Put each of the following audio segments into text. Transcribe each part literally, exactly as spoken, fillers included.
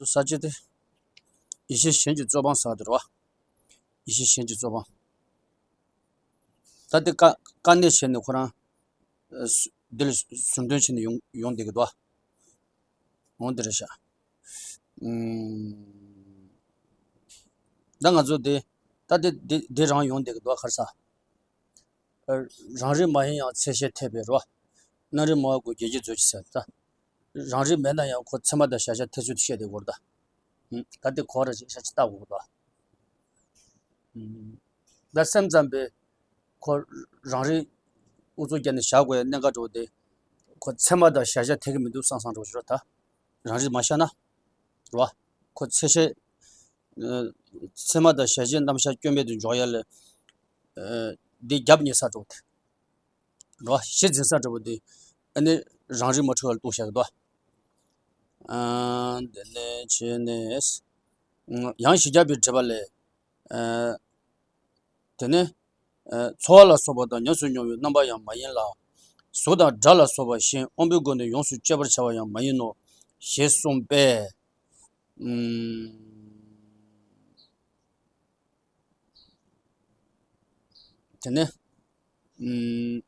ས་བཅད་དེ། ཡེ་ཤེས་གཞན་གྱིས་རྩོད་སྤང་ཟེར་བ་དེ་རེད་བ། ཡེ་ཤེས་གཞན་གྱིས་རྩོད་སྤང་། ད་དེ་དཀའ་དཀའ་གནད་བྱས་ནས་ཁོ་རང་། ཨ་སུ་འདི་ལ་ཟུར་འདོན་བྱས་ནས་ཡོང་ཡོང་བསྡད་ཀྱི་འདུག་འོང་དེ་རེད་ཤག་ཨུམ། ད་ང་ཚོ་དེ་ད་དེ་དེ་དེ་རང་ཡོང་བསྡད་ཀྱི་འདུག་ཁར་ས། རང་རིག་མ་ཡིན་ཡང་ཚད་ཤེས་འཐད་པས་རོ། རྣམ་རིག་མ་བ་ཀུན་བརྒྱད་ཀྱིས་མཛོད་ཅིག་ཟེར་ད། རང་རིག་མེད་ན་ཡང་ཁོ་ཚད་མ་དང་གཞལ་བྱ་འཐད་ཚུལ་དེ་བཤད་དེ་གོ་ར་ད། ད་དེ་གོ་ར་ཅིག་ཤ་ཅིག་ལྟ་དགོས་གོ་ད། ད་སེམས་ཙམ་པས་ཁོ་རང་རིག་ཨུ་ཚུགས་བརྒྱབ་ནས་བཞག་དགོས་ཡ་གནད་འགག་འགྲོ་དེ། ཁོ་ཚད་མ་དང་གཞལ་བྱ་འཐད་ཀྱི་མི་འདུག་བསམ་བསམ་འགྲོ་ཞུ་ར་ད། རང་རིག་མ་ཤར་ན། རོ། ཁོ་ཚད་ཤེས། ཚད་མ་དང་གཞལ་བྱའི་རྣམ་གཞག་སྐྱོན་མེད་དུ་འཇོག་ཡ་ལ། འདི་རྒྱབ་ཉེ་ས་འགྲོ་དེ། རོ། གཞི་འཛིན་ས་འགྲོ་བ་འདི། ཨ་ནི་རང་རིག་མ་འཁྲུལ་བར་གཏུགས་བཞག་གི་འདུག་ཨ་འདི་ནས་བྱས་ནས། ཡང་བཞི་བརྒྱ་པའི་འགྲེལ་པ་ལས། དེ་ནས། ཚོར་བ་ལ་སོགས་པ་དང་ཉམས་སུ་མྱོང་བའི་རྣམ་པ་ཡང་མ་ཡིན་ལ། གཟུགས་དང་སྒྲ་ལ་སོགས་པ་གཞན་དབང་པོའི་སྒོ་ནས་ཡོངས་སུ་གཅོད་པར་བྱ་བ་ཡང་མ་ཡིན་ནོ། ཞེས་གསུངས་པས། ཨུམ། དེ་ནས། ཨུམ།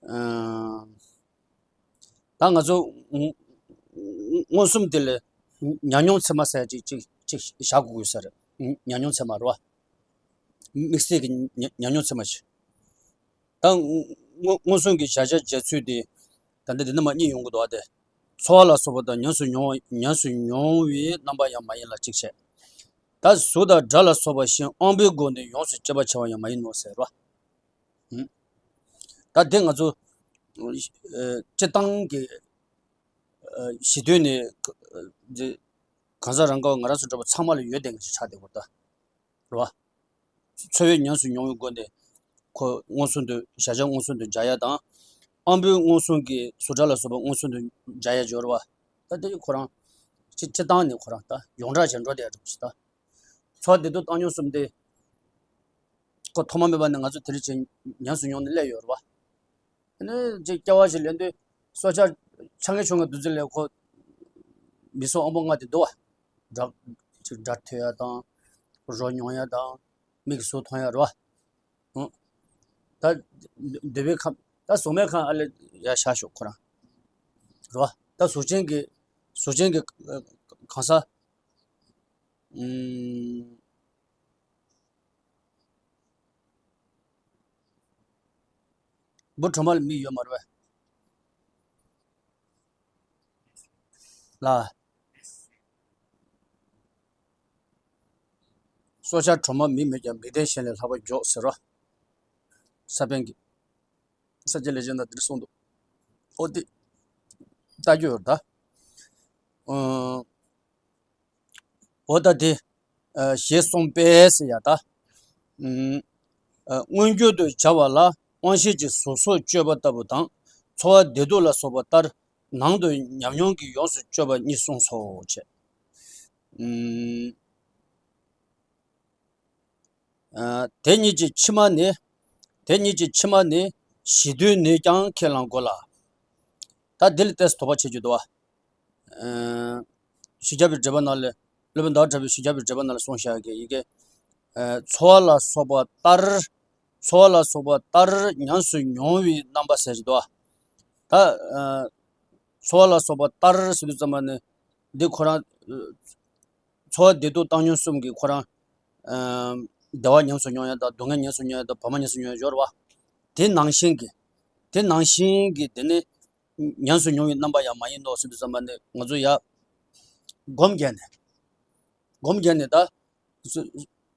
ཨ། ད་ང་ཚོ་མངོན་སུམ་དེ་ལ་ཉམས་མྱོང་ཚད་མ་ཟེར་ཅིག་ཅིག་ཅིག་བཞག་དགོས་ས་རེད། ཉམས་མྱོང་ཚད་མ་རེད་བ། དམིགས་བསལ་གྱི་ཉམས་མྱོང་ཚད་མ་ཞིག་ད་མངོན་སུམ་གྱི་བཞག་བྱ་འཇལ་ཚུལ་དེ། ད་ལྟ་འདི་ནས་མར་གཉིས་ཡོང་གི་འདུག་བ་དེ། ཚོར་བ་ལ་སོགས་པ་དང་ཉམས་སུ་མྱོང་བ་ཉམས་སུ་མྱོང་བའི་རྣམ་པ་ཡང་མ་ཡིན་ལ་གཅིག་བྱས། ད་གཟུགས་དང་སྒྲ་ལ་སོགས་པ་གཞན་དབང་པོའི་སྒོ་ནས་ཡོངས་སུ་གཅོད་པར་བྱ་བ་ཡང་མ་ཡིན་ནོ་ཟེར་བ། ད་དེ་ང་ཚོ་སྤྱིར་བཏང་གི་གཞི་དོན་ནི་གང་ཟག་རང་ག་བ་ང་རང་ཚོ་འདྲ་པོ་ཚང་མ་ལ་ཡོད་བསྡད་མཁན་ཞིག་ཆགས་བསྡད་ཡོད་ད། རེད་བ། ཚོར་བའི་ཉམས་སུ་མྱོང་བའི་སྒོ་ནས་ཁོ་མངོན་སུམ་དུ་བཞག་བྱ་མངོན་སུམ་དུ་སྦྱར་ཡ་དང་། དབང་པོའི་མངོན་སུམ་གྱི་གཟུགས་སྒྲ་ལ་སོགས་པ་མངོན་སུམ་དུ་སྦྱར་ཡ་སྦྱོར་བ། ད་དེ་ཁོ་རང་སྤྱིར་སྤྱིར་བཏང་ནས་ཁོ་རང་ད་ཡོངས་གྲགས་ཅན་འགྲོ་བསྡད་ཡ་འདྲ་པོ་ཞིག་ད། ཚོར་བ་བདེ་སྡུག་བཏང་སྙོམས་གསུམ་དེ། ཁོ་ཐོག་མ་མེད་པ་ནས་ང་ཚོ་དེ་རིང་ཅིག་ཉམས་སུ་མྱོང་ནས་སླེབས་ཡོད་རེད་བ། ཨ་ནི་ཅིག་སྐྱེ་བ་ཞིག་ལེན་དུས་སྲོག་ཆགས་ཆ་ངེ་ཆུང་ངེ་འདུག་ཚེ་ལས་ཁོ་མི་སྲོག་དབང་པོ་ལྔ་དེ་འདུག་བ། སྒྲ་ཅིག་སྒྲ་ཐོས་ཡ་དང་། རོ་མྱོང་ཡ་དང་། མིག་གིས་གཟུགས་མཐོང་ཡ་རེད་བ། ཨང་། ད་འདོད་པའི་ཁམས་ད་གཟུགས་མེད་ཁམས་ཨ་ལས་ཡ་ཤ་ཤོག་ཁོ་རང་། རེད་བ། ད་གཟུགས་ཅན་གྱི་གཟུགས་ཅན་གྱི་གང་ཟག་ཨུམ། འབུ་གྲོག་མ་ལ་མིག་ཡོད་མ་རེད་པས། ལ། སྲོག་ཆགས་གྲོག་མ་མིག་མེད་ཀྱང་། མིག་ལྡན་གཞན་ལས་ལྷག་པར་མགྱོགས་ཟེར་རོ། ས་པཎ་གྱིས། ས་སྐྱ་ལེགས་སྦྱར་ནང་འདིར་གསུངས་འདུག་ཨོ་དེ། ལྟ་རྒྱུ་ཡོད་ད། ཨོ། འོ་ད་དེ། ཞེས་གསུངས་པས་ཟེར་ཡ་ད། མངོན་གྱུར་དུ་བྱ་བ་ལ་དབང་ཤེས་ཀྱིས་གཟུགས་སོགས་གཅོད་པ་ལྟ་བུ་དང་། ཚོར་བ་བདེ་སྡུག་ལ་སོགས་པ་ལྟར་ནང་དུ་ཉམས་མྱོང་གིས་ཡོངས་སུ་གཅོད་པ་གཉིས་གསུངས་སོ་ཞེས། དེ་གཉིས་ཀྱི་ཕྱི་མ་ནི། དེ་གཉིས་ཀྱི་ཕྱི་མ་ནི་གཞི་དོན་ནས་ཀྱང་ཁས་བླང་དགོས་ལ། ད་འདི་ལ་ཏོག་ཙམ་དོགས་པ་བྱེད་རྒྱུ་འདུག་བ། བཞི་བརྒྱ་པའི་འགྲེལ་པ་ནང་ལས་སློབ་དཔོན་ཟླ་བ་གྲགས་པས་བཞི་བརྒྱ་པའི་འགྲེལ་པ་ནང་ལ་གསུངས་བཞག་གི་ཡི་གེ་ཚོར་བ་ལ་སོགས་པ་ལྟར། ཚོར་བ་ལ་སོགས་པ་ལྟར་ཉམས་སུ་མྱོང་བའི་རྣམ་པ་ཟེར་གྱི་འདུག་བ། ད། ཚོར་བ་ལ་སོགས་པ་ལྟར་ཟེར་དུས་ཙམ་པ་ནི། འདི་ཁོ་རང་། ཚོར་བ་བདེ་སྡུག་བཏང་སྙོམས་གསུམ་གྱིས་ཁོ་རང་། བདེ་བ་ཉམས་སུ་མྱོང་ཡ་དང་སྡུག་བསྔལ་ཉམས་སུ་མྱོང་ཡ་དང་བར་མ་ཉམས་སུ་མྱོང་ཡ་སྦྱོར་བ། དེ་ནང་བཞིན་གྱི། དེ་ནང་བཞིན་གྱི་དེ་ནི། ཉམས་སུ་མྱོང་བའི་རྣམ་པ་ཡང་མ་ཡིན་ནོ་ཟེར་དུས་ཙམ་པ་ནི་ང་ཚོ་ཡ། སྒོམ་བརྒྱབ་ནས། སྒོམ་བརྒྱབ་ནས་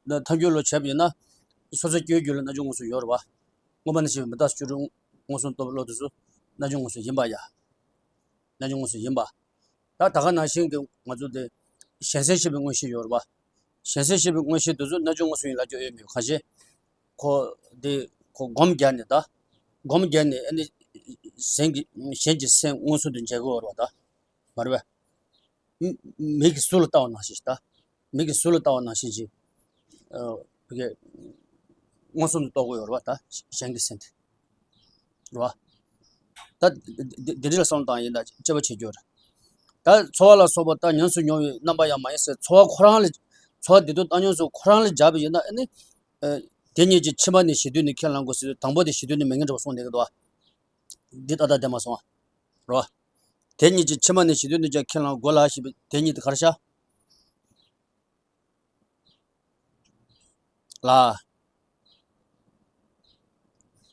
ད། ཐལ་འགྱུར་བློ་བྱས་པ་ཡིན་ན། སོ་སོའི་སྐྱེ་བོའི་རྒྱུད་ལ་རྣལ་འབྱོར་མངོན་སུམ་ཡོད་རེད་བ། མངོན་པ་ནས་བཤད་པའི་མི་རྟག་སོགས་བཅུ་དྲུག་མངོན་སུམ་རྟོགས་པའི་བློ་དེ་ཚོ་རྣལ་འབྱོར་མངོན་སུམ་ཡིན་པ་ཡ། རྣལ་འབྱོར་མངོན་སུམ་ཡིན་པ། ད་ད་ག་ནང་བཞིན་གྱི་ང་ཚོ་དེ་གཞན་སེལ་ཤེས་པའི་མངོན་ཤེས་ཡོད་རེད་བ། གཞན་སེལ་ཤེས་པའི་མངོན་ཤེས་དེ་ཚོ་རྣལ་འབྱོར་མངོན་སུམ་ཡིན་ལབ་རྒྱུ་ཡོད་མེད་གང་ཤེས། ཁོ་དེ་ཁོ་སྒོམ་བརྒྱབ་ནས་ད། སྒོམ་བརྒྱབ་ནས་ཨ་ནི། གཞན་གྱི་གཞན་གྱི་སེམས་མངོན་སུམ་དུ་འཇལ་དགོས་རེད་བ་ད། མ་རེད་བས། མི་མིག་གིས་གཟུགས་ལ་ལྟ་བ་ནང་བཞིན་ད། མིག་གིས་གཟུགས་ལ་ལྟ་བ་ནང་བཞིན་ཅིག་ཨ། བི་གའི་མངོན་སུམ་དུ་རྟོགས་དགོས་ཡོད་རེད་བ་ད། གཞན་གྱི་སེམས་དེ། རེད་བ། ད་དེ་འདྲ་ལ་བསམ་བློ་བཏང་ཡིན་ད་དཔྱད་པ་བྱེད་རྒྱུ་རེད། ད་ཚོར་བ་ལ་སོགས་པ་ད་ཉམས་སུ་མྱོང་བའི་རྣམ་པ་ཡང་མ་ཡིན་ཟེར། ཚོར་བ་ཁོ་རང་ལ་ཚོར་བ་བདེ་སྡུག་བཏང་སྙོམས་སུ་ཁོ་རང་ལ་སྦྱར་བ་ཡིན་ན་ཨ་ནི། དེ་གཉིས་ཀྱི་ཕྱི་མ་ནི་ཞེ་འདོད་ནི་ཁས་བླང་དགོས་ཟེར་དུས་དང་པོ་དེ་ཞེ་འདོད་ནི་མེད་མཁན་འདྲ་བ་གསུངས་བསྡད་ཀྱི་འདུག་འདི་ཏག་ཏག་བསྡད་མ་སོང་བ། རོ། དེ་གཉིས་ཀྱི་ཕྱི་མ་ནི་ཞེ་འདོད་ནི་ཀྱང་ཁས་བླང་དགོས་ལ་ཞེས་པའི་དེ་གཉིས་དེ་ག་རེ་བྱ། ལ།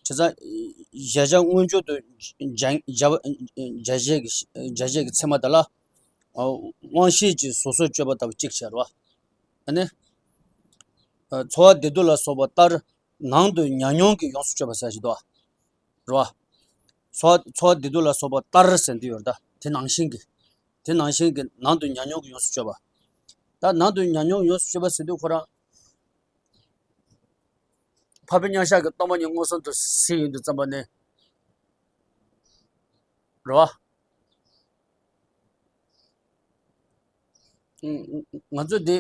བྱས་ཙང་། གཞལ་བྱ་མངོན་གྱུར་དུ་སྦྱར་སྦྱར་བ་སྦྱར་བྱེད་ཀྱི་སྦྱར་བྱེད་ཀྱི་ཚད་མ་དེ་ལ། དབང་ཤེས་ཀྱིས་གཟུགས་སོགས་གཅོད་པ་ལྟ་བུ་གཅིག་བྱ་རོ། ཨ་ནི། ཚོར་བ་བདེ་སྡུག་ལ་སོགས་པ་ལྟར་ནང་དུ་ཉམས་མྱོང་གིས་ཡོངས་སུ་གཅོད་པ་ཟེར་ཞིག་འདུག་རོ། ཚོར་ཚོར་བདེ་སྡུག་ལ་སོགས་པ་ལྟར་ཟེར་འདི་ཡོད་རེད་ད། དེ་ནང་བཞིན་གྱི། དེ་ནང་བཞིན་གྱི་ནང་དུ་ཉམས་མྱོང་གིས་ཡོངས་སུ་གཅོད་པ། ད་ནང་དུ་ཉམས་མྱོང་ཡོངས་སུ་གཅོད་པ་ཟེར་དུས་ཁོ་རང་། འཕགས་པའི་མཉམ་གཞག་གི་སྟོང་པ་ཉིད་མངོན་སུམ་དུ་གཟིགས་ཡོང་དུས་ཙམ་པ་ནས། རེད་བ། ང་ཚོ་འདི།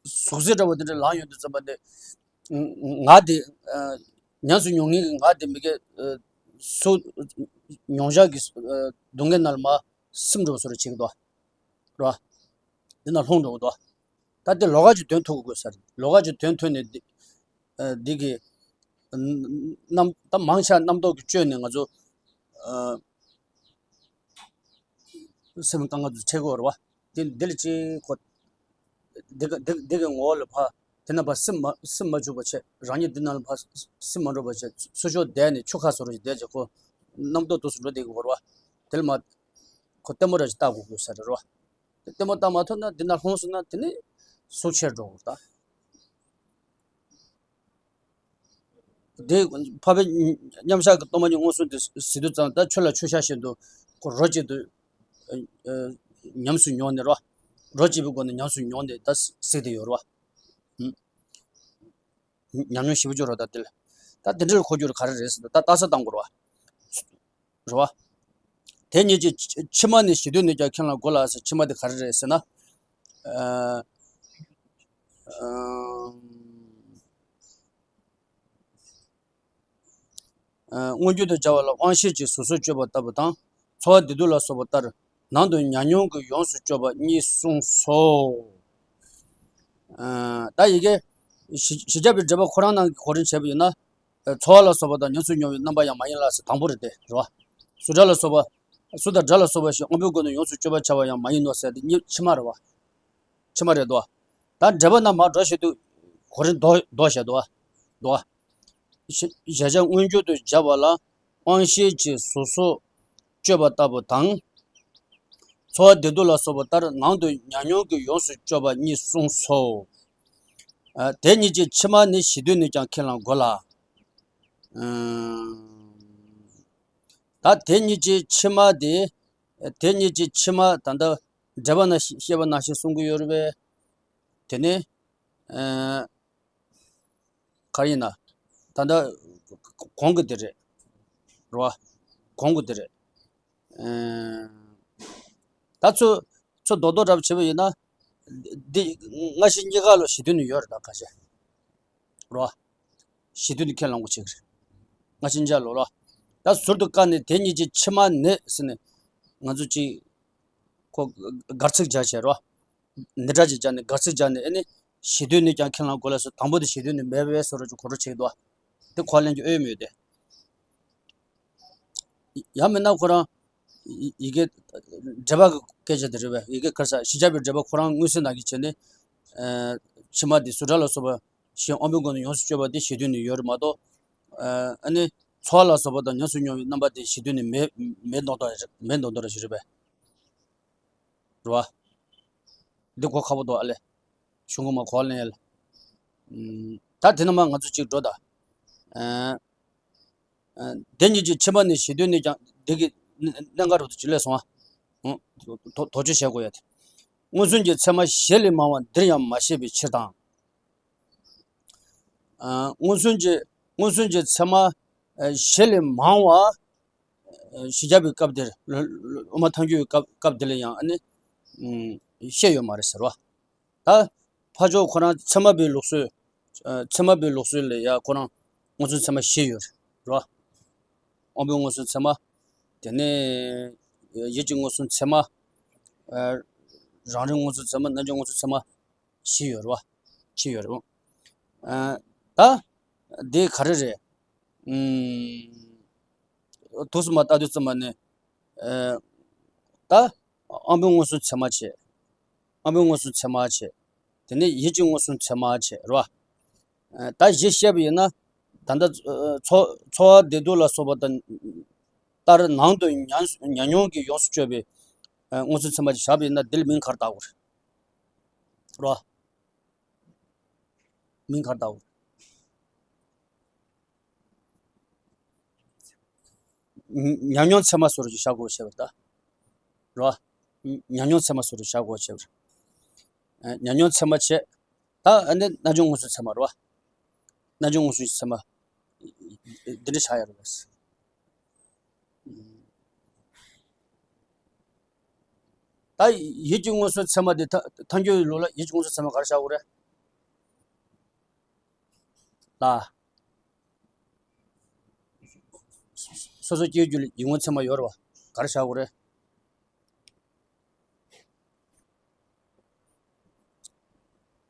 ཟུག་གཟེར་འདྲ་བོ་དེ་འདྲ་ལངས་ཡོང་དུས་ཙམ་པ་དེ། ང་དེ། ཉམས་སུ་མྱོང་མཁན་གྱི་ང་དེ་མི་དགེ། སུ། མྱོང་བྱ་གི། སྡུག་བསྔལ་ནང་ལ་མར་སིམ་འགྲོ་བ་བཟོ་འདྲ་བྱེད་ཀྱི་འདུག་ར། འདི་ན་ལྷུང་འགྲོ་གི་འདུག་ད་དེ་ལོགས་ཀ་ཅིག་དོན་ཐུག་དགོས་ས་རེད། ལོགས་ཀ་ཅིག་དོན་ཐུག་ནས་འདི། འདི་གི། རྣམ་ད་མང་ཆེ་རྣམ་རྟོག་གི་བཅོས་ནས་ང་ཚོ། སེམས་དཀའ་ངལ་དུ་འཕྲད་ཀྱི་ཡོད་རེད་བ། དེ་འདི་ལ་ཅིག་ཁོ། འདི་ག་འདི་འདི་གི་ངོ་བོ་ལ་ཕ། དེ་ན་ཕ་སེམས་མ་སེམས་མ་བཅུག་པ་བྱས། རང་ཉིད་འདི་ནང་ལ་ཕ་སེམས་མ་འགྲོ་བ་བྱས། ཚུར་ཕྱོགས་བསྡད་ནས་ཆུ་ཁ་བཟོ་རུ་བསྡད་བྱས་ཁོ། རྣམ་རྟོག་དུས་སུ་འགྲོ་བསྡད་ཀྱི་ཡོད་རེད་བ། དེ་ལ་མ། ཁོ་ལྟད་མོ་འདྲ་ཞིག་ལྟ་དགོས་དགོས་ས་རེད་བ། ལྟད་མོ་ལྟ་མ་ཐུབ་ན་འདི་ན་ལྷུང་སོང་ན་དེ་ནི་ཟུག་ཆེར་འགྲོ་གི་རེད་ད། དེ་འཕགས་པའི་མཉམ་གཞག་གི་སྟོང་པ་ཉིད་མངོན་སུམ་དུ་གཟིགས་དུས་ཙམ་ད་ཆུ་ལ་ཆུ་བཞག་བཞིན་དུ་ཁོ་རོ་གཅིག་ཏུ་ཉམས་སུ་མྱོང་ནས་རོ། རོ་གཅིག་པའི་སྒོ་ནས་ཉམས་སུ་མྱོང་ནས་ད་གཟིགས་ཏེ་ཡོད་རོ། ཉམས་མྱོང་ཞིབ་པོ་བཅོས་རོ་ད་དེ་ལ། ད་དེ་འདྲ་ལ་གོ་རྒྱུ་ར་ག་རེ་རེད་ཟེར་ད་ལྟ་ས་བཏང་དགོས་རོ། རེད་བ། དེ་ཉིད་ཀྱི་ཕྱི་མ་ནི་ཞེ་འདོད་ནི་ཀྱང་ཁས་བླང་དགོས་ལ་ཟེར། ཕྱི་མ་དེ་ག་རེ་རེད་ཟེར་ན། ཨ། ཨ། མངོན་གྱུར་དུ་སྦྱར་བ་ལ་དབང་ཤེས་ཀྱིས་གཟུགས་སོགས་གཅོད་པ་ལྟ་བུ་དང་། ཚོར་བ་བདེ་སྡུག་ལ་སོགས་པ་ལྟར་ནང་དུ་ཉམས་མྱོང་གིས་ཡོངས་སུ་གཅོད་པ་གཉིས་གསུངས་སོ། ཨ། ད་ཡི་གེ་གཞི་གཞི་བྱ་བའི་འགྲེལ་པ་ཁོ་རང་ནང་གི་གོ་རིམ་བྱས་པ་ཡིན་ན། ཚོར་བ་ལ་སོགས་པ་དང་ཉམས་སུ་མྱོང་བའི་རྣམ་པ་ཡང་མ་ཡིན་ལ་ཟེར་དང་པོ་རེད་དེ་རེད་བ། གཟུགས་སྒྲ་ལ་སོགས་པ། གཟུགས་དང་སྒྲ་ལ་སོགས་པ་ཞིག་དབང་པོའི་སྒོ་ནས་ཡོངས་སུ་གཅོད་པར་བྱ་བ་ཡང་མ་ཡིན་ནོ་ཟེར་དེ་གཉིས་ཕྱི་མ་རེད་བ། ཕྱི་མ་རེད་དོ། ད་འགྲེལ་པ་ན་མར་འགྲོ་བྱེད་དུས་གོ་རིམ་ལྡོག་ལྡོག་བྱས་དོ། ལྡོག་གཞལ་བྱ་མངོན་གྱུར་དུ་སྦྱར་བ་ལ་དབང་ཤེས་ཀྱིས་གཟུགས་སོགས་གཅོད་པ་ལྟ་བུ་དང་། ཚོར་བ་བདེ་སྡུག་ལ་སོགས་པ་ལྟར་ནང་དུ་ཉམས་མྱོང་གིས་ཡོངས་སུ་གཅོད་པ་གཉིས་གསུངས་སོ། ཨ། དེ་གཉིས་ཀྱི་ཕྱི་མ་ནི་ཞེ་འདོད་ནི་ཀྱང་ཁས་བླང་དགོས་ལ། ཨ། ད་དེ་གཉིས་ཀྱི་ཕྱི་མ་དེ། དེ་གཉིས་ཀྱི་ཕྱི་མ་ད་ལྟ་འགྲེལ་པ་ན་བཤད་པ་ནང་བཞིན་གསུང་གི་ཡོད་རེད་པས། དེ་ནི། ཨ། ག་རེ་ཡིན་ན། ད་ལྟ་གོང་གི་དེ་རེད། རེད་བ། གོང་གི་དེ་རེད། ཨ། ད་ཚོ་ཚོ་རྡོག་རྡོག་འདྲ་པོ་བྱེད་པ་ཡིན་ན། འདི་སྔ་ཕྱི་གཉིས་ཀ་ལ་ཞེ་འདོད་ནི་ཡོད་རེད་ད་ཁ་ཤས། རོ། ཞེ་འདོད་ནི་ཁས་བླང་དགོས་ཆེ་གི་རེད། སྔ་ཕྱི་གཉིས་ཀ་ལོ་ལོ། ད་ཟུར་དུ་བཀར་ནས་དེ་གཉིས་ཀྱི་ཕྱི་མ་ནི་ཟེར་ནས་ང་ཚོ་གཅིག་ཁོ་སྒར་ཚིག་སྦྱར་བྱས་རོ། ནི་སྒྲ་ཅིག་སྦྱར་ནས་སྒར་ཚིག་སྦྱར་ནས་ཨེ་ནི། ཞེ་འདོད་ནི་ཀྱང་ཁས་བླང་དགོས་ལ་སོགས་དང་པོ་དེ་ཞེ་འདོད་ནི་མེད་པའི་བཟོ་འདྲ་ཅིག་གོ་རུ་ཆེ་གི་འདུག་དེ་ཁོ་ལེན་རྒྱུ་ཨེ་མི་ཡོད་དེ། ཡང་མིན་ན་ཁོ་རང་ཡི་ཡི་གེ་འགྲེལ་པ་གི་སྐད་ཆ་དེ་རེད་པས། ཡི་གེ་ག་རེ་ཟ་གཞི་བྱ་བའི་འགྲེལ་པ་ཁོ་རང་མངོན་གསལ་ནང་གི་བྱས་ནས། ཨ། ཕྱི་མ་དེ་གཟུགས་སྒྲ་ལ་སོགས་པ་ཞེས་དབང་པོའི་སྒོ་ནས་ཡོངས་སུ་གཅོད་པ་དེ་ཞེ་འདོད་ནི་ཡོད་རེད་མ་གཏོགས། ཨ་ནི་ཚོར་བ་ལ་སོགས་པ་དང་ཉམས་སུ་མྱོང་བའི་རྣམ་པ་དེ་ཞེ་འདོད་ནི་མེད་མེད་མདོག་མདོག་རེད། མེད་མདོག་མདོག་རེད་ཞིག་རེད་པས། རེད་བ། འདི་གོ་ཁག་པོ་འདུག་ཨ་ལེ། གཞུང་གི་མ་གོ་ལེན་ཡ་ལ། ཨམ། ད་དེ་ནས་མ་ང་ཚོ་གཅིག་འགྲོ་ད། ཨ། ཨ། དེ་གཉིས་ཀྱི་ཕྱི་མ་ནི་ཞེ་འདོད་ནི་ཀྱང་འདི་གི་གནད་འགག་རུ་དུ་ཅི་ལས་སོང་བ། དོ་དོ་དོགས་གཅོད་བྱེད་དགོས་ཡ་དེ། མངོན་སུམ་གྱི་ཚད་མ་གཞི་ལས་མང་བ་འདིར་ཡང་མ་བཤད་པའི་ཕྱིར་དང་། ཨ། མངོན་སུམ་གྱི་མངོན་སུམ་གྱི་ཚད་མ་གཞི་ལས་མང་བ། གཞི་བྱ་བའི་སྐབས་འདིར། དབུ་མ་ཐལ་འགྱུར་བའི་སྐབས་སྐབས་འདི་ལ་ཡང་ཨ་ནི། བཤད་ཡོད་མ་རེད་ཟེར་བ། ད་ཕར་ཕྱོགས་ཁོ་རང་ཚད་མ་པའི་ལུགས་སྲོལ། ཚད་མ་པའི་ལུགས་སྲོལ་ལ་ཡང་ཁོ་རང་མངོན་སུམ་ཚད་མ་བཞི་ཡོད་རེད། དབང་པོའི་མངོན་སུམ་ཚད་མ། དེ་ནས་ཡིད་ཀྱི་མངོན་སུམ་ཚད་མ། ཨ། རང་རིག་མངོན་སུམ་ཚད་མ། རྣལ་འབྱོར་མངོན་སུམ་ཚད་མ། བཞི་ཡོད་རེད་བ། བཞི་ཡོད་རེད་བ། ཨ། ད་འདི་ག་རེ་རེད། ཨུམ། ཐུགས་སུ་མ་བཏགས་དུས་ཙམ་པ་ནས། ཨ། ད་དབང་པོའི་མངོན་སུམ་ཚད་མ་བྱས། དབང་པོའི་མངོན་སུམ་ཚད་མ་བྱས། དེ་ནས་ཡིད་ཀྱི་མངོན་སུམ་ཚད་མ་བྱས་རེད་བ། ཨ། ད་གཞི་བཤད་པ་ཡིན་ན། ད་ལྟ་ཚོར་ཚོར་བ་བདེ་སྡུག་ལ་སོགས་པ་དང་། ལྟར་ནང་དུ་ཉམས་ཉམས་མྱོང་གིས་ཡོངས་སུ་གཅོད་པའི། ཨ། མངོན་སུམ་ཚད་མ་ཅིག་བཞག་པ་ཡིན་ན། འདི་ལ་མིང་ག་རེ་བཏགས་དགོས་རེད། རོ། མིང་ག་རེ་བཏགས་དགོས་རེད། ཉམས་མྱོང་ཚད་མ་ཟེར་བ་ཅིག་བཞག་དགོས་བྱས་པ་རེད་ད། རོ། ཉམས་མྱོང་ཚད་མ་ཟེར་བ་ཅིག་བཞག་དགོས་བྱས་པ་རེད། ཨ། ཉམས་མྱོང་ཚད་མ་བྱས། ད་ཨ་ནི་རྣལ་འབྱོར་མངོན་སུམ་ཚད་མ་རེད་བ། རྣལ་འབྱོར་མངོན་སུམ་ཚད་མ། འདི་འདྲ་བྱ་ཡ་རེད་བས། ད་ཡིད་ཀྱི་མངོན་སུམ་ཚད་མ་དེ་ཐ་ཐལ་འགྱུར་ལུགས་ལ་ཡིད་ཀྱི་མངོན་སུམ་ཚད་མ་ག་རེ་བྱ་དགོས་རེད། ལ། སོ་སོ་སྐྱེ་བོའི་རྒྱུད་ལ་ཡིད་མངོན་ཚད་མ་ཡོད་རེད་བ། ག་རེ་བྱ་དགོས་རེད།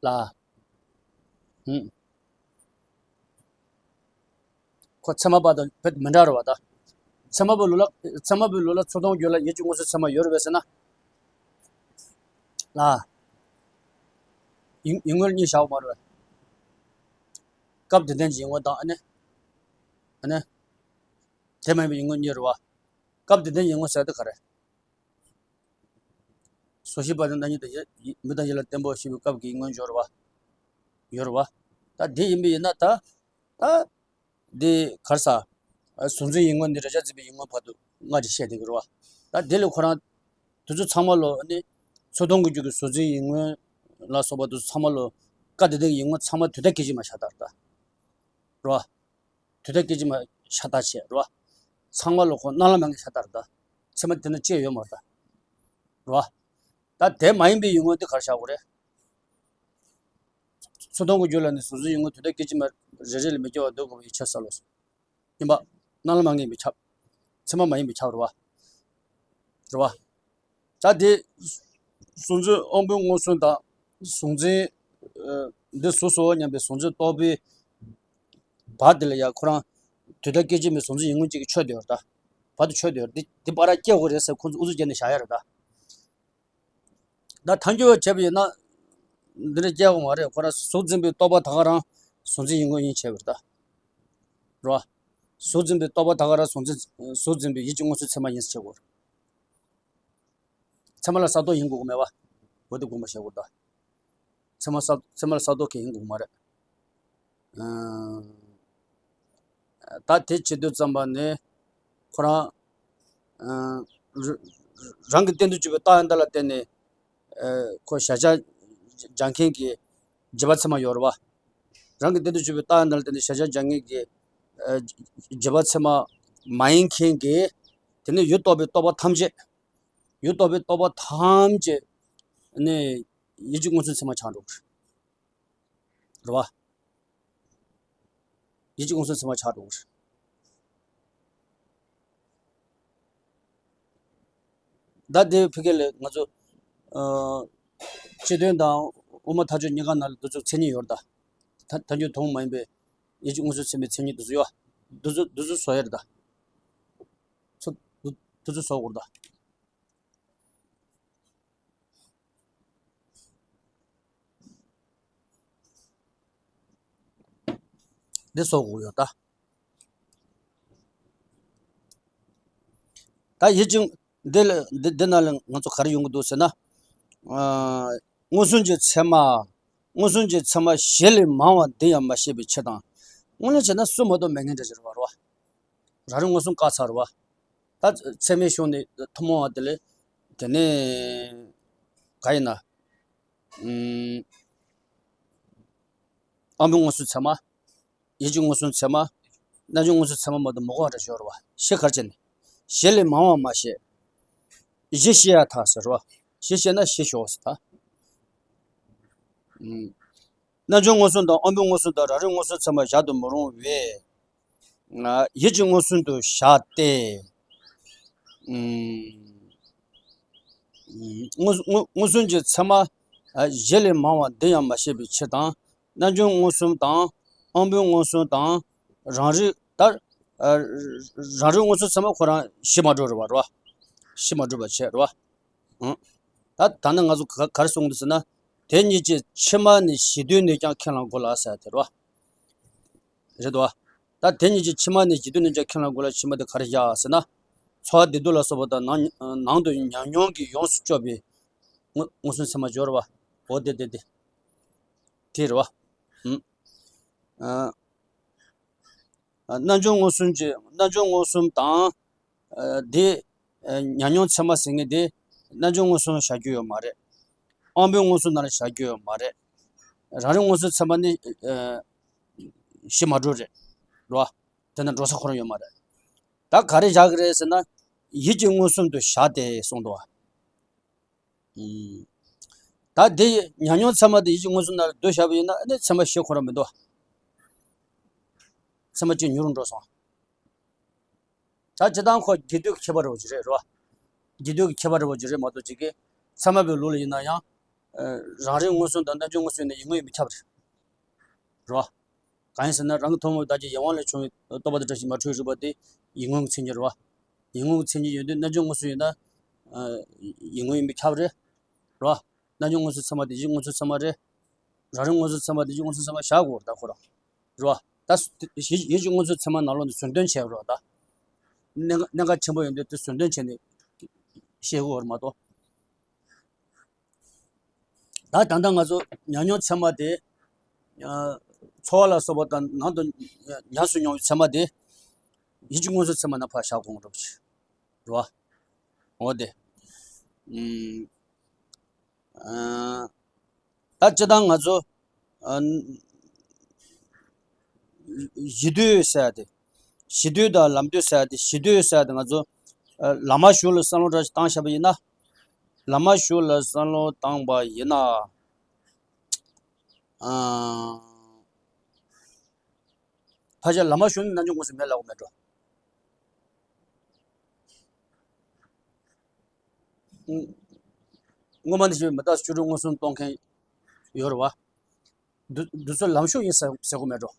ལ། ཧུམ། ཁོ་ཚད་མ་པ་དང་རྦད་དེ་མི་འདྲ་རེད་བ་ད། ཚད་མ་པའི་ལུགས་ལ་ཚད་མ་པའི་ལུགས་ལ་ཚུར་མཐོང་རྒྱུད་ལ་ཡིད་ཀྱི་མངོན་སུམ་ཚད་མ་ཡོད་རེད་བས་ཟེར་ན། ལ། ཡིད་ཡིད་མངོན་གཉིས་བཞག་པ་མ་རེད་བས། སྐབས་དེ་ལྡན་གྱི་ཡིད་མངོན་དང་། ཨ་ནི། ཨ་ནི། དེ་མ་ཡིན་པའི་ཡིད་མངོན་གཉིས་རེད་བ། སྐབས་དེ་ལྡན་ཡིད་མངོན་ཟེར་དེ་ག་རེ། སོ་སྐྱེ་པ་དང་རྣམ་གཉིས་དང་ཡིད་མི་དང་ཡིད་ལ་བརྟན་པོ་ཞེས་པའི་སྐབས་ཀྱི་ཡིད་མངོན་ཡོད་རེད་བ། ཡོད་རེད་བ། ད་འདི་ཡིན་པ་ཡིན་ན་ད། ད། འདི་ག་རེ་ཟ། གཟུང་འཛིན་ཡིད་མངོན་ནས་རེག་བྱ་འཛིན་པའི་ཡིད་མངོན་བར་དུ་སྔ་ཕྱི་བཤད་བསྡད་ཀྱི་རེད་བ། ད་འདི་ལ་ཁོ་རང་དེ་ཚོ་ཚང་མ་ལོ་ནི་ཚུར་མཐོང་གི་རྒྱུད་ཀྱི་གཟུང་འཛིན་ཡིད་མངོན་ལ་སོགས་པ་དེ་ཚོ་ཚང་མ་ལོ། སྐབས་དེ་དག་གི་ཡིད་མངོན་ཚང་མ་དུས་མཐའ་སྐད་ཅིག་མ་ཤར་བཏང་རེད་ད། རེད་བ། དུས་མཐའ་སྐད་ཅིག་མ་ཤར་བཏང་བྱས་རེད་བ། ཚང་མ་ལོ་ཁོ་རྣ་ལམ་ལ་ངེས་ཤར་བཏང་རེད་ད། ཚད་མ་དེ་ན་ཅི་ཡང་ཡོད་མ་རེད་ད། རེད་བ། ད་དེ་མ་ཡིན་པའི་ཡིད་མངོན་དེ་ག་རེ་བྱ་དགོས་རེད། ཚུར་མཐོང་གི་རྒྱུད་ལ་ནི་གཟུང་འཛིན་ཡིད་མངོན་དུས་མཐའ་སྐད་ཅིག་མ་རེ་རེ་ལ་མི་སྐྱེ་བར་སྡོད་དགོས་པའི་ཡིད་ཆེས་ས་ལོ། ཡིན་པ། རྣ་ལམ་ལ་ངེས་པས་ཁྱབ། ཚད་མ་མ་ཡིན་པས་ཁྱབ་རེད་བ། རེད་བ། ད་དེ་གཟུང་འཛིན་དབང་པོའི་མངོན་སུམ་དང་། གཟུང་འཛིན། ཨ། འདི་གཟུགས་སོ་སྙམ་པའི་གཟུང་འཛིན་རྟོག་པའི་བར་དེ་ལ་ཡང་ཁོ་རང་དུས་མཐའ་སྐད་ཅིག་མའི་གཟུང་འཛིན་ཡིད་མངོན་གཅིག་གིས་ཆོད་བསྡད་ཡོད་རེད་ད། བར་དུ་ཆོད་བསྡད་ཡོད་རེད། འདི་འདི་བར་སྐྱེ་དགོས་རེད་ཟེར་ཁོ་ཚོ་ཨུ་ཚུགས་བརྒྱབ་ནས་བཞག་ཡ་རེད་ད། ད་ཐལ་འགྱུར་བ་བྱས་པ་ཡིན་ན། འདི་འདྲ་སྐྱེ་དགོས་མ་རེད། ཁོ་རང་གཟུགས་འཛིན་པའི་རྟོག་པ་ད་ག་རང་གཟུང་འཛིན་ཡིད་མངོན་ཡིན་བྱས་པ་རེད་ད། རེད་བ། གཟུགས་འཛིན་པའི་རྟོག་པ་ད་ག་རང་གཟུགས་འཛིན་གཟུགས་འཛིན་པའི་ཡིད་ཀྱི་མངོན་སུམ་ཚད་མ་ཡིན་ཟེར་བྱེད་དགོས་རེད། ཚད་མ་ལ་གསར་རྟོག་ཡིན་དགོས་ཀྱི་མེད་པ། འོ་དེ་དགོངས་པ་བཞེས་དགོས་རེད་ད། ཚད་མ་གསར་ཚད་མ་ལ་གསར་རྟོག་གང་ཡང་ཡིན་དགོས་ཀྱི་མ་རེད། ཨ། ད་དེ་བྱེད་དུས་ཙམ་པ་ནས་ཁོ་རང་། ཨ། རང་གི་སྟེང་དུ་གྱུར་པའི་རྟགས་ཡང་དག་ལ་བརྟེན་ནས། ཨ། ཁོ་གཞལ་བྱ་སྦྱང་མཁན་གྱི་རྗེས་དཔག་ཚད་མ་ཡོད་རེད་བ། རང་གི་སྟེང་དུ་གྱུར་པའི་རྟགས་ཡང་དག་ལ་བརྟེན་ནས་གཞལ་བྱ་སྦྱང་མཁན་གྱི། ཨ། རྗེས་དཔག་ཚད་མ་མ་ཡིན་མཁན་གྱི། དེ་ནས་ཡུལ་རྟོགས་པའི་རྟོག་པ་ཐམས་ཅད། ཡུལ་རྟོགས་པའི་རྟོག་པ་ཐམས་ཅད་ནི་ཡིད་ཀྱི་མངོན་སུམ་ཚད་མ་ཆགས་འགྲོ་གི་རེད། རེད་བ། ཡིད་ཀྱི་མངོན་སུམ་ཚད་མ་ཆགས་འགྲོ་གི་རེད། ད་དེ་ཕ་གི་ལ་ང་ཚོ། ཨ། སྤྱི་དོན་དང་དབུ་མ་ཐལ་འགྱུར་གཉིས་ཀ་ནང་ལ་འདི་ཚོ་མཚན་ཉིད་ཡོད་རེད་ད། ཐལ་ཐལ་འགྱུར་དོན་མ་ཡིན་པའི་ཡིད་ཀྱི་མངོན་སུམ་ཚད་མའི་མཚན་ཉིད་འདི་ཚོ་ཡོད། འདི་ཚོ་འདི་ཚོ་བཟོ་ཡ་རེད་ད། ཚོ་འདི་འདི་ཚོ་བཟོ་དགོས་རེད་ད། འདི་བཟོ་དགོས་ཡོད་ད། ད་ཡིད་ཀྱི་འདི་ལ་འདི་འདི་ནང་ལ་ང་ཚོ་ག་རེ་ཡོང་གི་འདུག་ཟེར་ན། ཨ། མངོན་སུམ་གྱི་ཚད་མ། མངོན་སུམ་གྱི་ཚད་མ་བཞི་ལས་མང་བ་འདི་ཡང་མ་བཤད་པའི་ཕྱིར་དང་། དངོས་གནས་བྱས་ན་སུ་མ་གཏོགས་མེད་མཁན་འདྲ་ཞིག་རེད་བ། རང་རིག་མངོན་སུམ་བཀག་ཚར་བ། ད་ཚད་མའི་གཞུང་ནས་ཐུན་མོང་བ་དེ་ལས། དེ་ནས་ག་ཡིན་ན། ཨུམ། དབང་པོའི་མངོན་སུམ་ཚད་མ། ཡིད་ཀྱི་མངོན་སུམ་ཚད་མ། རྣལ་འབྱོར་མངོན་སུམ་ཚད་མ་མ་གཏོགས་མི་གོ་བ་འདྲ་ཞིག་ཡོད་རེད་བ། བཞི་ག་རེ་བྱས་ནས། བཞི་ལས་མང་བ་མ་བཤད། བཞི་བཤད་ཡ་ཐལ་ཟེར་བ། བཞི་བཤད་ན་བཞི་ཤོག་ཟེར་ད། ཨུམ། རྣལ་འབྱོར་མངོན་སུམ་དང་དབང་པོའི་མངོན་སུམ་དང་རང་རིག་མངོན་སུམ་ཚད་མ་བཞག་ཏུ་མི་རུང་བས། ཡིད་ཀྱི་མངོན་སུམ་དུ་བཞག་སྟེ། མངོན་མངོན་སུམ་གྱི་ཚད་མ་བཞི་ལས་མང་བ་འདི་ཡང་མ་བཤད་པའི་ཕྱིར་དང་། རྣལ་འབྱོར་མངོན་སུམ་དང་། དབང་པོའི་མངོན་སུམ་དང་། རང་རིག་ལྟར། རང་རིག་མངོན་སུམ་ཚད་མ་ཁོ་རང་གཞི་མ་གྲུབ་རེད་བ། རེད་བ། གཞི་མ་གྲུབ་པ་བྱས་རེད་བ། ད་ད་ནི་ང་ཚོ་ག་ག་རེ་གསུངས་འདུག་ཟེར་ན། དེ་གཉིས་ཀྱི་ཕྱི་མ་ནི་གཞི་དོན་ནས་ཀྱང་ཁས་བླང་དགོས་ལ་ཟེར་དེ་རེད་བ། རེད་དོ། ད་དེ་གཉིས་ཀྱི་ཕྱི་མ་ནི་གཞི་དོན་ནས་ཀྱང་ཁས་བླང་དགོས་ལ། ཕྱི་མ་དེ་ག་རེ་བཞག་ཟེར་ན། ཚོར་བ་བདེ་སྡུག་ལ་སོགས་པ་དང་ནང་ནང་དུ་ཉམས་མྱོང་གིས་ཡོངས་སུ་གཅོད་པའི་མངོན་མངོན་སུམ་ཚད་མ་སྦྱོར་བ། འོ་དེ་དེ་དེ། དེ་རེད་བ། ཨ། རྣལ་འབྱོར་མངོན་སུམ་གྱི་རྣལ་འབྱོར་མངོན་སུམ་དང་། དེ་ཉམས་མྱོང་ཚད་མ་ཟེར་མཁན་དེ་རྣལ་འབྱོར་མངོན་སུམ་བཞག་རྒྱུ་ཡོད་མ་རེད། དབང་པོའི་མངོན་སུམ་ནང་ལ་བཞག་རྒྱུ་ཡོད་མ་རེད། རང་རིག་མངོན་སུམ་ཚད་མ་ནི་གཞི་མ་གྲུབ་རེད། རེད་བ། དེ་ན་འགྲོ་ས་ཁོ་རང་ཡོད་མ་རེད། ད་ག་རེ་བཞག་གི་རེད་ཟེར་ན། ཡིད་ཀྱི་མངོན་སུམ་དུ་བཞག་སྟེ་གསུངས་འདུག་བ། ད་དེ་ཉམས་མྱོང་ཚད་མ་དེ་ཡིད་ཀྱི་མངོན་སུམ་ནང་ལ་བསྡུས་བཞག་པ་ཡིན་ན། ཨ་ནི་ཚད་མ་བཞི་ཁོ་རང་མི་འདུག་ཚད་མ་གཅིག་ཉུང་རུ་འགྲོ་སོང་། ད་སྤྱིར་བཏང་ཁོ་རྒྱུད་སྡུད་ཀྱི་ཁྱད་པར་རེད་བ། རྒྱུད་སྡུད་ཀྱི་ཁྱད་པར་རེད་བ་ཅིག་རེད་མ་གཏོགས་ཅིག་གི། ཚད་མ་པའི་ལུགས་ལ་ཡིན་ན་ཡང་། རང་རིག་མངོན་སུམ་དང་རྣལ་འབྱོར་མངོན་སུམ་ཡིན་ན་ཡིད་མངོན་ཡིན་པས་ཁྱབ་རེད། རེད་བ། གང་ཡིན་ཟེར་ན། རང་གི་ཐུན་མོང་བདག་གི་ཡིད་དབང་ལས་བྱུང་བའི་རྟོག་པ་དང་བྲལ་ཞིང་མ་འཁྲུལ་བའི་རིག་པ་དེ་ཡིད་མངོན་གྱི་མཚན་ཉིད་རེད་བ། ཡིད་མངོན་གྱི་མཚན་ཉིད་ཡོད་དུས་རྣལ་འབྱོར་མངོན་སུམ་ཡིན་ན། ཡིད་མངོན་ཡིན་པས་ཁྱབ་རེད། རེད་བ། རྣལ་འབྱོར་མངོན་སུམ་ཚད་མ་དེ་ཡིད་མངོན་སུམ་ཚད་མ་རེད། རང་རིག་མངོན་སུམ་ཚད་མ་དེ་ཡིད་མངོན་སུམ་ཚད་མ་བཞག་དགོས་རེད་ད་ཁོ་རང་། རེད་བ། ད་ཡིད་ཡིད་ཀྱི་མངོན་སུམ་ཚད་མ་ནང་ལོགས་ནས་ཟུར་འདོན་བྱས་རེད་བ་ད། གནད་གནད་འགག་ཆེན་པོ་ཡོད་དུས་དེ་ཟུར་འདོན་བྱས་ནས་བཤད་དགོས་རེད་མ་གཏོགས། ད་ད་ལྟ་ང་ཚོ་ཉམས་མྱོང་ཚད་མ་དེ། ཚོར་བ་ལ་སོགས་པ་དང་ནང་དུ་ཉམས་སུ་མྱོང་བའི་ཚད་མ་དེ། ཡིད་ཀྱི་མངོན་སུམ་ཚད་མ་ནང་ཕར་བཞག་དགོས་རེད་བ། རེད་བ། འོ་དེ། ཨ། ད་སྤྱིར་བཏང་ང་ཚོ། ཨ། གཞི་དུས་ཟེར་ཡ་དེ། གཞི་དུས་དང་ལམ་དུས་ཟེར་ཡ་དེ། གཞི་དུས་ཟེར་ཡ་དེ་ང་ཚོ། ཨ། ལམ་མ་ཞུགས་ལ་བསམ་བློ་འདྲ་ཞིག་བཏང་བཞག་པ་ཡིན་ན། ལམ་མ་ཞུགས་ལ་བསམ་བློ་བཏང་བ་ཡིན་ན། ཨ། ཕལ་ཆེར་ལམ་མ་ཞུགས་ན་རྣལ་འབྱོར་མངོན་སུམ་མེད་ལབ་དགོས་མེད་འགྲོ། སྔོན་མ་ནས་བཤད་པའི་མི་རྟག་སོགས་བཅུ་དྲུག་མངོན་སུམ་གཏོང་མཁན་ཡོད་རེད་བ། འདི་འདི་ཚོ་ལམ་ཞུགས་ཡིན་ཟེར་ཟེར་དགོས་མེད་འགྲོ།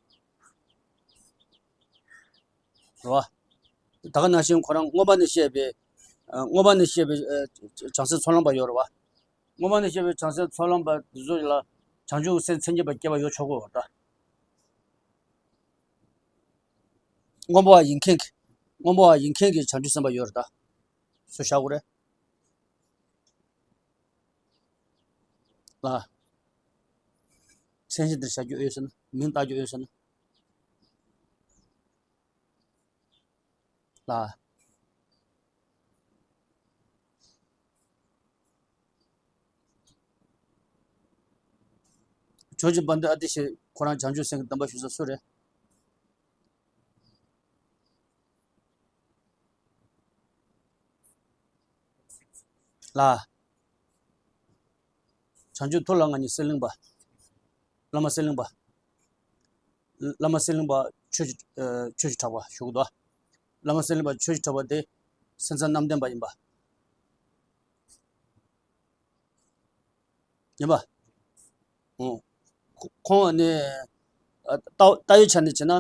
རེད་བ། ད་ག་ནང་བཞིན་ཁོ་རང་སྔོན་མ་ནས་བཤད་པའི། ཨ། སྔོན་མ་ནས་བཤད་པའི། ཨ། བྱང་སེམས་ཚོགས་ལམ་པ་ཡོད་རེད་བ། སྔོན་མ་ནས་བཤད་པའི་བྱང་སེམས་ཚོགས་ལམ་པ་འདི་ཚོ་ལ་བྱང་ཆུབ་སེམས་མཚན་ཉིད་པ་སྐྱེ་བ་ཡོད་ཆོག་གི་ཡོད་རེད་ད། སྔོན་པོ་བ་ཡིན་མཁན་གྱི། སྔོན་པོ་བ་ཡིན་མཁན་གྱི་བྱང་ཆུབ་སེམས་དཔའ་ཡོད་རེད་ད། སུ་བཞག་དགོས་རེད། ལ། མཚན་གཞི་འདིར་བཞག་རྒྱུ་ཡོད་ཟེར་ན། མིང་བཏགས་རྒྱུ་ཡོད་ཟེར་ན། ལ། ཇོ་བོ་རྗེ་དཔལ་ལྡན་ཨ་ཏི་ཤས་ཁོ་རང་བྱང་ཆུབ་སེམས་ཀྱི་སྡོམ་པ་ཞུ་ས་སུ་རེད། ལ། བྱང་ཆུབ་ཐོབ་ལ་མངའ་བརྙེས་གསེར་གླིང་པ། བླ་མ་གསེར་གླིང་པ། བླ་མ་གསེར་གླིང་པ་ཆོས་ཀྱི། ཨ། ཆོས་ཀྱི་གྲགས་པ་ཞུ་གི་འདུག་བླ་མ་གསེར་གླིང་པ་ཆོས་ཀྱི་གྲགས་པ་དེ་སེམས་ཙམ་རྣམ་བདེན་པ་ཡིན་པ། ཡིན་པ། ཨོ། ཁོ་ཁོང་ནི། ཨ། ལྟ་ལྟ་བའི་ཆ་ནས་བྱས་ན་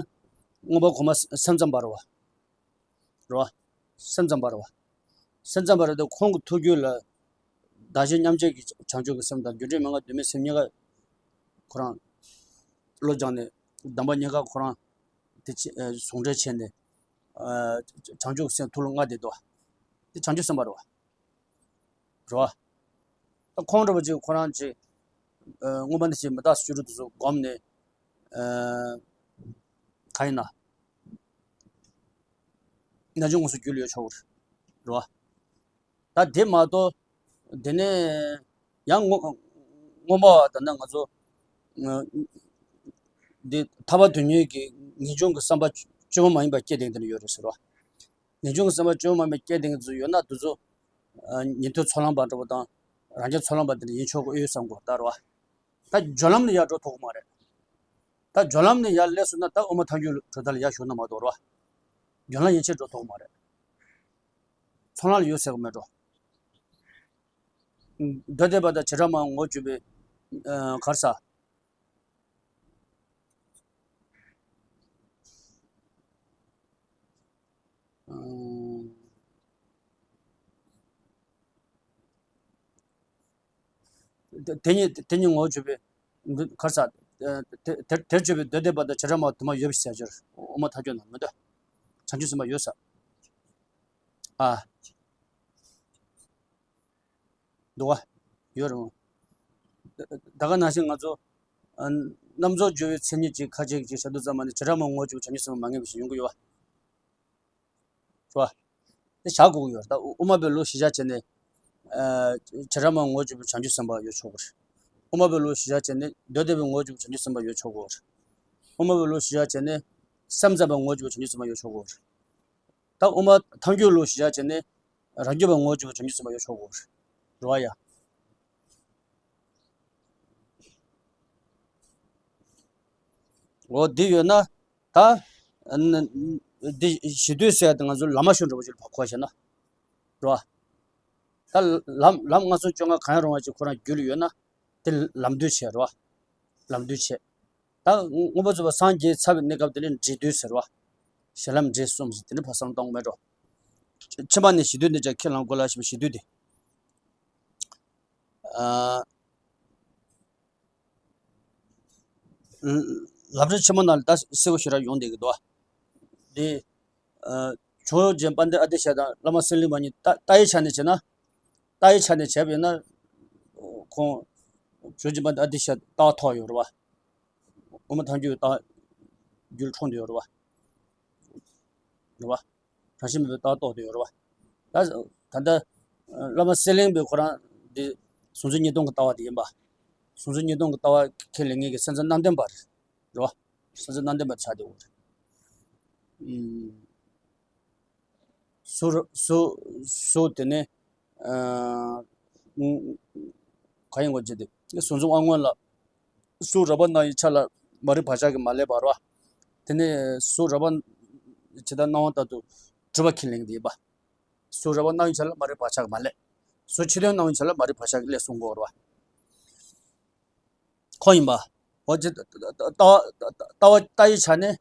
མངོན་པར་གོང་མ་སེམས་ཙམ་པ་རེད་བ། རེད་བ། སེམས་ཙམ་པ་རེད་བ། སེམས་ཙམ་པ་རེད་དེ། ཁོང་གི་ཐུགས་རྒྱུད་ལ་བདག་གཞན་མཉམ་བརྗེ་གི་བྱང་ཆུབ་ཀྱི་སེམས་དང་། རྒྱུ་འབྲས་མན་ངག་གདོད་མའི་སེམས་གཉིས་ཀ་ཁོ་རང་བློ་སྦྱངས་ནས། གདམས་པ་གཉིས་ཀ་ཁོ་རང་དེ་བྱས། ཨ། ཟུང་འབྲེལ་བྱས་ནས། ཨ། བྱང་ཆུབ་ཀྱི་སེམས་ཐུགས་ལ་མངའ་བསྡད་འདུག་བ། དེ་བྱང་ཆུབ་སེམས་དཔའ་རེད་བ། རེད་བ། ད་ཁོང་འདྲ་པོ་ཅིག་ཁོ་རང་ཅིག། ཨ། སྔོན་མ་ནས་ཅིག་མི་རྟག་སོགས་བཅུ་དྲུག་དེ་ཚོ་བསྒོམས་ནས། ཨ། གང་ཡིན་ན། རྣལ་འབྱོར་མངོན་སུམ་རྒྱུད་ལ་ཡོད་ཆོག་གི་རེད། རེད་བ། ད་དེ་མ་གཏོགས། དེ་ནས་ཡང་མངོན་མངོན་པ་བ་དང་། ད་ང་ཚོ། ཨ། འདི་ཐར་པ་དོན་གཉེར་གྱི་ངེས་འབྱུང་གི་བསམ་པ་བཅོས་མ་མ་ཡིན་པ་སྐྱེ་བསྡད་མཁན་དེ་འདྲ་ཡོད་རེད་ཟེར་བ། ངེས་འབྱུང་གི་བསམ་པ་བཅོས་མ་མ་སྐྱེ་དེ་ཚོ་ཡོད་ན། དེ་ཚོ། ཨ། ཉན་ཐོས་ཚོགས་ལམ་པ་འདྲ་པོ་དང་། རང་རྒྱལ་ཚོགས་ལམ་པ་དེ་འདྲ་ཡིན་ཆོག་གི་ཡོད་བསམ་གོ། ད་རེད་བ། ད་སྦྱོར་ལམ་ནས་ཡར་འགྲོ་ཐུབ་ཀྱི་མ་རེད། ད་སྦྱོར་ལམ་ནས་ཡར་སླེབས་སོང་ན། ད་དབུ་མ་ཐལ་འགྱུར་གྲོལ་སྟངས་ལ་ཡར་ཞུགས་ན་མ་གཏོགས། རེད་ རྒྱུན་ལ་ཡན་ཆད་འགྲོ་ཐུབ་ཀྱི་མ་རེད། ཚོར་སྣང་ལ་ཡོད་ཟེར་གི་མེད་འགྲོ། མདོ་སྡེ་པ་དང་བྱེ་བྲག་སྨྲ་བ་ངོ་བོ་བརྒྱུད་པའི་ཨ་ག་རེ་ཟ། ཨང་། དེ་དེ་ཉིད་དེ་ཉིད་ངོ་བོ་བརྗོད་པའི་འདི་ག་རེ་ཟ། དེ་དེ་དེར་བརྗོད་པའི་མདོ་སྡེ་པ་དང་བྱེ་བྲག་སྨྲ་བ་དུ་མ་ཡོད་པའི་ཕྱིར་ཟེར་རྒྱུར་དབུ་མ་ཐལ་འགྱུར་ན་མི་འདོད། བྱང་ཆུབ་སེམས་དཔའ་ཡོད་ས། ཨ། འདུག་ག་ཡོད་རེད་མོ། ད་ག་ནང་བཞིན་ང་ཚོ་ཨ་རྣམ་རྫོགས་སྦྱོར་བའི་མཚན་ཉིད་ཀྱི་ཁ་ཅིག་ཅིག་བྱ་དུས་ཙམ་པ་ནི་བྱེ་བྲག་སྨྲ་བ་ངོ་བོ་བརྗོད་པའི་བྱང་ཆུབ་སེམས་དཔའ་མ་ངེས་པ་ཞིག་ཡོང་གི་ཡོད་པ། རེད་བ། དེ་བཞག་དགོས་ཀྱི་ཡོད་རེད། ད་དབུ་མ་པའི་ལུགས་གཞིར་བཞག་བྱས་ནས་ཨ་བྱེ་བྲག་སྨྲ་བ་ངོ་བོ་བརྗོད་པའི་བྱང་ཆུབ་སེམས་དཔའ་ཡོད་ཆོག་གི་རེད། དབུ་མ་པའི་ལུགས་གཞིར་བཞག་བྱས་ནས་མདོ་སྡེ་པའི་ངོ་བོ་བརྗོད་པའི་བྱང་ཆུབ་སེམས་དཔའ་ཡོད་ཆོག་གི་རེད། དབུ་མ་པའི་ལུགས་གཞིར་བཞག་བྱས་ནས་སེམས་ཙམ་པའི་ངོ་བོ་བརྗོད་པའི་བྱང་ཆུབ་སེམས་དཔའ་ཡོད་ཆོག་གི་རེད། ད་དབུ་མ་ཐལ་འགྱུར་ལུགས་གཞིར་བཞག་བྱས་ནས་རང་རྒྱུད་པའི་ངོ་བོ་བརྗོད་པའི་བྱང་ཆུབ་སེམས་དཔའ་ཡོད་ཆོག་གི་རེད་བ་ཡ། འོ་འདི་ཡོད་ན་ད་ཨ་ནི་འདི་གཞི་དུས་ཟེར་ཡ་དེ་ང་ཚོ་བླ་མ་ཞུ་འགྲོ་བ་ཅིག་ལ་གོ་བྱས་ན་རེད་བ། ད་ལམ་ལམ་ལྔ་གསུམ་བཅོ་ལྔ་གང་ཡང་རུང་བ་ཅིག་ཁོ་རང་རྒྱུད་ལ་ཡོད་ན་དེ་ལམ་དུས་བྱས་རེད་བ། ལམ་དུས་བྱས། ད་མངོན་པར་རྫོགས་པར་སངས་རྒྱས་ཚར་བའི་གནས་སྐབས་དེ་ལ་འབྲས་དུས་ཟེར་བ། གཞི་ལམ་འབྲས་གསུམ་ཟེར་དེ་ནི་ཕར་བསམ་གཏོང་མེད་འགྲོ། ཕྱི་མ་ནས་གཞི་དུས་འདི་ཅག་ཁས་བླངས་དགོས་ལ་ཞེས་པའི་གཞི་དུས་དེ། ཨ། ལམ་རིམ་ཆེན་མོ་ནང་ལ་ད་གསལ་པོ་ཞེ་དྲག་ཡོང་བསྡད་ཀྱི་འདུག་བ། འདི། ཨ། ཇོ་བོ་རྗེ་དཔལ་ལྡན་ཨ་ཏི་ཤ་དང་བླ་མ་གསེར་གླིང་པ་གཉིས་ལྟ་ལྟ་བའི་ཆ་ནས་བྱས་ན། ལྟ་བའི་ཆ་ནས་བྱས་པ་ཡིན་ན། ཁོང་ཇོ་བོ་རྗེ་དཔལ་ལྡན་ཨ་ཏི་ཤ་ལྟ་བ་ཐོག་ཡོད་རེད་བ། དབུ་མ་ཐལ་འགྱུར་ལྟ་རྒྱུད་འཁྲུངས་བསྡད་ཡོད་རེད་བ། རེད་བ། རང་བཞིན་མེད་པའི་ལྟ་བ་རྟོགས་བསྡད་ཡོད་རེད་བ། ད་ད་ལྟ་བླ་མ་གསེར་གླིང་པའི་ཁོ་རང་འདི་གཟུང་འཛིན་གཉིས་སྟོང་གི་ལྟ་བ་དེ་ཡིན་པ། གཟུང་འཛིན་གཉིས་སྟོང་གི་ལྟ་བ་ཁས་ལེན་མཁན་གྱི་སེམས་ཙམ་རྣམ་བདེན་པ་རེད། རེད་བ། སེམས་ཙམ་རྣམ་བདེན་པ་ཆགས་བསྡད་ཡོད་རེད། ཨུམ། སུ་རུ་སུ་སུ་དེ་ནས་ཨ་ག་ཡིན་གོ་ཅི་དེ་གཟུང་འཛིན་དབང་མངོན་ལ་སུ་རབ་པ་སྣང་བའི་ཆ་ལ་མ་རིག་བག་ཆགས་ཀྱིས་མ་བསླད་པ་རེད་བ། དེ་ནས་སུ་རབ་པ་ཇི་ལྟར་སྣང་བ་ལྟར་དུ་གྲུབ་པ་ཁས་ལེན་གྱི་ཡིན་པ། སུ་རབ་པ་སྣང་བའི་ཆ་ལ་མ་རིག་བག་ཆགས་ཀྱིས་མ་བསླད། སུ་ཕྱི་དོན་སྣང་བའི་ཆ་ལ་མ་རིག་བག་ཆགས་ཀྱིས་བསླད་གསུང་གོ་རེད་བ། ཁོ་ཡིན་པ། འོ་ཅི་ལྟ་བ་ལྟ་བ་ལྟ་ཡི་ཆ་ནས་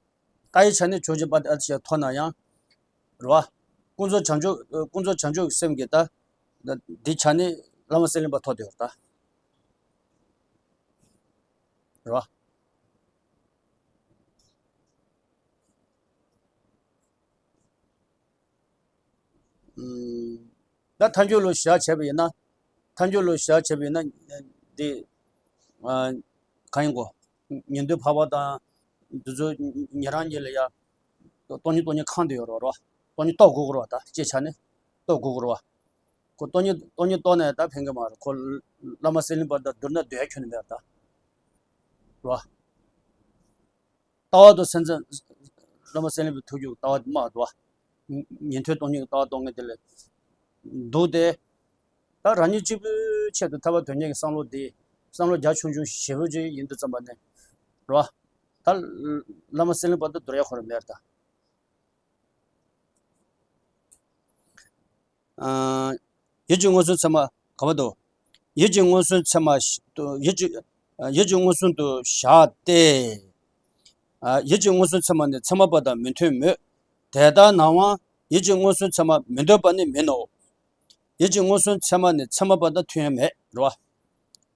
ལྟ་ཡི་ཆ་ནས་ཇོ་བོ་རྗེ་དཔལ་ལྡན་ཨ་ཏི་ཤ་མཐོ་ན་ཡང་། རེད་བ། ཀུན་རྫོབ་བྱང་ཆུབ་ཀུན་རྫོབ་བྱང་ཆུབ་ཀྱི་སེམས་ཀྱི་ད་འདི་ཆ་ནས་བླ་མ་གསེར་གླིང་པ་མཐོ་དེ་ཡོད་ད། རེད་བ། ད་ཐལ་འགྱུར་ལུགས་བཞག་བྱས་པ་ཡིན་ན། ཐལ་འགྱུར་ལུགས་བཞག་བྱས་པ་ཡིན་ན། འདི། ཨ། གང་ཡིན་གོ། ཉན་ཐོས་འཕགས་པ་དང་། འདི་ཚོ་ཉན་རང་གཉིས་ལ་ཡ། སྟོང་ཉིད་སྟོང་ཉིད་ཁེངས་དེ་ཡོད་རེད་བ། སྟོང་ཉིད་རྟོགས་དགོས་ཀྱི་རེད་བ་ད་སྤྱིའི་ཆ་ནས། རྟོགས་དགོས་ཀྱི་རེད་བ། ཁོ་སྟོང་ཉིད་སྟོང་ཉིད་རྟོགས་ནས་ད་ཕན་གྱི་མ་རེད་ཁོ། བླ་མ་གསེར་གླིང་པ་དང་བསྡུར་ན་བསྡུར་ཡ་ཁྱོན་ནས་མེད་ད། རེད་བ། ལྟ་བ་དང་སེམས་ཙམ། བླ་མ་གསེར་གླིང་པའི་ཐུགས་རྒྱུད་ལྟ་བ་མ་འདུག་བ། ཉན་ཐོས་སྟོང་ཉིད་ཀྱི་ལྟ་བ་རྟོགས་མཁན་དེ་ལས། འདུག་སྟེ། ད་རང་ཉིད་གཅིག་པུའི་ཆེད་དུ་ཐར་པ་དོན་གཉེར་གྱི་བསམ་བློ་དེ། བསམ་བློ་རྒྱ་ཆུང་ཆུང་ཞེ་པོ་ཅིག་ཡིན་དུས་ཙམ་པ་ནས། རེད་བ། ད་བླ་མ་གསེར་གླིང་པ་དང་བསྡུར་ཡ་ཁོ་རང་མེད་ད། ཡིད་ཀྱི་མངོན་སུམ་ཚད་མ་ག་བ་དོ། ཡིད་ཀྱི་མངོན་སུམ་ཚད་མ་ཡིད་ཀྱི་ཡིད་ཀྱི་མངོན་སུམ་དུ་བཞག་སྟེ། ཡིད་ཀྱི་མངོན་སུམ་ཚད་མ་ནི་ཚད་མ་པ་དང་མི་མཐུན་མོད། དེ་ལྟར་ན་ཡང་ཡིད་ཀྱི་མངོན་སུམ་ཚད་མ་མི་འདོད་པ་ནི་མིན་ནོ། ཡིད་ཀྱི་མངོན་སུམ་ཚད་མ་ནི་ཚད་མ་པ་དང་མཐུན་ཡང་མེད་རེད་བ།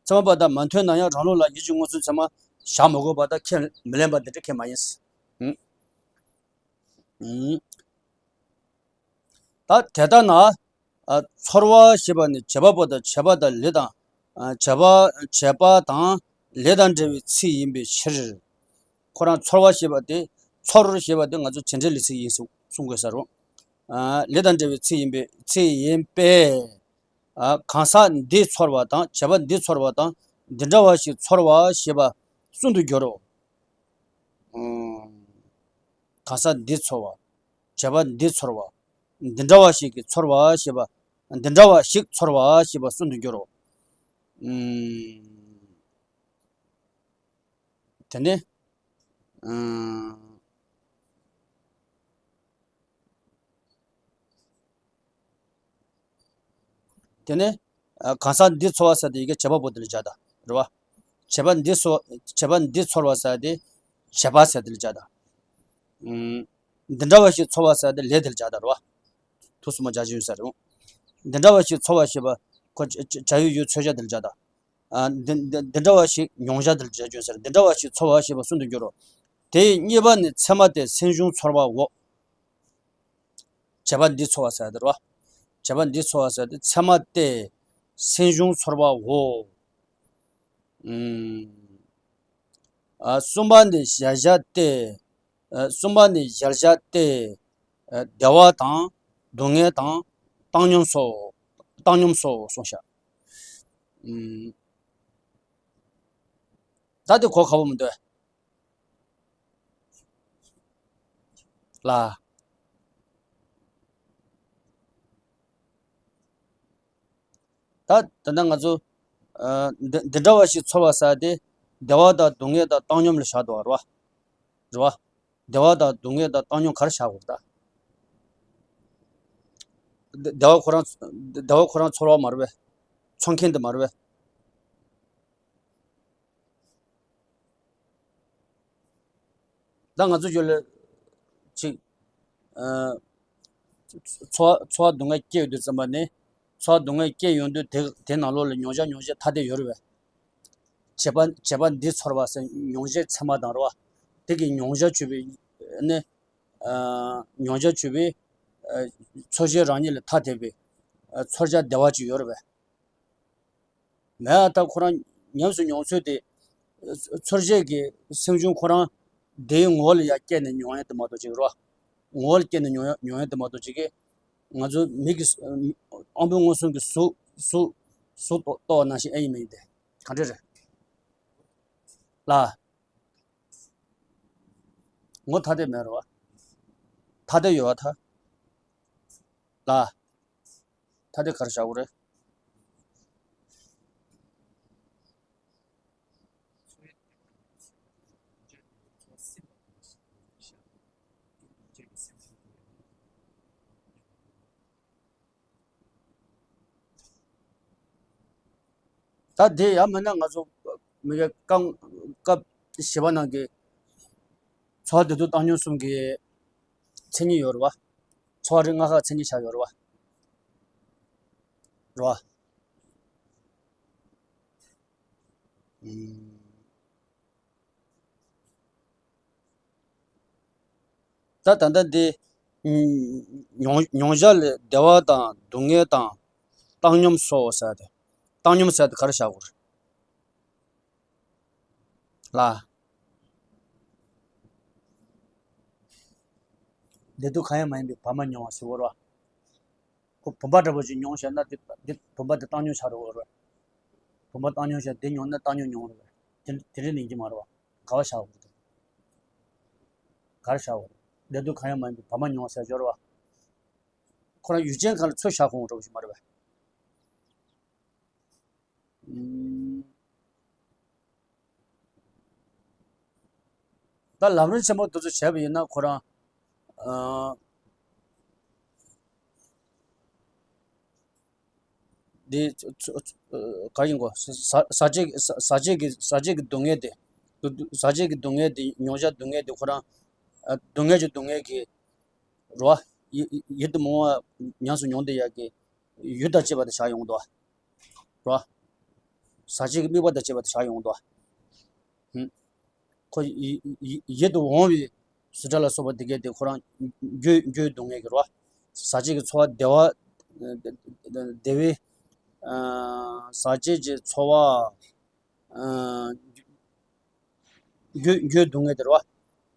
ཚད་མ་པ་དང་མ་མཐུན་ན་ཡང་རང་ལུགས་ལ་ཡིད་ཀྱི་མངོན་སུམ་ཚད་མ་བཞག་མི་དགོས་པ་དང་ཁས་མི་ལེན་པ་འདི་འདྲ་ཁས་མ་ཡིན། ད་དེ་ལྟར་ན། ཚོར་བ་ཞེས་པ་ནི་བྱེད་པ་པོ་དང་བྱེད་པ་དང་ལས་དང་། བྱེད་པ་བྱེད་པ་དང་ལས་དང་འབྲེལ་བའི་ཚིག་ཡིན་པའི་ཕྱིར། ཁོ་རང་ཚོར་བ་ཞེས་པ་དེ་ཚོར་ཞེས་པ་དེ་ང་ཚོ་བྱེད་འབྲེལ་ལས་ཚིག་ཡིན་གསུང་གསུང་དགོས་ས་རུང་། ལས་དང་འབྲེལ་བའི་ཚིག་ཡིན་པའི་ཚིག་ཡིན་པས། གང་ཟག་འདི་ཚོར་བ་དང་བྱེད་པ་འདི་ཚོར་བ་དང་འདི་འདྲ་བ་ཞིག་ཚོར་བ་ཞེས་པ་གསུམ་དུ་སྦྱོར་རོ། གང་ཟག་འདི་ཚོར་བ། བྱེད་པ་འདི་ཚོར་བ། འདི་འདྲ་བ་ཞིག་གིས་ཚོར་བ་ཞེས་པ། འདི་འདྲ་བ་ཞིག་ཚོར་བ་ཞེས་པ་གསུམ་དུ་སྦྱོར་རོ། དེ་ནས། དེ་ནས་ཨ་གང་ཟག་འདིས་ཚོར་བ་ཟེར་དེ་ཡི་གེ་བྱེད་པ་པོ་དེ་ལ་སྦྱར་ད། རེད་བ། བྱེད་པ་འདིས་ཚོར་བྱེད་པ་འདིས་ཚོར་བ་ཟེར་དེ་བྱེད་པ་ཟེར་དེ་ལ་སྦྱར་ད། ཨུམ། འདི་འདྲ་བ་ཞིག་ཚོར་བ་ཟེར་དེ་ལས་དེ་ལ་སྦྱར་ད། རེད་བ། དུས་གསུམ་མ་སྦྱར་གྱི་ཡོད་ས་རེད། འདི་འདྲ་བ་ཞིག་ཚོར་བ་ཞེས་པ་ཁོ་བྱ་བྱ་ཡུལ་ཡུལ་ཚོས་བྱ་དེ་ལ་སྦྱར་ད། ཨ་འདི་འདི་འདི་འདྲ་བ་ཞིག་མྱོང་བྱ་དེ་ལ་སྦྱར་གྱི་ཡོད་ས་རེད། འདི་འདྲ་བ་ཞིག་ཚོར་བ་ཞེས་པ་གསུམ་དུ་འགྱུར་རོ། དེ་ཡི་གཉིས་པ་ནི་ཚད་མ་སྟེ་སེམས་བྱུང་ཚོར་བའོ། བྱེད་པ་འདིས་ཚོར་བ་ཟེར་དེ་རེད་བ། བྱེད་པ་འདིས་ཚོར་བ་ཟེར་དེ་ཚད་མ་སྟེ་སེམས་བྱུང་ཚོར་བའོ། ཨུམ། ཨ་གསུམ་པ་ནི་གཞལ་བྱ་སྟེ། ཨ་གསུམ་པ་ནི་གཞལ་བྱ་སྟེ། ཨ་བདེ་བ་དང་སྡུག་བསྔལ་དང་བཏང་སྙོམས་སོ། བཏང་སྙོམས་སོ་གསུངས་ཤག་ཨུམ། ད་དེ་གོ་ཁག་པོ་མི་འདུག་ལ། ད་ད་ལྟ་ང་ཚོ་ཨ་འདི་འདི་འདྲ་བ་ཞིག་ཚོར་བ་ཟེར་དེ་བདེ་བ་དང་སྡུག་བསྔལ་དང་བཏང་སྙོམས་ལ་བཞག་འདུག་བ། རེད་བ། རེད་བ། བདེ་བ་དང་སྡུག་བསྔལ་དང་བཏང་སྙོམས་ག་རེ་བཞག་དགོས་རེད་ད། བདེ་བདེ་བ་ཁོ་རང་བདེ་བ་ཁོ་རང་ཚོར་བ་མ་རེད་པས། ཚོར་མཁན་དེ་མ་རེད་པས། ད་ང་ཚོ་ཡོད་ལ་ཅིག་ཨ་ཚོར་ཚོར་བ་སྡུག་བསྔལ་སྐྱེ་ཡོང་དུས་ཙམ་པ་ནས་ཚོར་བ་སྡུག་བསྔལ་སྐྱེ་ཡོང་དུས་དེ་དེ་ནང་ལོགས་ལ་མྱོང་བྱ་མྱོང་བྱེད་ཐ་དད་ཡོད་རེད་པས། བྱེད་པ་བྱེད་པ་འདིས་ཚོར་བ་ཟེར་མྱོང་བྱེད་ཚད་མ་དང་རེད་བ། དེ་གི་མྱོང་བྱ་བརྗོད་པའི་ནི་ཨ་མྱོང་བྱ་བརྗོད་པའི་ཨ་ཚོར་བྱེད་རང་ཉིད་ལ་ཐ་དད་པའི་ཨ་ཚོར་བྱ་བདེ་བ་ཅིག་ཡོད་རེད་པས། མེད་ཨ་ད་ཁོ་རང་ཉམས་སུ་མྱོང་ཚུལ་དེ་ཚོར་བྱེད་ཀྱི་སེམས་བྱུང་ཁོ་རང་དེའི་ངོ་བོ་ལ་ཡ་སྐྱེས་ནས་མྱོང་ཡ་དེ་མ་གཏོགས་ཅིག་རེད་བ། ངོ་བོ་ལ་སྐྱེས་ནས་མྱོང་ཡ་མྱོང་ཡ་དེ་མ་གཏོགས་ཅིག་གི་ང་ཚོ་མིག་གི་ཨང་པོ་མངོན་སུམ་གྱི་གཟུགས་གཟུགས་གཟུགས་རྟོགས་པ་ནང་བཞིན་ཨེ་ཡིན་མིན་དེ་ག་འདྲ་རེད། ལ། ངོ་ཐ་དད་མེད་རེད་བ། ཐ་དད་ཡོད་བ་ཐ། ལ། ཐ་དད་ག་རེ་བཞག་དགོས་རེད། ད་དེ་ཡང་མིན་ན་ང་ཚོ་མི་གའི་རྐང་སྐབས་བཞི་པ་ནང་གི་ཚོར་བ་བདེ་སྡུག་བཏང་སྙོམས་གསུམ་གྱི་མཚན་ཉིད་ཡོད་རེད་བ། ཚོར་བ་རིགས་ལྔ་ཁག་མཚན་ཉིད་ཆགས་ཡོད་རེད་བ། རེད་བ། ཨུམ། ད་ད་ལྟ་འདི་ཨུམ་མྱོང་མྱོང་བྱ་ལས་བདེ་བ་དང་སྡུག་བསྔལ་དང་བཏང་སྙོམས་སོ་ཟེར་ཏེ། བཏང་སྙོམས་ཟེར་ཏེ་ག་རེ་བཞག་དགོས་རེད། ལ། བདེ་སྡུག་གང་ཡང་མ་ཡིན་པའི་བར་མ་མྱོང་བ་ཟེར་བ་རེད་བ། ཁོ་བུམ་པ་འདྲ་པོ་ཞིག་མྱོང་བྱས་ན་དེ་དེ་བུམ་པ་དེ་བཏང་སྙོམས་ཆགས་འགྲོ་གི་རེད། བུམ་པ་བཏང་སྙོམས་བྱས་དེ་མྱོང་ན་བཏང་སྙོམས་མྱོང་རེད། དེ་དེ་འདྲ་ཡིན་གྱི་མ་རེད་བ། ག་བ་བཞག་དགོས་རེད། ག་རེ་བཞག་དགོས་རེད། བདེ་སྡུག་གང་ཡང་མ་ཡིན་པའི་བར་མ་མྱོང་བ་ཟེར་སྦྱོར་བ། ཁོ་རང་ཡུལ་ཅན་གང་ལ་ཚུར་བཞག་དགོས་འགྲོ་གི་མ་རེད་བ། ཨུམ། ད་ལམ་རིམ་ཆེན་པོ་དེ་ཚོ་བྱས་པ་ཡིན་ན་ཁོ་རང་ཨ་འདི་ཚོ་ཚོ་ཚོ་ག་ཡིན་གོ་ཟ་ཟ་བྱེད་ཀྱི་ཟ་ཟ་བྱེད་ཀྱི་ཟ་བྱེད་ཀྱི་སྡུག་བསྔལ་དེ་སྡུག་སྡུག་ཟ་བྱེད་ཀྱི་སྡུག་བསྔལ་དེ་མྱོང་བྱ་སྡུག་བསྔལ་དེ་ཁོ་རང་ཨ་སྡུག་བསྔལ་གྱི་སྡུག་བསྔལ་གྱི་རེད་བ། ཡིད་ཡིད་དུ་མི་འོང་བ་ཉམས་སུ་མྱོང་བསྡད་ཡག་གི་ཡུལ་དང་བཅས་པ་དེ་ཆགས་ཡོང་གི་འདུག་བ། རེད་བ། ཟ་བྱེད་ཀྱི་དམིགས་པ་དང་བཅས་པ་དེ་ཆགས་ཡོང་གི་འདུག་བ། ཧུམ། ཁོ་ཡི་ཡི་ཡིད་དུ་འོང་བའི་གཟུགས་སྒྲ་ལ་སོགས་པ་དེ་གས་དེ་ཁོ་རང་རྒྱུ་རྒྱུའི་སྡུག་བསྔལ་གྱི་རེད་བ། ཟ་བྱེད་ཀྱི་ཚོར་བ་བདེ་བ་བདེ་བའི་ཨ་ཟ་བྱེད་ཀྱི་ཚོར་བ་ཨ་རྒྱུ་རྒྱུའི་སྡུག་བསྔལ་དེ་རེད་བ།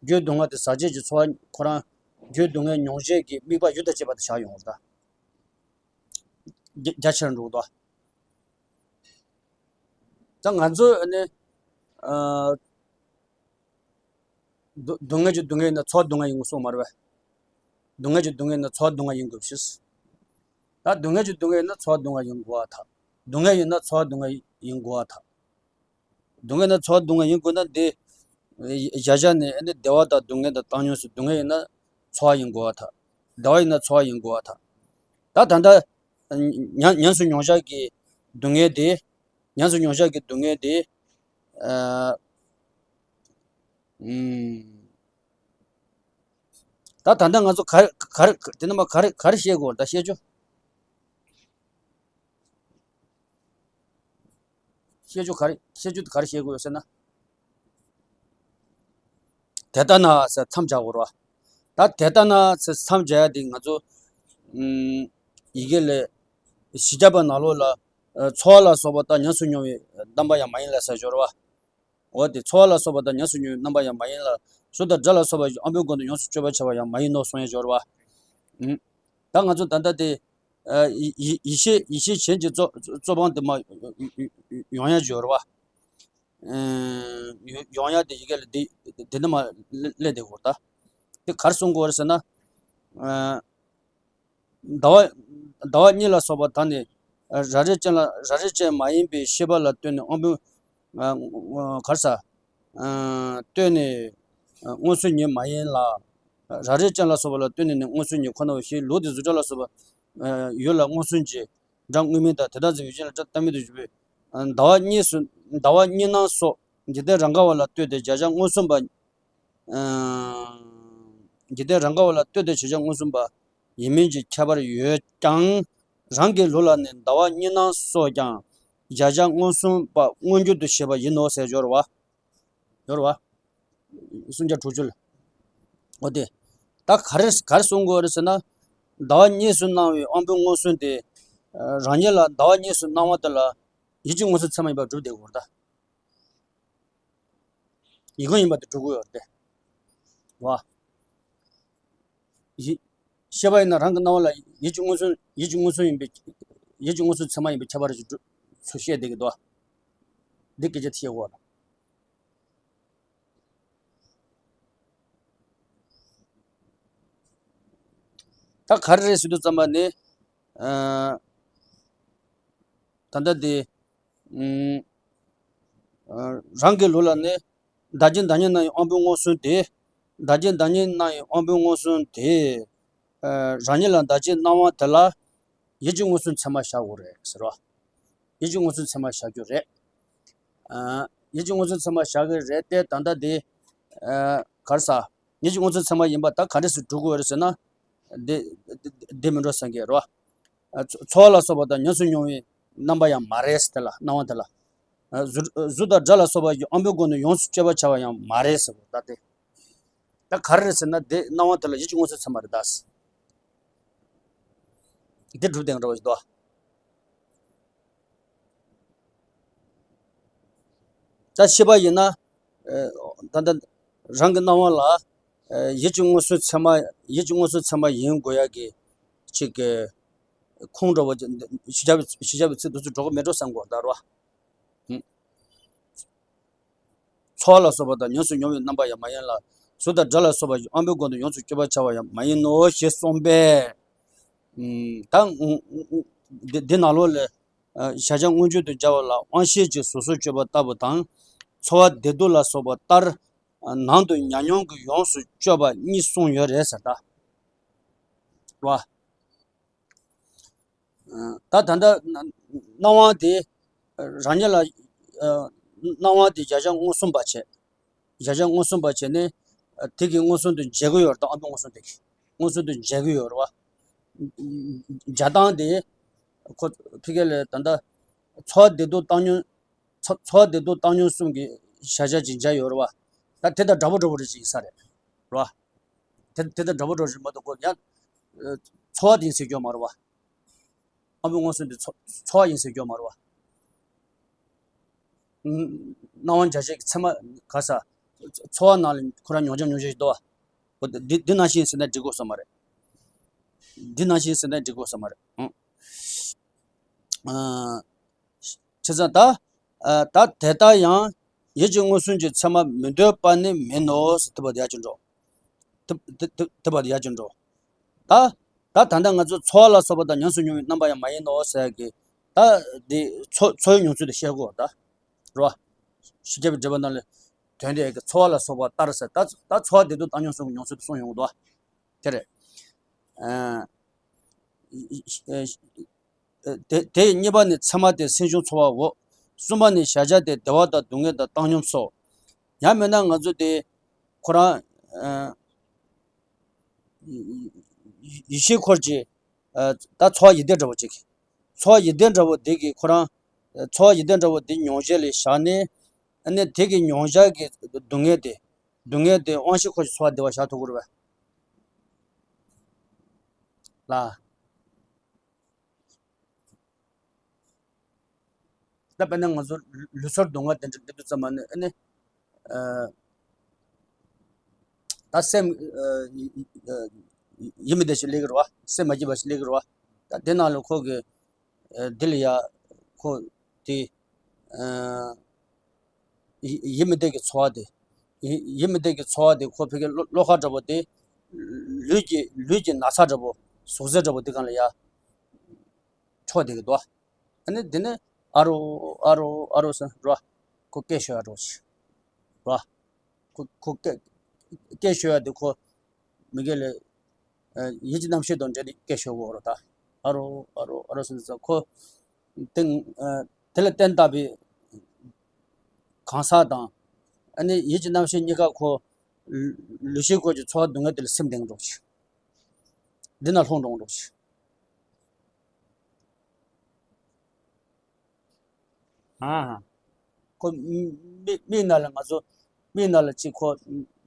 རྒྱུའི་སྡུག་བསྔལ་དེ་ཟ་བྱེད་ཀྱི་ཚོར་བ་ཁོ་རང་རྒྱུའི་སྡུག་བསྔལ་མྱོང་བྱེད་ཀྱི་དམིགས་པ་ཡུལ་དང་བཅས་པ་དེ་ཆགས་ཡོང་བ་རེད་ད། རྒྱ་རྒྱ་ཆེར་འགྲོ་གི་འདུག་ད་ང་ཚོས་ནི་ཨ་སྡུག་སྡུག་བསྔལ་གྱི་སྡུག་བསྔལ་ཡིན་ན་ཚོར་སྡུག་བསྔལ་ཡིན་དགོས་གསུངས་མ་རེད་པས། སྡུག་བསྔལ་གྱི་སྡུག་བསྔལ་ཡིན་ན་ཚོར་སྡུག་བསྔལ་ཡིན་དགོས་ཤིང་། ད་སྡུག་བསྔལ་གྱི་སྡུག་བསྔལ་ཡིན་ན་ཚོར་སྡུག་བསྔལ་ཡིན་དགོས་པ་ཐལ། སྡུག་བསྔལ་ཡིན་ན་ཚོར་སྡུག་བསྔལ་ཡིན་དགོས་པ་ཐལ། སྡུག་བསྔལ་ན་ཚོར་སྡུག་བསྔལ་ཡིན་དགོས་ན་འདི་གཞལ་བྱ་ནི་ཨ་ནི་བདེ་བ་དང་སྡུག་བསྔལ་དང་བཏང་སྙོམས་སུ་སྡུག་བསྔལ་ཡིན་ན་ཚོར་བ་ཡིན་དགོས་པ་ཐལ། བདེ་བ་ཡིན་ན་ཚོར་བ་ཡིན་དགོས་པ་ཐལ། ད་ད་ལྟ་ ཉམས་ཉམས་སུ་མྱོང་བྱ་གི་སྡུག་བསྔལ་དེ། ཉམས་སུ་མྱོང་བྱ་གི་སྡུག་བསྔལ་དེ། ཨ། ཨུམ། ད་ད་ལྟ་ང་ཚོ་ག་རེ་ག་རེ་དེ་ནི་མ་ག་རེ་ག་རེ་བཤད་དགོས་རེད། ད་བཤད་རྒྱུ། བཤད་རྒྱུ་ག་རེ་བཤད་རྒྱུ་ག་རེ་བཤད་དགོས་ཡོད་ཟེར་ན། དེ་ལྟ་ན་ཟེར་མཚམས་སྦྱར་དགོས་རེད་བ། ད་དེ་ལྟ་ན་ཟེར་མཚམས་སྦྱར་ཡ་དེ་ང་ཚོ་ཨུམ། ཡི་གེ་ལས་བཞི་བརྒྱ་པ་ནང་ལོགས་ལ། ཨ། ཚོར་བ་ལ་སོགས་པ་དག་ཉམས་སུ་མྱོང་བའི་རྣམ་པ་ཡང་མ་ཡིན་ལ་ཟེར་སྦྱོར་བ། འོ་དེ་ཚོར་བ་ལ་སོགས་པ་དག་ཉམས་སུ་མྱོང་བའི་རྣམ་པ་ཡང་མ་ཡིན་ལ། གཟུགས་དང་སྒྲ་ལ་སོགས་པ་ཡང་ཨ་འབོད་ཀུན་ཏུ་ཡོངས་སུ་གཅོད་པར་བྱ་བ་ཡང་མ་ཡིན་ནོ་གསུང་ཡ་སྦྱོར་བ། ཨུམ། ད་ང་ཚོ་ད་ལྟ་དེ། ཨ། ཡེ་ཡེ་ཡེ་ཤེས་ཡེ་ཤེས་གཞན་གྱི་རྩོད་རྩོད་སྤང་དེ་མ་ཡོང་ཡ་སྦྱོར་བ། ཨ། ཡོང་ཡ་དེ་ཡི་གེ་ལ་དེ་དེ་འདི་མ་སླེབས་བསྡད་དགོས་ད། དེ་ག་རེ་གསུང་དགོས་རེད་ཟེར་ན། ཨ། ཟླ་བ་ཟླ་བ་གཉིས་ལ་སོགས་པ་དག་ནི་རང་རིག་ཅན་ལ་རང་རིག་ཅན་མ་ཡིན་པའི་ཤེས་པ་ལ་ལྟོས་ནས་དབང་པོའི། ཨ། ག་རེ་ཟ། ཨ། ལྟོས་ནས་མངོན་སུམ་ཉིད་མ་ཡིན་ལ། རང་རིག་ཅན་ལ་སོགས་པ་ལ་ལྟོས་ནས་ནི་མངོན་སུམ་ཉིད་ཁོ་ནའོ་ཞེས། ལུགས་དེ་གཟུགས་སྒྲ་ལ་སོགས་པ་ཡོད་ལ་མངོན་སུམ་གྱིས་སྒྲ་དངོས་མིང་དང་དེ་དག་ཚིག་ཡུལ་ཅན་ལ་སྒྲ་རྟག་མིན་དུ་གྱུར་པའི། ཟླ་བ་གཉིས་སུ་ཟླ་བ་གཉིས་སྣང་སོགས་འཇིག་རྟེན་རང་ག་བ་ལ་ལྟོས་ཏེ་བྱ་བྱེད་མངོན་སུམ་པ། ཨ། འཇིག་རྟེན་རང་ག་བ་ལ་ལྟོས་ཏེ་བྱ་བྱེད་མངོན་སུམ་པ་ཡིན་མིན་གྱི་ཁྱད་པར་ཡོད་ཀྱང་། རང་གི་ལུགས་ལ་ནི་ཟླ་བ་གཉིས་སྣང་སོགས་ཀྱང་བྱ་བྱེད་མངོན་སུམ་པ་མངོན་གྱུར་དུ་བྱེད་པ་ཡིན་ནོ་ཟེར་སྦྱོར་བ། སྦྱོར་བ། སུམ་བརྒྱ་དྲུག་ཅུ་ལ། འོ་དེ། ད་ག་རེ་ག་རེ་གསུང་དགོས་རེད་ཟེར་ན། ཟླ་བ་གཉིས་སུ་སྣང་བའི་དབང་པོའི་མངོན་སུམ་དེ། རང་ཉིད་ལ་ཟླ་བ་གཉིས་སུ་སྣང་བ་དེ་ལ་ཡིད་ཀྱི་མངོན་སུམ་ཚད་མ་ཡིན་པར་སྒྲུབ་བསྡད་དགོས་རེད་ད། ཡིད་ཀུན་ཡིན་པ་དེ་སྒྲུབ་དགོས་ཡོད་རེད་དེ། བ། ཡིད། ཤེས་པ་ཡིན་ན་རང་གི་སྣང་བ་ལ་ཡིད་ཀྱི་མངོན་སུམ་ཡིད་ཀྱི་མངོན་སུམ་ཡིན་པའི། ཡིད་ཀྱི་མངོན་སུམ་ཚད་མ་ཡིན་པའི་ཁྱད་པར་ཞིག་སྒྲུབ་ཚུལ་བཤད་བསྡད་ཀྱི་འདུག་འདི་སྐད་ཆ་དེ་བཤད་དགོས་ལ། ད་ག་རེ་རེད་ཟེར་དུས་ཙམ་པ་ནི། ཨ། ད་ལྟ་དེ། ཨུམ། ཨ། རང་གི་ལུགས་ལ་ནི། བདག་བྱེད་བདག་ཉིད་སྣང་བའི་དབང་པོའི་མངོན་སུམ་དེ། བདག་བྱེད་བདག་ཉིད་སྣང་བའི་དབང་པོའི་མངོན་སུམ་དེ། ཨ། རང་ཉིད་ལ་བདག་བྱེད་སྣང་བ་དེ་ལ་ཡིད་ཀྱི་མངོན་སུམ་ཚད་མ་བཞག་དགོས་རེད་ཟེར་བ། ཡིད་ཀྱི་མངོན་སུམ་ཚད་མ་བཞག་རྒྱུ་རེད། ཨ། ཡིད་ཀྱི་མངོན་སུམ་ཚད་མ་བཞག་གི་རེད་དེ། ད་ལྟ་དེ། ཨ། ག་རེ་ཟ། ཡིད་ཀྱི་མངོན་སུམ་ཚད་མ་ཡིན་པ་ད་ག་འདྲས་སུ་སྒྲུབ་དགོས་རེད་ཟེར་ན། དེ་དེ་དེ་མི་འགྲོ་བསམ་གྱི་རེད་བ། ཨ། ཚོ་ཚོར་བ་ལ་སོགས་པ་དག་ཉམས་སུ་མྱོང་བའི་རྣམ་པ་ཡང་མ་རེད་ཟེར། དེ་ལ་སྣང་བ་དེ་ལ། ཨ། གཟུགས་གཟུགས་དང་སྒྲ་ལ་སོགས་པ་ཡི་དབང་པོའི་སྒོ་ནས་ཡོངས་སུ་གཅོད་པར་བྱ་བ་ཡང་མ་རེད་ཟེར་བ་ད་དེ། ད་ག་རེ་རེད་ཟེར་ན་དེ་སྣང་བ་དེ་ལ་ཡིད་ཀྱི་མངོན་སུམ་ཚད་མ་རེད་ད། དེ་སྒྲུབ་བསྡད་འགྲོ་བ་ཞིག་འདུག་ད་ཤེས་པ་ཡིན་ན། ཨ། ད་ལྟ་རང་གི་སྣང་བ་ལ། ཨ། ཡིད་ཀྱི་མངོན་སུམ་ཚད་མ་ཡིད་ཀྱི་མངོན་སུམ་ཚད་མ་ཡིན་དགོས་ཡ་གི་ཅིག་གི་ཁུངས་འདྲ་བོ་ཞིག་བྱ་བའི་ཞིག་བྱ་བའི་ཚིག་འདི་ཚོ་འགྲོ་གི་མེད་འགྲོ་བསམ་དགོས་ད་རོ། ཨུ། ཚོར་བ་ལ་སོགས་པ་དག་ཉམས་སུ་མྱོང་བའི་རྣམ་པ་ཡང་མ་ཡིན་ལ། གཟུགས་དང་སྒྲ་ལ་སོགས་པ་ཡི་དབང་པོའི་སྒོ་ནས་ཡོངས་སུ་གཅོད་པར་བྱ་བ་ཡང་མ་ཡིན་ནོ་ཞེས་གསུངས་པས། ཨུ། ད་འདི་འདི་ནང་ལོགས་ལ། ཨ། བྱ་བྱེད་མངོན་གྱུར་དུ་སྦྱར་བ་ལ་དབང་ཤེས་ཀྱིས་གཟུགས་སོགས་གཅོད་པ་ལྟ་བུ་དང་། ཚོར་བ་བདེ་སྡུག་ལ་སོགས་པ་ལྟར་ནང་དུ་ཉམས་མྱོང་གིས་ཡོངས་སུ་གཅོད་པ་གཉིས་གསུངས་ཡོད་རེད་ཟེར་ད། བ། ད་ད་ལྟ་སྣང་བ་དེ་རང་ཉིད་ལ། ཨ། སྣང་བ་དེ་བྱ་བྱེད་མངོན་སུམ་པ་བྱས། བྱ་བྱེད་མངོན་སུམ་པ་བྱས་ནས། ཨ། དེ་གིས་མངོན་སུམ་དུ་འཇལ་གྱི་ཡོད་རེད་དང་། ཨ། མངོན་སུམ་དེ་གིས་མངོན་སུམ་དུ་འཇལ་གྱི་ཡོད་རེད་བ། འཇལ་སྟངས་དེ་ཁོ་ཕ་གི་ལ་ད་ལྟ་ཚོར་བ་བདེ་སྡུག་བཏང་སྙོམས། ཚོ་ཚོར་བ་བདེ་སྡུག་བཏང་སྙོམས་གསུམ་གྱི་བྱ་བྱེད་ཅིག་འཇལ་ཡོད་རེད་བ། ད་དེ་དང་འདྲ་པོ་འདྲ་པོ་རེ་ཅིག་ཡིན་ས་རེད། རེད་བ། དེ་དེ་དང་འདྲ་པོ་འདྲ་པོ་རེ་མ་གཏོགས་ཁོ་ཡང་ཚོར་བ་དེ་ཡིན་ཟེར་རྒྱུ་མ་རེད་བ། ཨ་མའི་མངོན་སུམ་དེ་ཚོ་ཚོར་བ་ཡིན་ཟེར་རྒྱུ་མ་རེད་བ། སྣང་བ་འཇལ་བྱེད་ཀྱི་ཚད་མ་ག་ས། ཚོར་བ་ནང་ལ་ཁོ་རང་མྱོང་བྱ་མྱོང་བྱེད་ཞིག་འདུག་བ། འོ་དེ་འདི་འདི་ནང་བཞིན་ཟེར་ན་འགྲིག་གོ་ས་མ་རེད། འདི་ནང་བཞིན་ཟེར་ན་འགྲིག་གོ་ས་མ་རེད། ཨང་། ཨ། བྱས་ཙང་ད། ཨ། ད་དེ་ལྟར་ཡང་ཡིད་ཀྱི་མངོན་སུམ་གྱི་ཚད་མ་མི་འདོད་པ་ནི་མིན་ནོ་ཟེར། དེ་བར་དུ་ཡར་གྱིས་འགྲོ། དེ་དེ་དེ་དེ་བར་དུ་ཡར་གྱིས་འགྲོ། ད་ད་ད་ལྟ་ང་ཚོ་ཚོར་བ་ལ་སོགས་པ་དག་ཉམས་སུ་མྱོང་བའི་རྣམ་པ་ཡང་མ་ཡིན་ནོ་ཟེར་གི། ད་འདི་ཚོ་ཚོར་བའི་མྱོང་ཚུལ་དེ་བཤད་དགོས་ད། རེད་བ། ཕྱི་རྒྱལ་བའི་འགྲེལ་པ་ནང་ལ་དོན་དེ་གི་ཚོར་བ་ལ་སོགས་པ་ལྟར་ཟེར། ད་ད་ཚོར་བ་བདེ་སྡུག་བཏང་སྙོམས་གསུམ་གྱི་མྱོང་ཚུལ་དེ་གསུངས་ཡོང་གི་འདུག་བ། དེ་རེད། ཨ། དེ་དེ་གཉིས་པ་ནི་མཚན་མ་སྟེ་སེམས་བྱུང་ཚོར་བའོ། གསུམ་པ་ནི་གཞལ་བྱ་སྟེ་བདེ་བ་དང་སྡུག་བསྔལ་དང་བཏང་སྙོམས་སོ། ཡང་མིན་ན་ང་ཚོ་དེ་ཁོ་རང་ཨ་ཡེ་ཤེས་འཁོར་གྱི་ཨ་ད་ཚོར་བ་ཡིད་བདེ་འདྲ་བོ་ཅིག་ཚོར་བ་ཡིད་བདེ་འདྲ་བོ་དེ་གི་ཁོ་རང་ཚོར་བ་ཡིད་བདེ་འདྲ་བོ་དེ་མྱོང་བྱེད་ལས་བཞག་ནས། ཨ་ནི་དེ་གི་མྱོང་བྱ་གི་སྡུག་བསྔལ་དེ། སྡུག་བསྔལ་དེ་དབང་ཤེས་འཁོར་གྱི་ཚོར་བ་བདེ་བར་བཞག་ཐུབ་ཀྱི་རེད་པས། ལ། ད་དཔེར་ན་ང་ཚོ་ལུས་ཚོར་སྡུག་བསྔལ་དེ་འདྲ་འདི་འདུག་ཙམ་མ་ནི་ཨ་ནི། ཨ་ད་སེམས་ཨ་ཡིད་མི་བདེ་ཞིག་སླེབས་ཀྱི་རེད་པ། སེམས་མ་སྐྱིད་པ་ཞིག་སླེབས་ཀྱི་རེད་པ། ད་དེ་ནང་ལ་ཁོ་གི་ཨ་འདི་ལ་ཡ་ཁོ་དེ་ཨ་ཡིད་མི་བདེ་གི་ཚོར་བ་དེ། ཡིད་མི་བདེ་གི་ཚོར་བ་དེ་ཁོ་ཕ་གི་བློ་ཁ་འདྲ་པོ་དེ། ལུས་ཀྱི་ལུས་ཀྱི་ན་ཚ་འདྲ་པོ། ཟུག་གཟེར་འདྲ་པོ་དེ་སྒང་ལ་ཡ་འཕྲོ་བསྡད་ཀྱི་འདུག་ཨ་ནི་དེ་ནས་ཨ་རོ་ཨ་རོ་ཨ་རོ་ཟེར་རོ། ཁོ་སྐད་ཤོད་ཡ་འདྲ་པོ་ཞིག་རོ། ཁོ་ཁོ་སྐད་སྐད་ཤོད་ཡ་དེ་ཁོ་མི་སྐད་ལས་ཡིད་ཀྱི་རྣམ་ཤེས་དང་འབྲེལ་ཏེ་སྐད་ཤོད་དགོས་རེད་ད། ཨ་རོ་ཨ་རོ་ཨ་རོ་ཟེར་ཙང་ཁོ་དེ་དེ་ལ་བརྟེན་བཏགས་པའི་གང་ཟག་དང་། ཨ་ནི་ཡིད་ཀྱི་རྣམ་ཤེས་གཉིས་ཀ་ཁོ་ལུས་ཤེས་འཁོར་གྱི་ཚོར་བ་སྡུག་བསྔལ་དེ་ལ་སེམས་གཏད་འགྲོ་ཞིག་འདི་ན་ལྷུང་འགྲོ་འགྲོ་ཞིག་ཨ་ཧ། ཁོ་མིག་མིག་ནང་ལ་ང་ཚོ་མིག་ནང་ལ་ཅིག་ཁོ་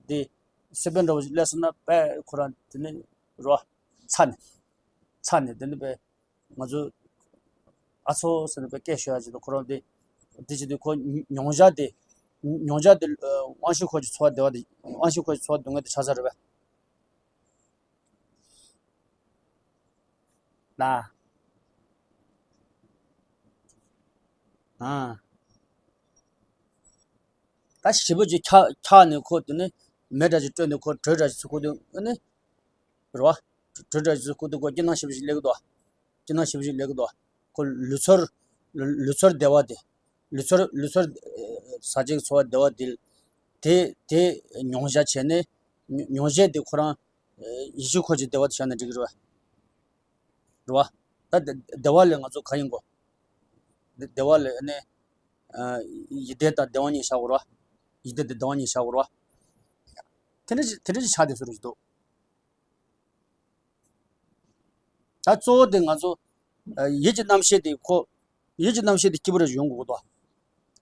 འདི་སེར་པོ་འདྲ་བོ་ཞིག་སླེབས་སོང་ན་དཔེ་ཁོ་རང་དེ་ནས་རོ། ཚ་ནས་ཚ་ནས་དེ་ནས་དཔེ་ང་ཚོ་ཨ་ཚོ་ཟེར་ནས་དཔེ་སྐད་ཤོད་ཡ་ཅིག་དང་ཁོ་རང་དེ་དེ་ཅིག་དེ་ཁོ་མྱོང་བྱ་དེ་མྱོང་བྱ་དེ་དབང་ཤེས་འཁོར་གྱི་ཚོར་བ་བདེ་བ་དེ་དབང་ཤེས་འཁོར་གྱི་ཚོར་བ་སྡུག་བསྔལ་དེ་ཆགས་ས་རེད་པས། ལ། ཨ། ད་ཞེ་པོ་ཅིག་འཁྱག་འཁྱག་ནས་ཁོ་དེ་ནས་མེ་འདྲ་ཅིག་སྤྲོད་ནས་ཁོ་དྲོད་འདྲ་ཅིག་ཚུར་ཁུར་དུས་ཨ་ནི། རེད་བ། དྲོད་འདྲ་ཅིག་ཚུར་ཁུར་དུས་ཁོ་སྐྱིད་སྣང་ཞེ་པོ་ཅིག་སླེབས་ཀྱི་འདུག་སྐྱིད་སྣང་ཞེ་པོ་ཅིག་སླེབས་ཀྱི་འདུག་ཁོ་ལུས་ཚོར། ལུས་ཚོར་བདེ་བ་དེ། ལུས་ཚོར་ལུས་ཚོར་ཟ་བྱེད་ཀྱི་ཚོར་བ་བདེ་བ་དེ། དེ་དེ་མྱོང་བྱ་བྱས་ནས། མྱོང་བྱས་དེ་ཁོ་རང་ཡིད་ཤེས་འཁོར་གྱི་བདེ་བ་དེ་བཞག་ན་འགྲིག་གི་རེད་བ། རེད་བ། ད་བདེ་བདེ་བ་ལས་ང་ཚོ་ག་ཡིན་གོ། བདེ་བདེ་བ་ལས་ཨ་ནི། ཡིད་བདེ་དང་བདེ་བ་གཉིས་བཞག་དགོས་རེད་བ། ཡིད་བདེ་དང་བདེ་བ་གཉིས་བཞག་དགོས་རེད་བ། དེ་འདྲ་ཞིག་དེ་འདྲ་ཞིག་ཆགས་བསྡད་བཟོ་འདྲ་ཞིག་འདུག་ད་གཙོ་བོ་དེ་ང་ཚོ་ཡིད་ཀྱི་རྣམ་ཤེས་དེ་ཁོ། ཡིད་ཀྱི་རྣམ་ཤེས་དེ་སྐྱིད་པོ་རེ་ཡོང་དགོས་འདུག་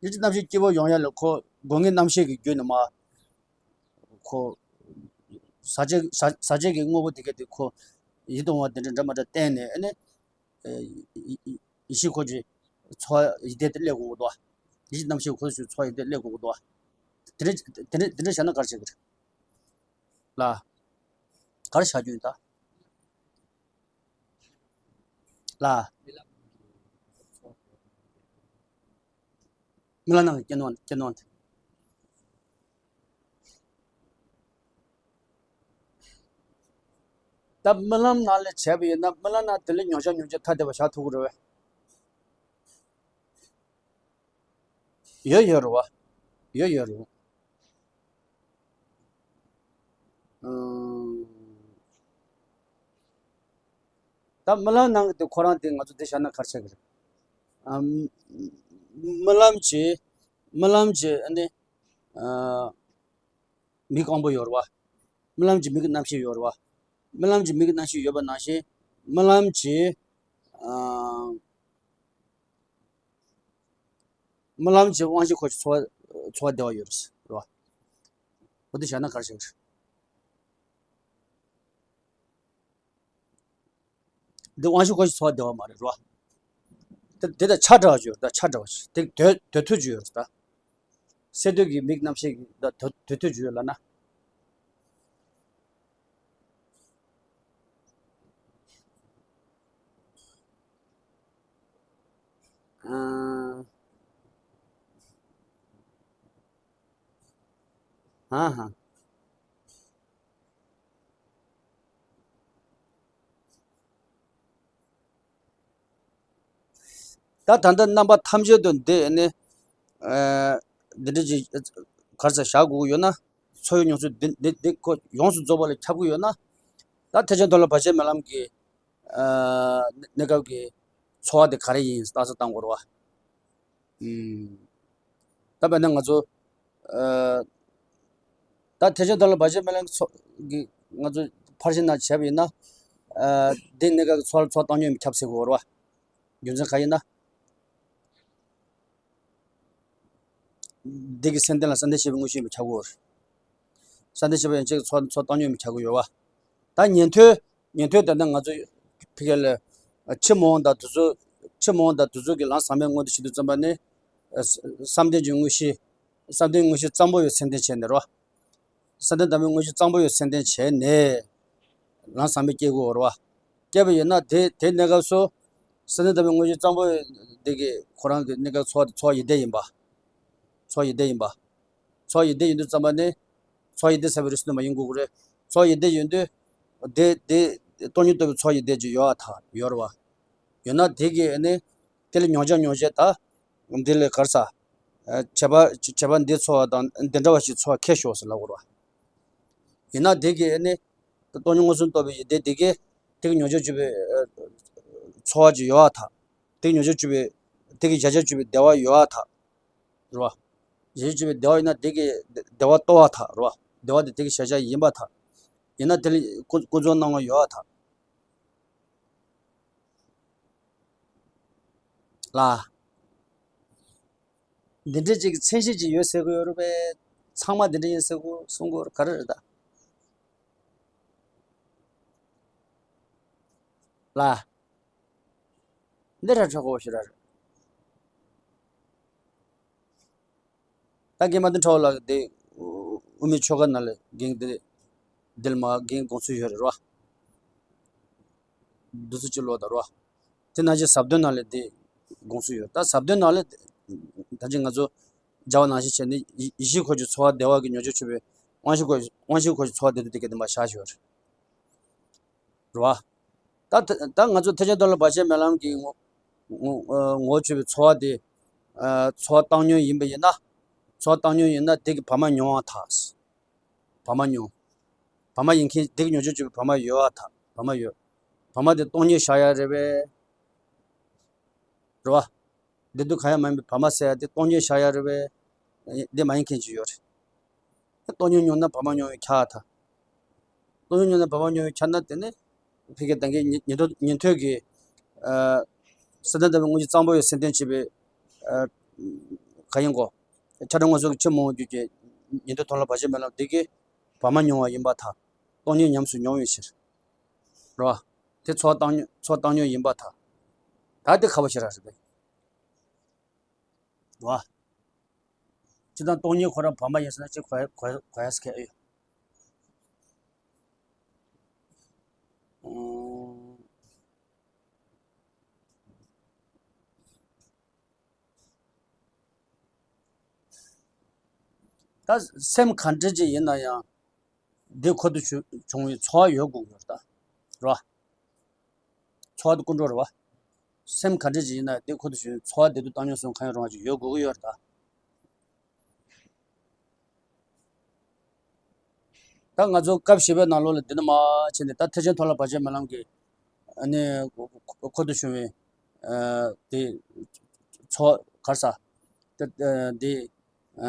ཡིད་ཀྱི་རྣམ་ཤེས་སྐྱིད་པོ་ཡོང་ཡ་ལ་ཁོ་སྒོ་ལྔའི་རྣམ་ཤེས་ཀྱི་བརྒྱུད་ནས་མ། ཁོ། ཟ་བྱེད་ཟ་ཟ་བྱེད་ཀྱི་དངོས་པོ་དེ་ག་དེ་ཁོ། ཡིད་དུ་འོང་བ་དེ་འདྲ་འདྲ་མ་འདྲ་བསྟན་ནས་ཨ་ནི། ཡིད་ཤེས་འཁོར་གྱི་ཚོར་བ་ཡིད་བདེ་དེ་སླེབས་དགོས་འདུག་ཡིད་ཀྱི་རྣམ་ཤེས་འཁོར་གྱི་ཚོར་བ་ཡིད་བདེ་སླེབས་དགོས་འདུག་དེ་འདྲ་དེ་འདྲ་དེ་འདྲ་བྱས་ན་ག་རེ་བྱེད་ཀྱི་རེད། ལ། ག་རེ་བྱ་རྒྱུ་ཡིན་ད། ལ། རྨི་ལམ་ནང་གི་སྐྱེ་གནོང་སྐྱེ་གནོང་དེ། ད་རྨི་ལམ་ནང་ལ་བྱས་པ་ཡིན་ན་རྨི་ལམ་ནང་དེ་ལས་མྱོང་བྱ་མྱོང་བྱེད་ཐ་དད་པ་བཞག་ཐུབ་ཀྱི་རེད་བས། ཡོད་ཡོད་རེད་བ། ཡོད་ཡོད་རེད། ཨང་། ད་རྨི་ལམ་ནང་གི་དེ་ཁོ་རང་དེ་ང་ཚོ་དེ་བཞག་ན་ག་རེ་ཆགས་ཀྱི་རེད། ཨམ། རྨི་ལམ་གྱི་རྨི་ལམ་གྱི་ཨ་ནི། ཨ། མིག་གང་པོ་ཡོད་རེད་བ། རྨི་ལམ་གྱི་མིག་གི་རྣམ་ཤེས་ཡོད་རེད་བ། རྨི་ལམ་གྱི་མིག་གི་རྣམ་ཤེས་ཡོད་པ་ནང་བཞིན་རྨི་ལམ་གྱི། ཨ། རྨི་ལམ་གྱི་དབང་ཤེས་འཁོར་གྱི་ཚོར་བ་ཚོར་བ་བདེ་བ་ཡོད་རེད་བ། འོ་དེ་བྱས་ན་ག་རེ་བྱེད་ཀྱི་རེད། འདི་དབང་ཤེས་འཁོར་གྱི་ཚོར་བ་བདེ་བ་མ་རེད་བ། དེ་དེ་དང་ཆ་འདྲ་བ་ཅིག་ཡོད་རེད་ད། ཆ་འདྲ་བ་ཅིག་དེ་སྡོད་སྡོད་ཐུབ་ཅིག་ཡོད་རེད་ད། སེ་སྟོད་ཀྱི་མིག་རྣམ་ཤེས་ཀྱི་ད་དུ་དུ་དུ་བརྗོད་ལ་ན། ཨ་ཧ། ད་ད་ལྟ་རྣམ་པ་ཐམས་ཅད་དུ་འདི་ནི། ཨ། འདི་འདྲ་ཅིག་གར་ས་བཞག་དགོས་ཀྱི་ཡོད་ན། ཚོར་བའི་མྱོང་ཚོར་འདི་འདི་འདི་ཁོ་ཡོངས་སུ་རྫོགས་པ་ལ་ཁྱབ་ཀྱི་ཡོད་ན། ད་ཐེག་ཆེན་མཐོ་ལ་བར་ཆད་མེད་ལམ་གྱི། ཨ། གནས་སྐབས་ཀྱི་ ཚོར་བ་དེ་ག་རེ་ཡིན་བརྟག་དཔྱད་བཏང་དགོས་རེད་བ། ཨུམ། ད་དཔེར་ན་ང་ཚོ་ཨ། ད་ཐེག་ཆེན་དོན་ལ་བར་ཆད་མེད་ལམ་གྱི་ཚོགས་ཀྱི་ང་ཚོ་ཕར་ཕྱིན་ནང་བྱས་པ་ཡིན་ན། ཨ། འདི་གནས་སྐབས་ཀྱི་ཚོགས་ལ་ཚོགས་བཏང་སྙོམས་ཁྱབ་ཟེར་དགོས་རེད་བ། རྒྱུ་མཚན་ག་ཡིན་ན། འདི་གི་སེམས་རྟེན་ལ་བསམ་གཏན་བཞི་པའི་དངོས་གཞི་ཡིན་པ་ཆགས་ཀྱི་ཡོད་རེད། བསམ་གཏན་བཞི་པ་ཡན་ཆད་ཀྱི་ཚོགས་ཚོགས་བཏང་སྙོམས་ཡིན་པ་ཆགས་ཀྱི་ཡོད་བ། ད་ཉན་ཐོས་ཉན་ཐོས་ད་ལྟ་ང་ཚོ་ཕ་གི་ལ་ཕྱི་མ་འོངས་དང་དུས་ཚོད་ཕྱི་མ་འོངས་དང་དུས་ཚོད་ཀྱི་ལམ་ཟབ་མོའི་སྔོན་དུ་བྱེད་དུས་ཙམ་པ་ནི། ཨ། བསམ་གཏན་གྱི་དངོས་གཞི། བསམ་གཏན་དངོས་གཞི་གཙང་པོ་ཡོད་སེམས་རྟེན་བྱས་ནས་རོ། བསམ་གཏན་དང་པོའི་དངོས་གཞི་གཙང་པོ་ཡོད་སེམས་རྟེན་བྱས་ནས། ལམ་ཟབ་མོ་སྐྱེ་དགོས་རེད་བ། སྐྱེས་པ་ཡིན་ན་དེ་དེ་གནས་སྐབས་སུ། བསམ་གཏན་དང་པོའི་དངོས་གཞི་གཙང་པོ་འདི་གི་ཁོ་རང་གི་གནས་སྐབས་ཚོགས་དེ་ཚོགས་ཡིད་བདེ་ཡིན་པ། ཚོགས་ཡིད་བདེ་ཡིན་པ། ཚོགས་ཡིད་བདེ་ཡིན་དུས་ཙམ་པ་ནི། ཚོགས་ཡིད་བདེ་ཟེར་བའི་རིགས་སུ་འདུ་མ་ཡིན་དགོས་ཀྱི་རེད། ཚོགས་ཡིད་བདེ་ཡིན་དུས། དེ་དེ་སྟོང་ཉིད་རྟོགས་པའི་ཚོགས་ཡིད་བདེ་ཅིག་ཡོད་པར་ཐལ་ཡོད་རེད་བ། ཡོད་ན་དེ་གི་ནི། དེ་ལ་མྱོང་བྱ་མྱོང་བྱེད་དང་། འདི་ལ་ག་རེ་ཟ། བྱས་པ་བྱས་པ་འདི་ཚོར་བ་དང་འདི་འདྲ་བ་ཞིག་ཚོར་བ་ཁེགས་ཤོག་ཟེར་ལབ་དགོས་རེད་བ། ཡིན་ན་དེ་གི་ནི། སྟོང་ཉིད་མངོན་སུམ་རྟོགས་པའི་ཡིད་བདེ་དེ་གི། དེ་གི་མྱོང་བྱར་གྱུར་པའི་ཚོར་བ་ཅིག་ཡོད་པར་ཐལ། དེ་གི་མྱོང་བྱར་གྱུར་པའི། དེ་གི་གཞལ་བྱར་གྱུར་པའི་བདེ་བ་ཡོད་པར་ཐལ། རེད་བ། གཞལ་བྱར་གྱུར་པའི་བདེ་བ་ཡིན་ན་དེ་གི་བདེ་བ་རྟོགས་པར་ཐལ་རེད་བ། བདེ་བ་དེ་དེ་གི་གཞལ་བྱ་ཡིན་པར་ཐལ། ཡིན་ན་དེ་ལ་ཀུན་ཀུན་རྫོབ་སྣང་བ་ཡོད་པར་ཐལ། ལ། འདི་འདྲ་ཅིག་གི་མཚན་གཞི་ཅིག་ཡོད་ཟེར་གི་ཡོད་རེད་པས། ཚང་མ་འདི་འདྲ་ཡིན་ཟེར་གི་གསུང་གི་ཡོད་རེད། ག་རེ་རེད་ད། ལ། འདི་ར་ཁྲ་ཁོ་ཞིག་ར་རེད། ད་རྒན་མ་དེ་ཁྲ་བོ་ལགས་དེ་དབུ་མའི་ཆོས་སྒར་ནང་ལ་རྒན་དེ་འདི་ལ་མ་རྒན་དགོངས་ཚུལ་ཡོད་རེད་རོ། འདུ་ཚོད་ཅིག་ལོག་ད་རོ། དེ་ནང་བཞིན་ཟབ་དོན་ནང་ལ་དེ་དགོངས་ཚུལ་ཡོད། ད་ཟབ་དོན་ནང་ལ་ད་ཅི་ང་ཚོ་སྦྱར་བ་ནང་བཞིན་བྱས་ནས་ཡེ་ཡེ་ཤེས་འཁོར་གྱི་ཚོར་བ་བདེ་བ་གི་མྱོང་བྱར་གྱུར་པའི་དབང་ཤེས་འཁོར་དབང་ཤེས་འཁོར་གྱི་ཚོར་བ་བདེ་སྡུག་དེ་ག་དེ་མ་བཞག་ཞོར། རེད་བ། ད་ད་ང་ཚོ་ཐེག་ཆེན་དོན་ལ་བར་ཆད་མེད་ལམ་གྱི་ངོ་ངོ་ངོ་བོ་ཆོད་པའི་ཚོར་བ་དེ། ཨ། ཚོར་བ་བཏང་སྙོམས་ཡིན་པ་ཡིན་ན། ཚོར་བ་བཏང་སྙོམས་ཡིན་ན་དེ་གི་བར་མ་མྱོང་བར་ཐལ། བར་མ་མྱོང་། བར་མ་ཡིན་མཁན་དེ་གི་མྱོང་བྱར་གྱུར་པའི་བར་མ་ཡོད་པར་ཐལ། བར་མ་ཡོད། བར་མ་དེ་སྟོང་ཉིད་བཞག་ཡ་རེད་པས། རེད་བ། བདེ་སྡུག་གང་ཡང་མ་ཡིན་པའི་བར་མ་ཟེར་ཡ་དེ་སྟོང་ཉིད་བཞག་ཡ་རེད་པས། འདི་མ་ཡིན་མཁན་ཅིག་ཡོད་རེད། སྟོང་ཉིད་མྱོང་ན་བར་མ་མྱོང་བའི་ཁྱབ་པར་ཐལ། སྟོང་ཉིད་མྱོང་ན་བར་མ་མྱོང་བའི་ཁྱབ་ན་དེ་ནི། ཕ་གི་ད་གིན་ཉན་ཉན་ཐོས་ཉན་ཐོས་ཀྱི། ཨ། བསམ་གཏན་ལྟ་བུའི་དངོས་གཞི་གཙང་པོ་ཡོད་སེམས་རྟེན་བྱེད་པའི། ཨ། ག་ཡིན་གོ། ཁྱབ་བྱ་མངོན་སུམ་གྱི་ཕྱིར་མི་འོང་རྒྱུ་ཅན། ཉན་ཐོས་དོན་ལ་བར་ཆད་མེད་ལམ་འདི་གིས་བར་མ་མྱོང་བ་ཡིན་པར་ཐལ། སྟོང་ཉིད་ཉམས་སུ་མྱོང་བའི་ཕྱིར། རོ། དེ་ཚོར་བཏང་སྙོམས་ཚོར་བཏང་སྙོམས་ཡིན་པར་ཐལ། ད་དེ་ཁ་བོ་ཞེ་དྲག་རེད་པས། རོ། སྤྱིར་བཏང་སྟོང་ཉིད་ཁོ་རང་བར་མ་ཡིན་ཟེར་ན་ཅིག་གོ་ཡ་གོ་ཡ་གོ་ཡ་ཟེར་མཁན་ཨེ་ཡོད། ཨང་། ད་སེམས་ག་འདྲ་ཅིག་ཡིན་ན་ཡང་། འདི་ཁོ་ཐག་ཆོད་བྱུང་བའི་ཚོར་བ་ཡོད་དགོས་ཀྱི་ཡོད་རེད་ད། རེད་བ། ཚོར་བ་དེ་ཀུན་འགྲོ་རེད་བ། སེམས་ག་འདྲ་ཅིག་ཡིན་ན་འདི་ཁོ་ཐག་ཆོད་བྱུང་བའི་ཚོར་བ་བདེ་སྡུག་བཏང་སྙོམས་སོགས་གང་ཡང་རུང་བ་ཅིག་ཡོད་དགོས་ཀྱི་ཡོད་རེད་ད། ད་ང་ཚོ་སྐབས་བཞི་པའི་ནང་ལོགས་ལ་འདི་ནས་མར་ཕྱིན་ནས་ད་ཐེག་ཆེན་མཐོང་ལམ་བར་ཆད་མེད་ལམ་གྱི་ཨ་ནི་ཁོ་ཐག་ཆོད་བྱུང་བའི་ཨ་དེ་ཚོར་ག་རེ་ཟ། དེ་ཨ་དེ་ཨ་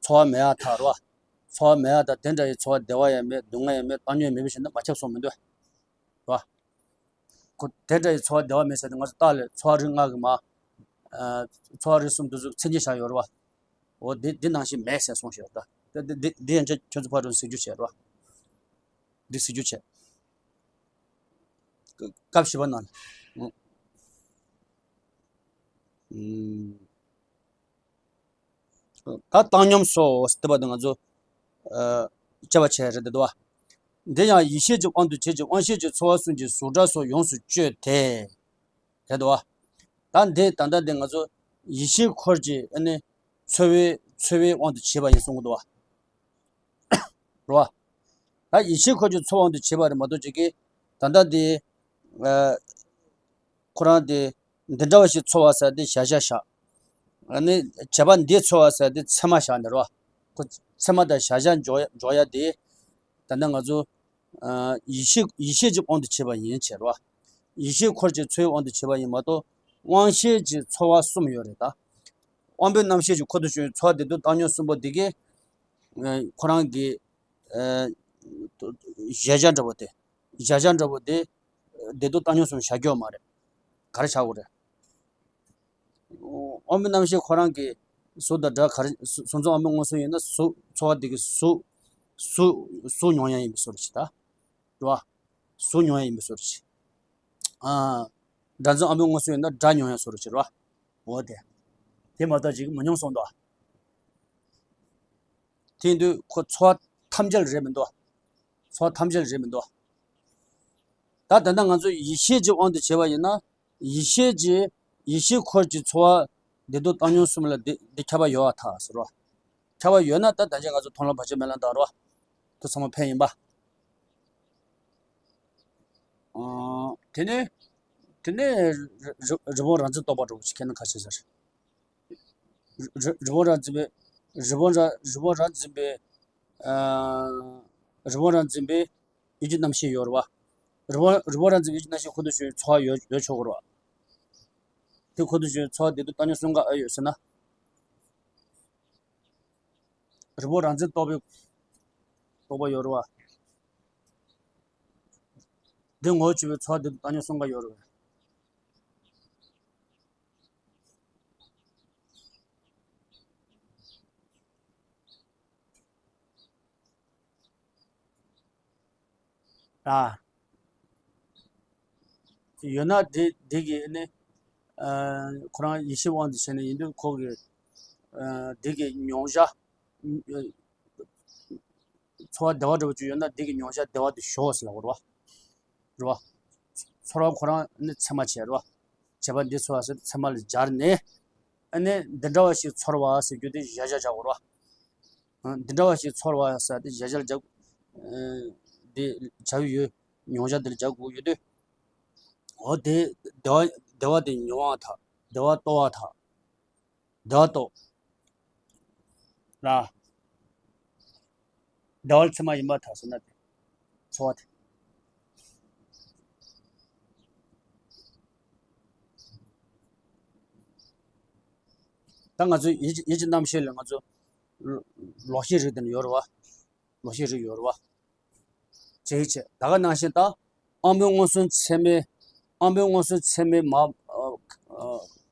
ཚོར་བ་མེད་པར་ཐལ་རོ། ཚོར་བ་མེད་པར་ཐལ། དེ་འདྲ་ཡི་ཚོར་བ་བདེ་བ་ཡང་མེད། སྡུག་བསྔལ་ཡང་མེད། བཏང་སྙོམས་མེད་པ་ཞིག་ནི་མ་ཁྱབ་སོང་མི་འདུག་རོ། ཁོ་དེ་འདྲ་ཡི་ཚོར་བ་བདེ་བ་མེད་ཟེར་ཏེ་ང་ཚོ་རྟགས་ལས་ཚོར་བ་རིགས་ལྔ་གི་མ། ཨ་ཚོར་བ་རིགས་གསུམ་དེ་ཚོ་མཚན་ཉིད་བཞག་ཡོད་རེད་བ། འོ་འདི་འདི་ནང་བཞིན་མེད་ཟེར་གསུངས་བཞག་ད། འདི་འདི་འདི་ཡན་ཆད་ཁྱོད་ཚོ་ཕར་འགྲོ་གཟིགས་རྒྱུ་བྱས་རོ། འདི་གཟིགས་རྒྱུ་བྱས། སྐབས་བཞི་པ་ནང་ལ། ཨུམ། ད་བཏང་སྙོམས་སོགས་ཟེར་བ་དེ་ང་ཚོ་ཨ་དཔྱད་པ་བྱས་རེད་འདུག་བ། འདི་ཡང་ཡིད་ཤེས་ཀྱི་དབང་དུ་བྱས་ཀྱི་དབང་ཤེས་ཀྱི་ཚོར་བ་གསུམ་གྱི་གཟུགས་སྒྲ་སོགས་ཡོངས་སུ་གཅོད་དེ། རེད་འདུག་བ། ད་འདི་ད་ལྟ་འདི་ང་ཚོ་ཡིད་ཤེས་འཁོར་གྱི་ཨ་ནི་ཚོར་བའི་ཚོར་བའི་དབང་དུ་བྱས་པ་ཡིན་གསུང་གི་འདུག་བ། རེད་བ། ད་ཡིད་ཤེས་འཁོར་གྱི་ཚོར་བ་དབང་དུ་བྱས་པ་རེད་མ་གཏོགས་ཅིག་གིས་ད་ལྟ་འདི་ཨ་ཁོ་རང་དེ་འདི་འདྲ་བ་ཞིག་ཚོར་བ་ཟེར་དེ་གཞལ་བྱ་བཞག་ཨ་ནི་བྱས་པ་འདི་ཚོར་བ་ཟེར་དེ་ཚད་མ་བཞག་ནས་རོ། ཁོ་ཚད་མ་དང་གཞལ་བྱ་འཇོག་འཇོག་ཡ་དེ་ད་ལྟ་ང་ཚོ་ཨ་ཡིད་ཤེས་ཡིད་ཤེས་ཀྱི་དབང་དུ་བྱས་པ་ཡིན་བྱས་རོ། ཡིད་ཤེས་འཁོར་གྱི་ཚོར་བའི་དབང་དུ་བྱས་པ་ཡིན་མ་གཏོགས་ དབང་ཤེས་ཀྱི་ཚོར་བ་གསུམ་ཡོད་རེད་ད། དབང་པོའི་རྣམ་ཤེས་ཀྱི་འཁོར་དུ་ཞུགས་པའི་ཚོར་བ་བདེ་སྡུག་བཏང་སྙོམས་གསུམ་པོ་འདི་གས། ཨ་ཁོ་རང་གི་ཨ་གཞལ་བྱ་འདྲ་པོ་དེ། གཞལ་བྱ་འདྲ་པོ་དེ་བདེ་སྡུག་བཏང་སྙོམས་གསུམ་བཞག་རྒྱུ་མ་རེད། ག་རེ་བྱ་དགོས་རེད། དབང་པོའི་རྣམ་ཤེས་ཁོ་རང་གི་གཟུགས་དང་སྒྲ་ག་རེ་གཟུགས་མཚོན་དབང་པོའི་མངོན་སུམ་ཡིན་ན་གཟུགས་ཚོར་བ་དེ་གི་གཟུགས་གཟུགས་གཟུགས་མྱོང་ཡ་ཡིན་པའི་བཟོ་འདྲ་ཞིག་ད། རེད་བ། གཟུགས་མྱོང་ཡ་ཡིན་པའི་བཟོ་འདྲ་ཞིག་ཨ། སྒྲ་མཚོན་དབང་པོའི་མངོན་སུམ་ཡིན་ན་སྒྲ་མྱོང་ཡ་བཟོ་འདྲ་ཞིག་རེད་བ། འོ་དེ། དེ་མ་གཏོགས་ཅིག་མི་མྱོང་གསུངས་འདུག་དེ་ཡིན་དུས་ཁོ་ཚོར་བ་ཐམས་ཅད་རེད་མི་འདུག་ཚོར་བ་ཐམས་ཅད་རེད་མི་འདུག་ད་ད་ལྟ་ང་ཚོ་ཡིད་ཤེས་ཀྱི་དབང་དུ་བྱས་པ་ཡིན་ན། ཡིད་ཤེས་ཀྱི་ཡིད་ཤེས་འཁོར་གྱི་ཚོར་བ་བདེ་སྡུག་བཏང་སྙོམས་གསུམ་ལ་འདི་འདི་ཁྱབ་པ་ཡོད་པར་ཐལ་ཟེར་རོ། ཁྱབ་པ་ཡོད་ན་ད་ད་ཆ་ང་ཚོ་མཐོང་ལམ་བར་ཆད་མེད་ལམ་དང་རོ། དེ་ཚང་མ་ཕན་ཡིན་པ། ཨང་། དེ་ནས་དེ་ནས་རི་རི་རི་བོང་རྭ་འཛིན་རྟོག་པ་འདྲ་པོ་ཞིག་ཁྱེད་རྣམས་ཁ་ཤས་ཟེར། རི་རི་བོང་རྭ་འཛིན་པའི་རི་བོང་རྭ་རི་བོང་རྭ་འཛིན་པའི་ཨ་རི་བོང་རྭ་འཛིན་པའི་ཡིད་ཀྱི་རྣམ་ཤེས་ཡོད་རེད་བ། རི་བོང་རི་བོང་རྭ་འཛིན་པའི་ཡིད་ཀྱི་རྣམ་ཤེས་ཁོ་ཐུག་ཞུ་ཚོར་བ་ཡོད་ཡོད་ཆོག་གི་རེད་བ། དེ་ཁོ་ཐུག་ཞུ་ཚོར་བ་བདེ་སྡུག་བཏང་སྙོམས་གསུམ་ཀ་ཨེ་ཡོད་ཟེར་ན། རི་བོང་རྭ་འཛིན་རྟོག་པའི་རྟོག་པ་ཡོད་རེད་བ། འདི་ངོ་བོ་ཆུད་པའི་ཚོར་བ་བདེ་སྡུག་བཏང་སྙོམས་གསུམ་ཀ་ཡོད་རེད་བ། ཨ། ཡོད་ན་དེ་དེ་གི་ནི་ཨ་ཁོ་རང་ཡིད་ཤེས་དབང་དུ་བྱས་ནས་ཡིན་དུས་ཁོ་གི་ཨ་དེ་གི་མྱོང་བྱ་ཚོར་བ་བདེ་བ་འདྲ་པོ་ཅིག་ཡོད་ན་དེ་གི་མྱོང་བྱ་བདེ་བ་དེ་ཞོག་ཟེར་ལབ་དགོས་རེད་བ། རེད་བ། ཚོར་བ་ཁོ་རང་ནི་མཚན་མ་བྱས་རེད་བ། བྱས་པ་འདི་ཚོར་བ་ཟེར་མཚན་མ་ལ་སྦྱར་ནས། ཨ་ནི་འདི་འདྲ་བ་ཞིག་ཚོར་བ་ཟེར་རྒྱུ་དེ་གཞལ་བྱ་བྱ་དགོས་རེད་བ། འདི་འདྲ་བ་ཞིག་ཚོར་བ་ཟེར་དེ་གཞལ་བྱ་ལ་སྦྱར། འདི་བྱ་བའི་ཡུལ་མྱོང་བྱ་འདི་ལ་སྦྱར་དགོས་ཡོད་དུས། འོ་དེ་བདེ་བ་བདེ་བ་དེ་མྱོང་བ་དང་བདེ་བ་རྟོགས་པ་དང་། བདག་རྟོགས། ལ། བདག་པོ་ཚད་མ་ཡིན་པར་ཐལ་ཟེར་ན་དེ། ཚོར་བ་དེ། ད་ང་ཚོའི་ཡིད་ཀྱི་ཡིད་ཀྱི་རྣམ་ཤེས་ལ་ང་ཚོ་ལོག་ཤེས་རིག་དེ་ནི་ཡོད་རེད་བ། ལོག་ཤེས་རིག་ཡོད་རེད་བ། ཅིག་བྱས་ད་ག་ནང་བཞིན་ད། དབང་པོའི་མངོན་སུམ་ཚད་མས། དབང་པོའི་མངོན་སུམ་ཚད་མས་མ།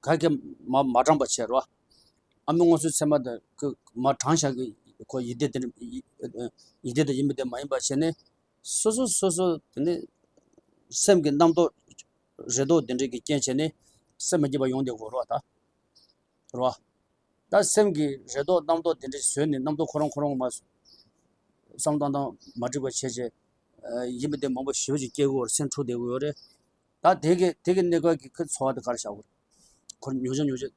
ག་གེ་མ་མ་དྲངས་པ་བྱས་རོ། དབང་པོའི་མངོན་སུམ་ཚད་མ་དེ་གི་མ་དྲངས་བཞག་གི་ཁོ་ཡིད་བདེ་དེ་ཡིད་བདེ་དེ་ཡིན་པ་དེ་མ་ཡིན་པ་བྱས་ནས། སོ་སོ་སོ་སོ་དེ་ནི་སེམས་ཀྱི་རྣམ་རྟོག་རེ་དོགས་དེ་འདྲ་གི་རྐྱེན་བྱས་ནས་སེམས་མ་སྐྱིད་པ་ཡོང་བསྡད་དགོས་རོ་ད། རོ། ད་སེམས་ཀྱི་རེ་དོགས་རྣམ་རྟོག་དེ་འདྲ་བཟོས་ནས་རྣམ་རྟོག་ཁོ་རང་ཁོ་རང་མ་བསམ་བཏང་སྟངས་མ་འགྲིག་པ་བྱས་བྱས། ཡིན་པ་དེ་མང་པོ་ཞེ་པོ་ཅིག་སྐྱེ་དགོས་རེད། སེམས་འཁྲུག་བསྡད་དགོས་ཡོད་རེད། ད་དེ་གི་དེ་གི་གནས་སྐབས་ཀྱི་ཁོའི་ཚོར་བ་དེ་ག་རེ་བྱ་དགོས་རེད། ཁོར་མྱོང་བྱ་མྱོང་བྱ།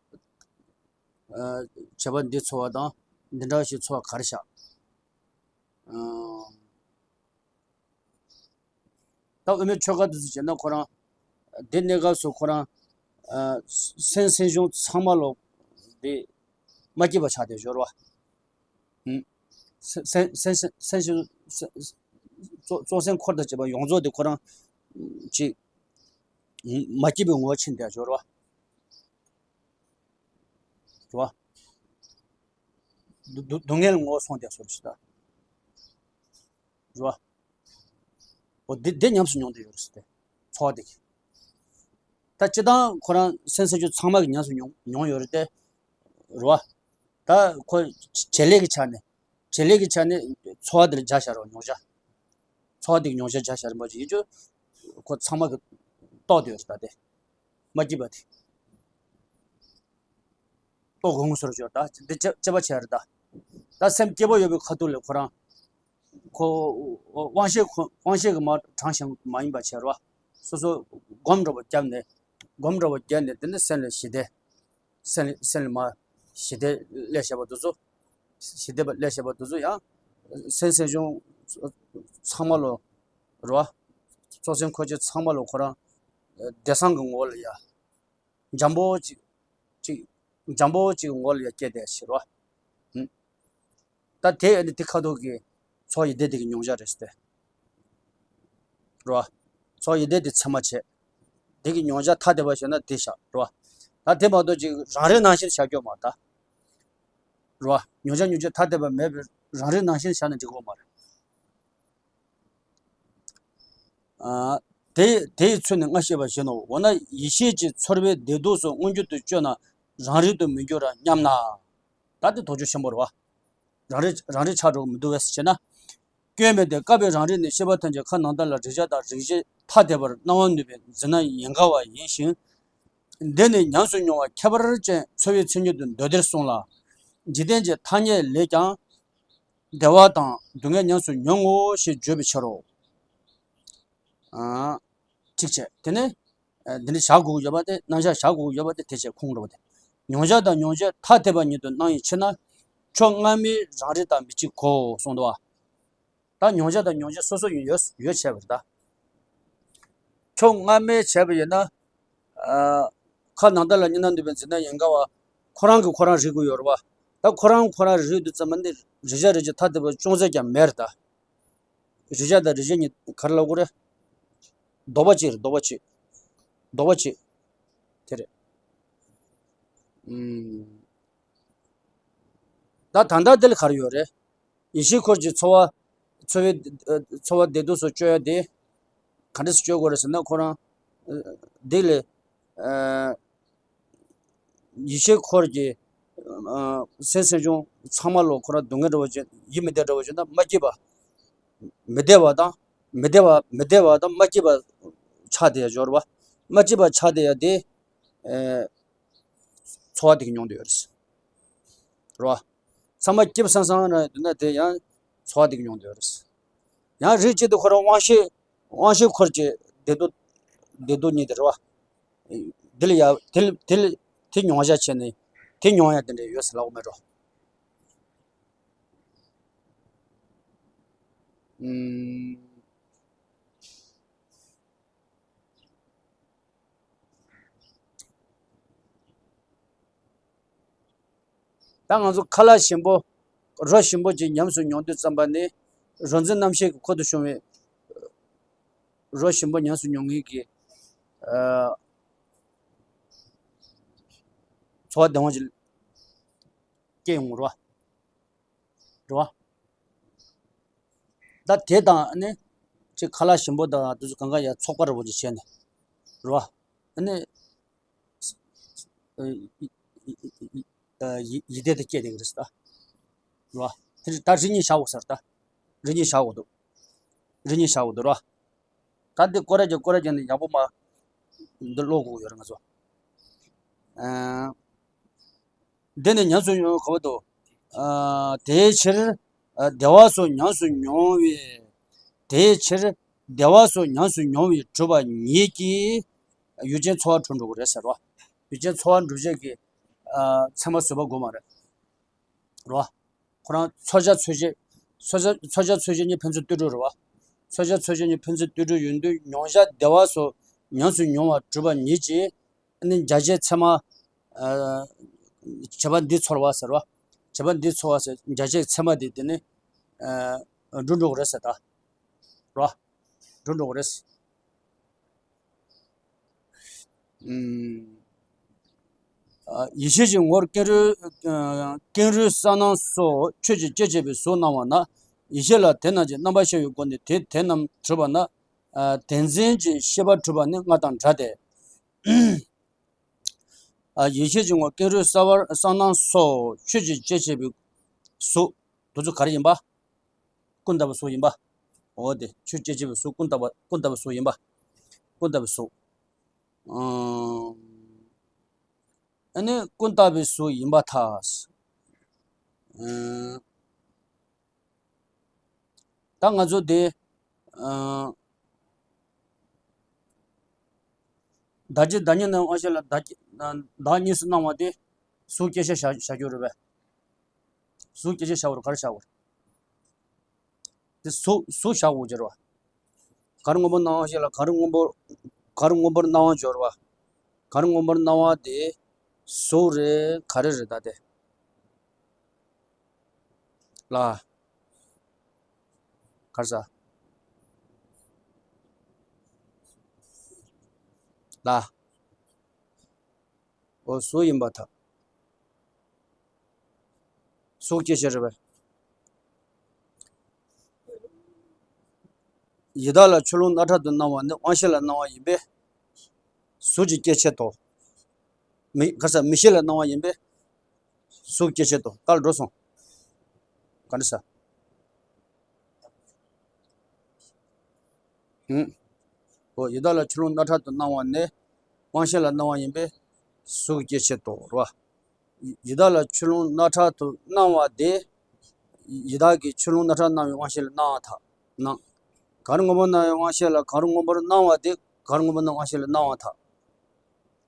བྱས་པ་འདི་ཚོར་བ་དང་འདི་འདྲ་ཞིག་ཚོར་བ་ག་རེ་བྱ། ད་དབུ་མའི་ཆོས་སྐོར་དེ་ཚོ་བྱས་ན་ཁོ་རང་། དེ་གནས་སྐབས་སུ་ཁོ་རང་། སེམས་སེམས་བྱུང་ཚང་མ་ལོ། དེ། མ་སྐྱིད་པ་ཆགས་ཏེ་སྦྱོར་བ། སེམས་སེམས་སེམས་སེམས་བྱུང་། གཙོ་གཙོ་སེམས་འཁོར་དང་བཅས་པ་ཡོངས་རྫོགས་དེ་ཁོ་རང་། ཅིག་མ་སྐྱིད་པའི་ངོ་བོ་ཕྱིན་ཏེ་སྦྱོར་བ། རེད་བ། སྡུག་སྡུག་སྡུག་བསྔལ་ངོ་བོ་སོང་སྟེ་སོར་ཞིག་ད། རེད་བ། འོ་འདི་འདི་ཉམས་སུ་མྱོང་བསྡད་ཡོད་རེད་ཟེར་ཏེ། ཚོར་བ་འདི་གི། ད་སྤྱིར་བཏང་ཁོ་རང་སེམས་སེམས་བྱུང་ཚང་མ་གི་ཉམས་སུ་མྱོང་མྱོང་ཡོད་རེད་དེ། རེད་བ། ད་ཁོ་བྱེད་ལས་ཀྱི་ཆ་ནས། བྱེད་ལས་ཀྱི་ཆ་ནས་ཚོར་བ་འདི་ལ་སྦྱར་བཞག་རོགས་མྱོང་བྱ། ཚོར་བ་འདི་གི་མྱོང་བྱ་སྦྱར་བཞག་རེད་མ་གཅིག་ཡིན་རྒྱུ། ཁོ་ཚང་མ་གི་རྟོགས་བསྡད་ཡོད་རེད་ད་དེ། མ་སྐྱིད་པ་དེ། ལྟོ་གོང་སོར་སྦྱོར་ད་འདི་དཔྱད་དཔྱད་པ་བྱས་རེད་ད། ད་སེམས་སྐྱིད་པོ་ཡོད་པའི་ཁ་ཐུག་ལས་ཁོ་རང་། ཁོ། དབང་ཤེས་ཁོ་དབང་ཤེས་ཀྱི་མ་དྲངས་ཤིང་མ་ཡིན་པ་བྱས་རོ། སོ་སོ་སྒོམ་འདྲ་པོ་བརྒྱབ་ནས། སྒོམ་འདྲ་པོ་བརྒྱབ་ནས་དེ་ནི་སེམས་ལ་ཞི་བདེ། སེམས་ལ་སེམས་ལ་མ། ཞི་བདེ་སླེབས་བཞག་པ་དེ་ཚོ། ཞི་བདེ་པ་སླེབས་བཞག་པ་དེ་ཚོ་ཡང་། སེམས་སེམས་བྱུང་ཚང་མ་ལོ། རོ། གཙོ་སེམས་འཁོར་བཅས་ཚང་མ་ལོ་ཁོ་རང་། བདེ་སངས་ཀྱི་ངོ་བོ་ལ་ཡ། འཇམ་པོ་ཅིག་ཅིག་འཇམ་པོ་ཅིག་ངོ་ལ་ཡ་སྐྱེས་བསྡད་ཕྱིར་རོ། ཧུམ། ད་དེ་ཨ་ནི་དེ་ཁ་ཐུག་གི་ཚོར་ཡིད་བདེ་དེ་གི་མྱོང་བྱ་རེད་ཟེར་ཏེ། རོ། ཚོར་ཡིད་བདེ་དེ་ཚད་མ་བྱས། དེ་གི་མྱོང་བྱ་ཐ་དད་པ་ཞེ་ན་དེ་བཞག་རོ། ད་དེ་མ་གཏོགས་ཅིག་རང་རིག་ནང་བཞིན་བཞག་རྒྱུ་མ་རེད་ད། རེད་བ། མྱོང་བྱ་མྱོང་བྱེད་ཐ་དད་པ་མེད་པའི་རང་རིག་ནང་བཞིན་བཞག་ན་འགྲིག་གི་མ་རེད། ཨ། དེ་དེས་ཚུལ་ནི་སྔ་ཕྱི་བ་བཞིན་ནོ། འོ་ན་ཡིད་ཤེས་ཀྱི་ཚོར་བའི་བདེ་སྡུག་སོགས་མངོན་གྱུར་དུ་སྤྱོད་ན་རང་རིག་ཏུ་མི་འགྱུར་ར་སྙམ་ན། ད་དེ་དོགས་གཅོད་ཆེན་པོ་རེད་བ། རང་རིག་རང་རིག་ཆགས་འགྲོ་གི་མི་འདུག་བས་ཟེར་ན། སྐྱོན་མེད་དེ། བཀག་པའི་རང་རིག་ནི་ཤེས་པ་ཐམས་ཅད་ཁ་ནང་ལྟར་ལ་རེག་བྱ་དང་རེག་བྱེད་ཐ་དད་པར་སྣང་བ་ནུས་པའི་འཛིན་སྣང་ཡན་ག་བ་ཡིན་ཞིང་། འདི་ནི་ཉམས་སུ་མྱོང་བ་ཁྱད་པར་ཅན་འཚོ་བའི་མཚན་ཉིད་དུ་མདོ་སྡེར་གསུངས་ལ། འཇིག་རྟེན་གྱི་ཐ་སྙད་ལས་ཀྱང་བདེ་བ་དང་སྡུག་བསྔལ་ཉམས་སུ་མྱོང་ངོ་ཞེས་བརྗོད་པའི་ཕྱིར་རོ། ཨ། གཅིག་བྱས། དེ་ནས་ཨ་འདི་འདྲ་བཞག་དགོས་ཀྱི་ཡོད་པ་དེ། རྣམ་གཞག་བཞག་དགོས་ཀྱི་ཡོད་པ་དེ། དེ་བྱས་ཁུངས་འགྲོ་བ་དེ། མྱོང་བྱ་དང་མྱོང་བྱེད་ཐ་དད་པ་ཉིད་དུ་སྣང་བའི་ཕྱིར་ན། ཕྱོགས་སྔ་མའི་རང་རིག་དང་མི་གཅིག་གོ་གསུངས་འདུག་བ། ད་མྱོང་བྱ་དང་མྱོང་བྱེད་སོ་སོ་ཡིན་ཡོད་ཡོད་བྱས་པ་རེད་ད། ཕྱོགས་སྔ་མའི་བྱས་པ་ཡིན་ན། ཨ། ཁ་ནང་ལྟར་ལ་གཉིས་སྣང་ནུས་པའི་འཛིན་སྣང་ཡན་ག་བ། ཁོ་རང་གིས་ཁོ་རང་རིག་གི་ཡོད་རེད་བ། ད་ཁོ་རང་ཁོ་རང་རིག་དུས་ཙམ་པ་ནི་རེག་བྱ་རེག་བྱེད་ཐ་དད་པ་ཅུང་ཟད་ཀྱང་མེད་རེད་ད། རེག་བྱ་དང་རེག་བྱེད་གཉིས་ག་རེ་ལབ་དགོས་རེད། ལྡོག་པ་གཅིག་རེད། ལྡོག་པ་གཅིག་ལྡོག་པ་གཅིག་དེ་རེད། ཨུམ། ད་ད་ལྟ་དེ་ལ་ག་རེ་ཡོད་རེད། ཡིད་ཤེས་འཁོར་གྱི་ཚོར་བ། ཚོར་བའི་ཚོར་བ་བདེ་སྡུག་སོགས་སྤྱོད་ཡ་དེ། ག་འདྲ་སེ་སྤྱོད་དགོས་རེད་ཟེར་ན། ཁོ་རང་འདི་ལས། ཨ། ཡིད་ཤེས་འཁོར་གྱི། ཨ། སེམས་སེམས་བྱུང་ཚང་མ་ལ་ཁོ་རང་སྡུག་བསྔལ་འདྲ་བོ་ཅིག་ཡིད་མི་བདེ་འདྲ་བོ་ཅིག་ན་མ་སྐྱིད་པ། མི་བདེ་བ་དང་། མི་བདེ་བ་མི་བདེ་བ་དང་མ་སྐྱིད་པ་ཆགས་བསྡད་ཡ་ཡོད་རེད་བ། མ་སྐྱིད་པ་ཆགས་བསྡད་ཡ་དེ། ཨ། ཚོར་བ་དེ་གིས་མྱོང་བསྡད་ཡོད་རེད། རེད་བ། ཚང་མ་སྐྱིད་སང་སང་རེད་འདུག་ན་དེ་ཡང་ཚོར་བ་དེ་གིས་མྱོང་བསྡད་ཡོད་རེད། ཡང་རིགས་གཅིག་ཏུ་ཁོ་རང་དབང་ཤེས། དབང་ཤེས་འཁོར་གྱི་བདེ་སྡུག་བདེ་སྡུག་གཉིས་དེ་རེད་བ། དེ་ལ་ཡ་དེ་ལ་དེ་ལ་དེ་མྱོང་བྱ་བྱས་ནས་དེ་མྱོང་ཡ་དེ་འདྲ་ཡོད་ཟེར་ལབ་དགོས་མེད་འགྲོ། ཨུམ། ད་ང་ཚོ་ཁ་ལག་ཞིམ་པོ། རོ་ཞིམ་པོ་ཅིག་ཉམས་སུ་མྱོང་དུས་ཙམ་པ་ནི། རོ་འཛིན་རྣམ་ཤེས་ཀྱི་ཁོལ་དུ་ཕྱུང་བའི་རོ་ཞིམ་པོ་ཉམས་སུ་མྱོང་མཁན་གྱི། ཨ། ཚོར་བ་བདེ་བ་ཅིག་སྐྱེ་ཡོང་རོ། རེད་བ། ད་དེ་དང་ཨ་ནི་ཅིག་ཁ་ལག་ཞིམ་པོ་དང་དེ་ཚོ་གང་ག་ཡ་ཚོགས་པ་འདྲ་བོ་ཅིག་བྱས་ནས། རེད་བ། ཨ་ནི་ཡིད་བདེ་དེ་སྐྱེ་བསྡད་ཀྱི་རེད་ཟེར་ད། རེད་བ། དེ་ད་རིགས་གཉིས་བཞག་དགོས་ཟེར་ད། རིགས་གཉིས་བཞག་དགོས་འདུག་རིགས་གཉིས་བཞག་དགོས་འདུག་རེད་བ། ད་འདི་སྐོར་ར་གྱི་སྐོར་ར་གྱི་ནི་ཡག་པོ་མ། འདི་ཀློག་དགོས་ཡོད་རེད་ང་ཚོ། ཨ། འདི་ནི་ཉམས་སུ་མྱོང་ག་བ་དོ། ཨ། དེའི་ཕྱིར། ཨ། བདེ་བ་སོགས་ཉམས་སུ་མྱོང་བའི། དེའི་ཕྱིར་བདེ་བ་སོགས་ཉམས་སུ་མྱོང་བའི་གྲུབ་པ་ཉིད་ཀྱིས་ཡུལ་ཅན་ཚོར་བ་གྲུབ་འགྲོ་གི་རེད་ཟེར་བ། ཡུལ་ཅན་ཚོར་བ་འགྲུབ་བྱེད་ཀྱི། ཨ། ཚད་མ་བཟོད་པ་དགོས་མ་རེད། རེད་བ། ཁོ་རང་ཚོར་བྱ་ཚོལ་བྱེད། ཚོར་བྱ་ཚོར་བྱ་ཚོལ་བྱེད་གཉིས་ཕན་ཚུན་ལྟོས་གྲུབ་རེད་བ། ཚོར་བྱ་ཚོལ་བྱེད་གཉིས་ཕན་ཚུན་ལྟོས་གྲུབ་ཡིན་དུས་མྱོང་བྱ་བདེ་བ་སོགས་ཉམས་སུ་མྱོང་བ་གྲུབ་པ་ཉིད་ཀྱིས། ཨ་ནི་འཇལ་བྱེད་ཚད་མ། ཨ། བྱས་པ་འདི་ཚོར་བ་ཟེར་བ། བྱས་པ་འདི་ཚོར་བ་ཟེར། འཇལ་བྱེད་ཚད་མ་འདི་དེ་ནི། ཨ། འགྲུབ་འགྲོ་གི་རེད་ཟེར་ད། རེད་བ། འགྲུབ་འགྲོ་གི་རེད། ཨུམ། ཡིད་ཤེས་ཀྱི་ངོར་ཀེང་རུས། ཀེང་རུས་གསལ་སྣང་སོགས་ཆོས་ཀྱི་སྐྱེ་མཆེད་པའི་གཟུགས་སྣང་བ་ན། ཡིད་ཤེས་ལ་དེ་རྣམས་ཀྱི་རྣམ་པར་ཤེས་པའི་སྒོ་ནས་དེ་དེ་རྣམས་གྲུབ་པ་ན། དེ་འཛིན་གྱི་ཤེས་པ་གྲུབ་པ་ནི་ལྔ་དང་འདྲ་སྟེ། ཡིད་ཤེས་ཀྱི་ངོར་ཀེང་རུས་གསལ་བར་གསལ་སྣང་སོགས་ཆོས་ཀྱི་སྐྱེ་མཆེད་པའི་གཟུགས། དེ་ཚོ་ག་རེ་ཡིན་པ། ཀུན་བཏགས་པའི་གཟུགས་ཡིན་པ། འོ་དེ་ཆོས་སྐྱེ་མཆེད་པའི་གཟུགས་ཀུན་བཏགས་པ་ཀུན་བཏགས་པའི་གཟུགས་ཡིན་པ། ཀུན་བཏགས་པའི་གཟུགས། ཨ་ནི་ཀུན་བཏགས་པའི་གཟུགས་ཡིན་པར་ཐལ། ད་ང་ཚོ་དེ། ཨ། བདག་གི་བདག་ཉིད་ནི་དབང་ཤེས་ལ་བདག་གི། བདག་གཉིས་སུ་སྣང་བ་དེ་གཟུགས་སྐྱེ་མཆེད་བཞག་བཞག་རྒྱུ་རེད་པས། གཟུགས་སྐྱེ་མཆེད་བཞག་པར་ག་རེ་བཞག་པར། དེ་གཟུགས་གཟུགས་བཞག་དགོས་ཀྱི་རེད་བ། ག་རེ་སྔོན་པོར་སྣང་བ་ཞིག་ལ་ག་རེ་སྔོན་པོར། ག་རེ་སྔོན་པོར་སྣང་བ་སྦྱོར་བ། ག་རེ་སྔོན་པོར་སྣང་བ་དེ་གཟུགས་རེད། ག་རེ་རེད་ད་དེ། ལ། གར་ས། ལ། གཟུགས་ཡིན་པར་ཐལ། གཟུགས་སྐྱེ་མཆེད་རེད་པས། ཡི་དྭགས་ལ་ཆུ་རླུང་རྣག་ཁྲག་ཏུ་སྣང་བ་ནི་དབང་ཤེས་ལ་སྣང་བ་ཡིན་པས། གཟུགས་ཀྱི་སྐྱེ་མཆེད་དོ། མི་ག་ས་མིག་ཤེས་ལ་སྣང་བ་ཡིན་པས། གཟུགས་སྐྱེ་མཆེད་དོ། ལྟར་འགྲོ་སོང་། ག་འདྲ་ས། ཧུམ། འོ་ཡི་དྭགས་ལ་ཆུ་རླུང་རྣག་ཁྲག་ཏུ་སྣང་བ་ནི་དབང་ཤེས་ལ་སྣང་བ་ཡིན་པས། གཟུགས་སྐྱེ་མཆེད་དོ། རེད་པ། ཡི་དྭགས་ལ་ཆུ་རླུང་རྣག་ཁྲག་ཏུ་སྣང་བ་དེ། ཡི་དྭགས་ཀྱི་ཆུ་རླུང་རྣག་ཁྲག་སྣང་བའི་དབང་ཤེས་ལ་སྣང་བ་ཐལ། སྣང་། གང་རུང་སྔོན་པོ་སྣང་བའི་དབང་ཤེས་ལ་གང་རུང་སྔོན་པོར་སྣང་བ་དེ་གང་རུང་སྔོན་པོ་སྣང་བའི་དབང་ཤེས་ལ་སྣང་བ་ཐལ།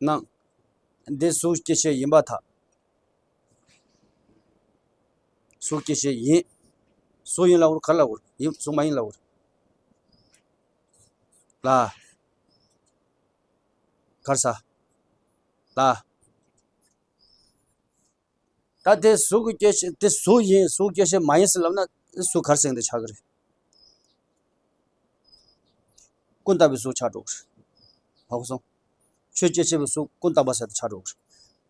སྣང་། འདི་གཟུགས་སྐྱེ་མཆེད་ཡིན་པར་ཐལ། གཟུགས་སྐྱེ་མཆེད་ཡིན། གཟུགས་ཡིན་ལབ་དགོས་རེད། ག་རེ་ལབ་དགོས་རེད། ཡིན། གཟུགས་མ་ཡིན་ལབ་དགོས་རེད། ལ། ག་རེ་ས། ལ། ད་དེ་གཟུགས་ཀྱི་སྐྱེ་མཆེད་དེ་གཟུགས་ཡིན། གཟུགས་སྐྱེ་མཆེད་མ་ཡིན་ཟེར་ལབ་ན་གཟུགས་ག་རེ་ཟེར་དེ་ཆགས་ཀྱི་རེད། ཀུན་བརྟགས་པའི་གཟུགས་ཆགས་འགྲོ་གི་རེད། ཧ་གོ་སོང་། ཆོས་སྐྱེ་མཆེད་པའི་གཟུགས་ཀུན་བརྟགས་པ་ཟེར་དེ་ཆགས་འགྲོ་གི་རེད།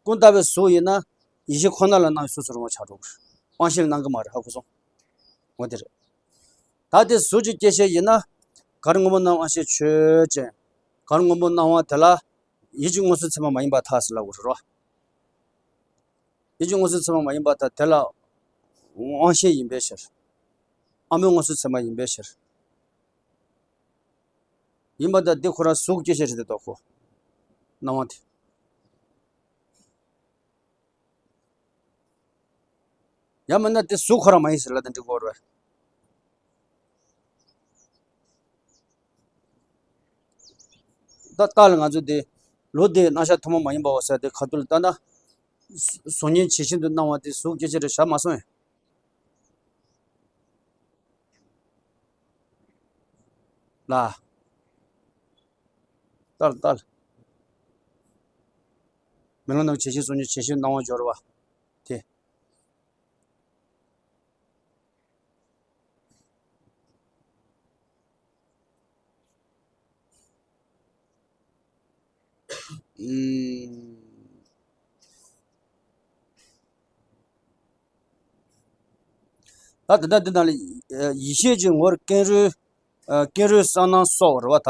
ཀུན་བརྟགས་པའི་གཟུགས་ཡིན་ན་ཡིད་ཤེས་ཁོ་ན་ལ་སྣང་བའི་གཟུགས་སུ་རུང་བ་ཆགས་འགྲོ་གི་རེད། དབང་ཤེས་ལ་སྣང་གི་མ་རེད། ཧ་གོ་སོང་། འོ་དེ་རེད། ད་དེ་གཟུགས་ཀྱི་སྐྱེ་མཆེད་ཡིན་ན། གང་རུང་སྔོན་པོ་སྣང་དབང་ཤེས་ཆོས་ཅན། གང་རུང་སྔོན་པོ་སྣང་བ་དེ་ལ། ཡིད་ཀྱི་མངོན་སུམ་ཚད་མ་མ་ཡིན་པར་ཐལ་ཟེར་ལབ་དགོས་རེད་རོ། ཡིད་ཀྱི་མངོན་སུམ་ཚད་མ་མ་ཡིན་པར་ཐལ། དེ་ལ་དབང་ཤེས་ཡིན་པའི་ཕྱིར། ཨ་མའི་མངོན་སུམ་ཚད་མ་ཡིན་པའི་ཕྱིར། ཡིན་པ་ད་འདི་ཁོ་རང་གཟུགས་སྐྱེ་མཆེད་རེད་དེ། ལྟོ་ཁོ། སྣང་བ་དེ། ཡང་མིན་ན་དེ་གཟུགས་ཁོ་རང་མ་ཡིན་ཟེར་ལབ་ན་འགྲིག་གི་རེད། ད་རྟགས་ལ་ང་ཚོ་དེ་ལུས་དེ་རྣམ་གཞག་ཐུན་མོང་མ་ཡིན་པའོ་ཟེར་དེ་ཁ་ཐུག་ལ་ལྟ་ན། གཟུགས་བརྙན་ཇི་བཞིན་དུ་སྣང་བ་དེ་གཟུགས་སྐྱེ་མཆེད་རེད་བཞག་མ་སོང་ཡང་། ལ། ལྟར་ལྟར། མེ་ལོང་རྣམས་ཇི་བཞིན་གཟུགས་བརྙན་ཇི་བཞིན་སྣང་བར་སྦྱོར་བ། དེ། ཨུམ། ད་དེ་ལྟར་འདི་ནང་ལ་ཡིད་ཤེས་ཀྱི་ངོར་ཀེང་རུས། ཀེང་རུས་གསལ་སྣང་སོགས་རེད་བ་ད།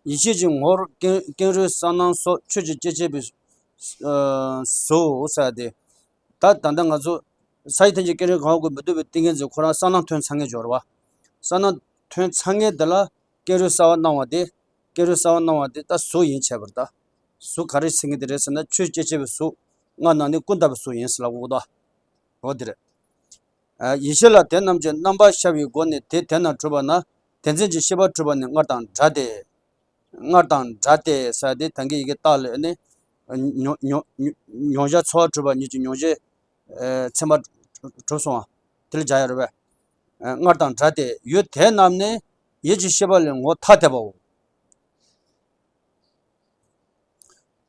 ཡིད་ཤེས་ཀྱི་ངོར་ཀེང་ཀེང་རུས་གསལ་སྣང་སོགས་ཆོས་ཀྱི་སྐྱེ་མཆེད་པའི་གཟུགས་ཟེར་ཏེ། ད་ད་ལྟ་ང་ཚོ་ས་ཡི་དོན་གྱི་ཀེང་རུས་གང་བ་ཀུན་མི་སྡུག་པའི་ཏིང་ངེ་འཛིན་ཁོ་རང་གསལ་སྣང་ཐོན་ཚར་མཁན་སྦྱོར་བ། གསལ་སྣང་ཐོན་ཚར་མཁན་དེ་ལ་ཀེང་རུས་གསལ་བར་སྣང་བ་དེ། ཀེང་རུས་གསལ་བར་སྣང་བ་དེ་ད་གཟུགས་ཡིན་བྱས་པར་ད། གཟུགས་ག་རེ་ཟེར་མཁན་དེ་རེད་ཟེར་ན་ཆོས་སྐྱེ་མཆེད་པའི་གཟུགས་ལྔ་ནང་ནས་ཀུན་བརྟགས་པའི་གཟུགས་ཡིན་ཟེར་ལབ་དགོས་ད། འོ་དེ་རེད། ཡིད་ཤེས་ལ་དེ་རྣམས་ཀྱི་རྣམ་པར་ཤར་བའི་སྒོ་ནས་དེ་དེ་ན་གྲུབ་པ་ན་དེ་འཛིན་གྱི་ཤེས་པ་གྲུབ་པ་ནི་སྔར་དང་འདྲ་སྟེ། སྔར་དང་འདྲ་སྟེ་ཟེར་ཏེ་ད་གིན་ཡི་གེ་བཏགས་ལས་ནི། མྱོང་མྱོང་མྱོང་བྱ་ཚོར་བ་གྲུབ་པ་ཉིད་ཀྱི་མྱོང་བྱེད་ཚད་མ་གྲུབ་སོང་བ། དེ་ལ་སྦྱར་ཡ་རེད་པས། སྔར་དང་འདྲ་སྟེ་ཡུལ་དེ་རྣམས་ནི་ཡིད་ཀྱི་ཤེས་པ་ལས་ངོ་ཐ་དད་པའོ།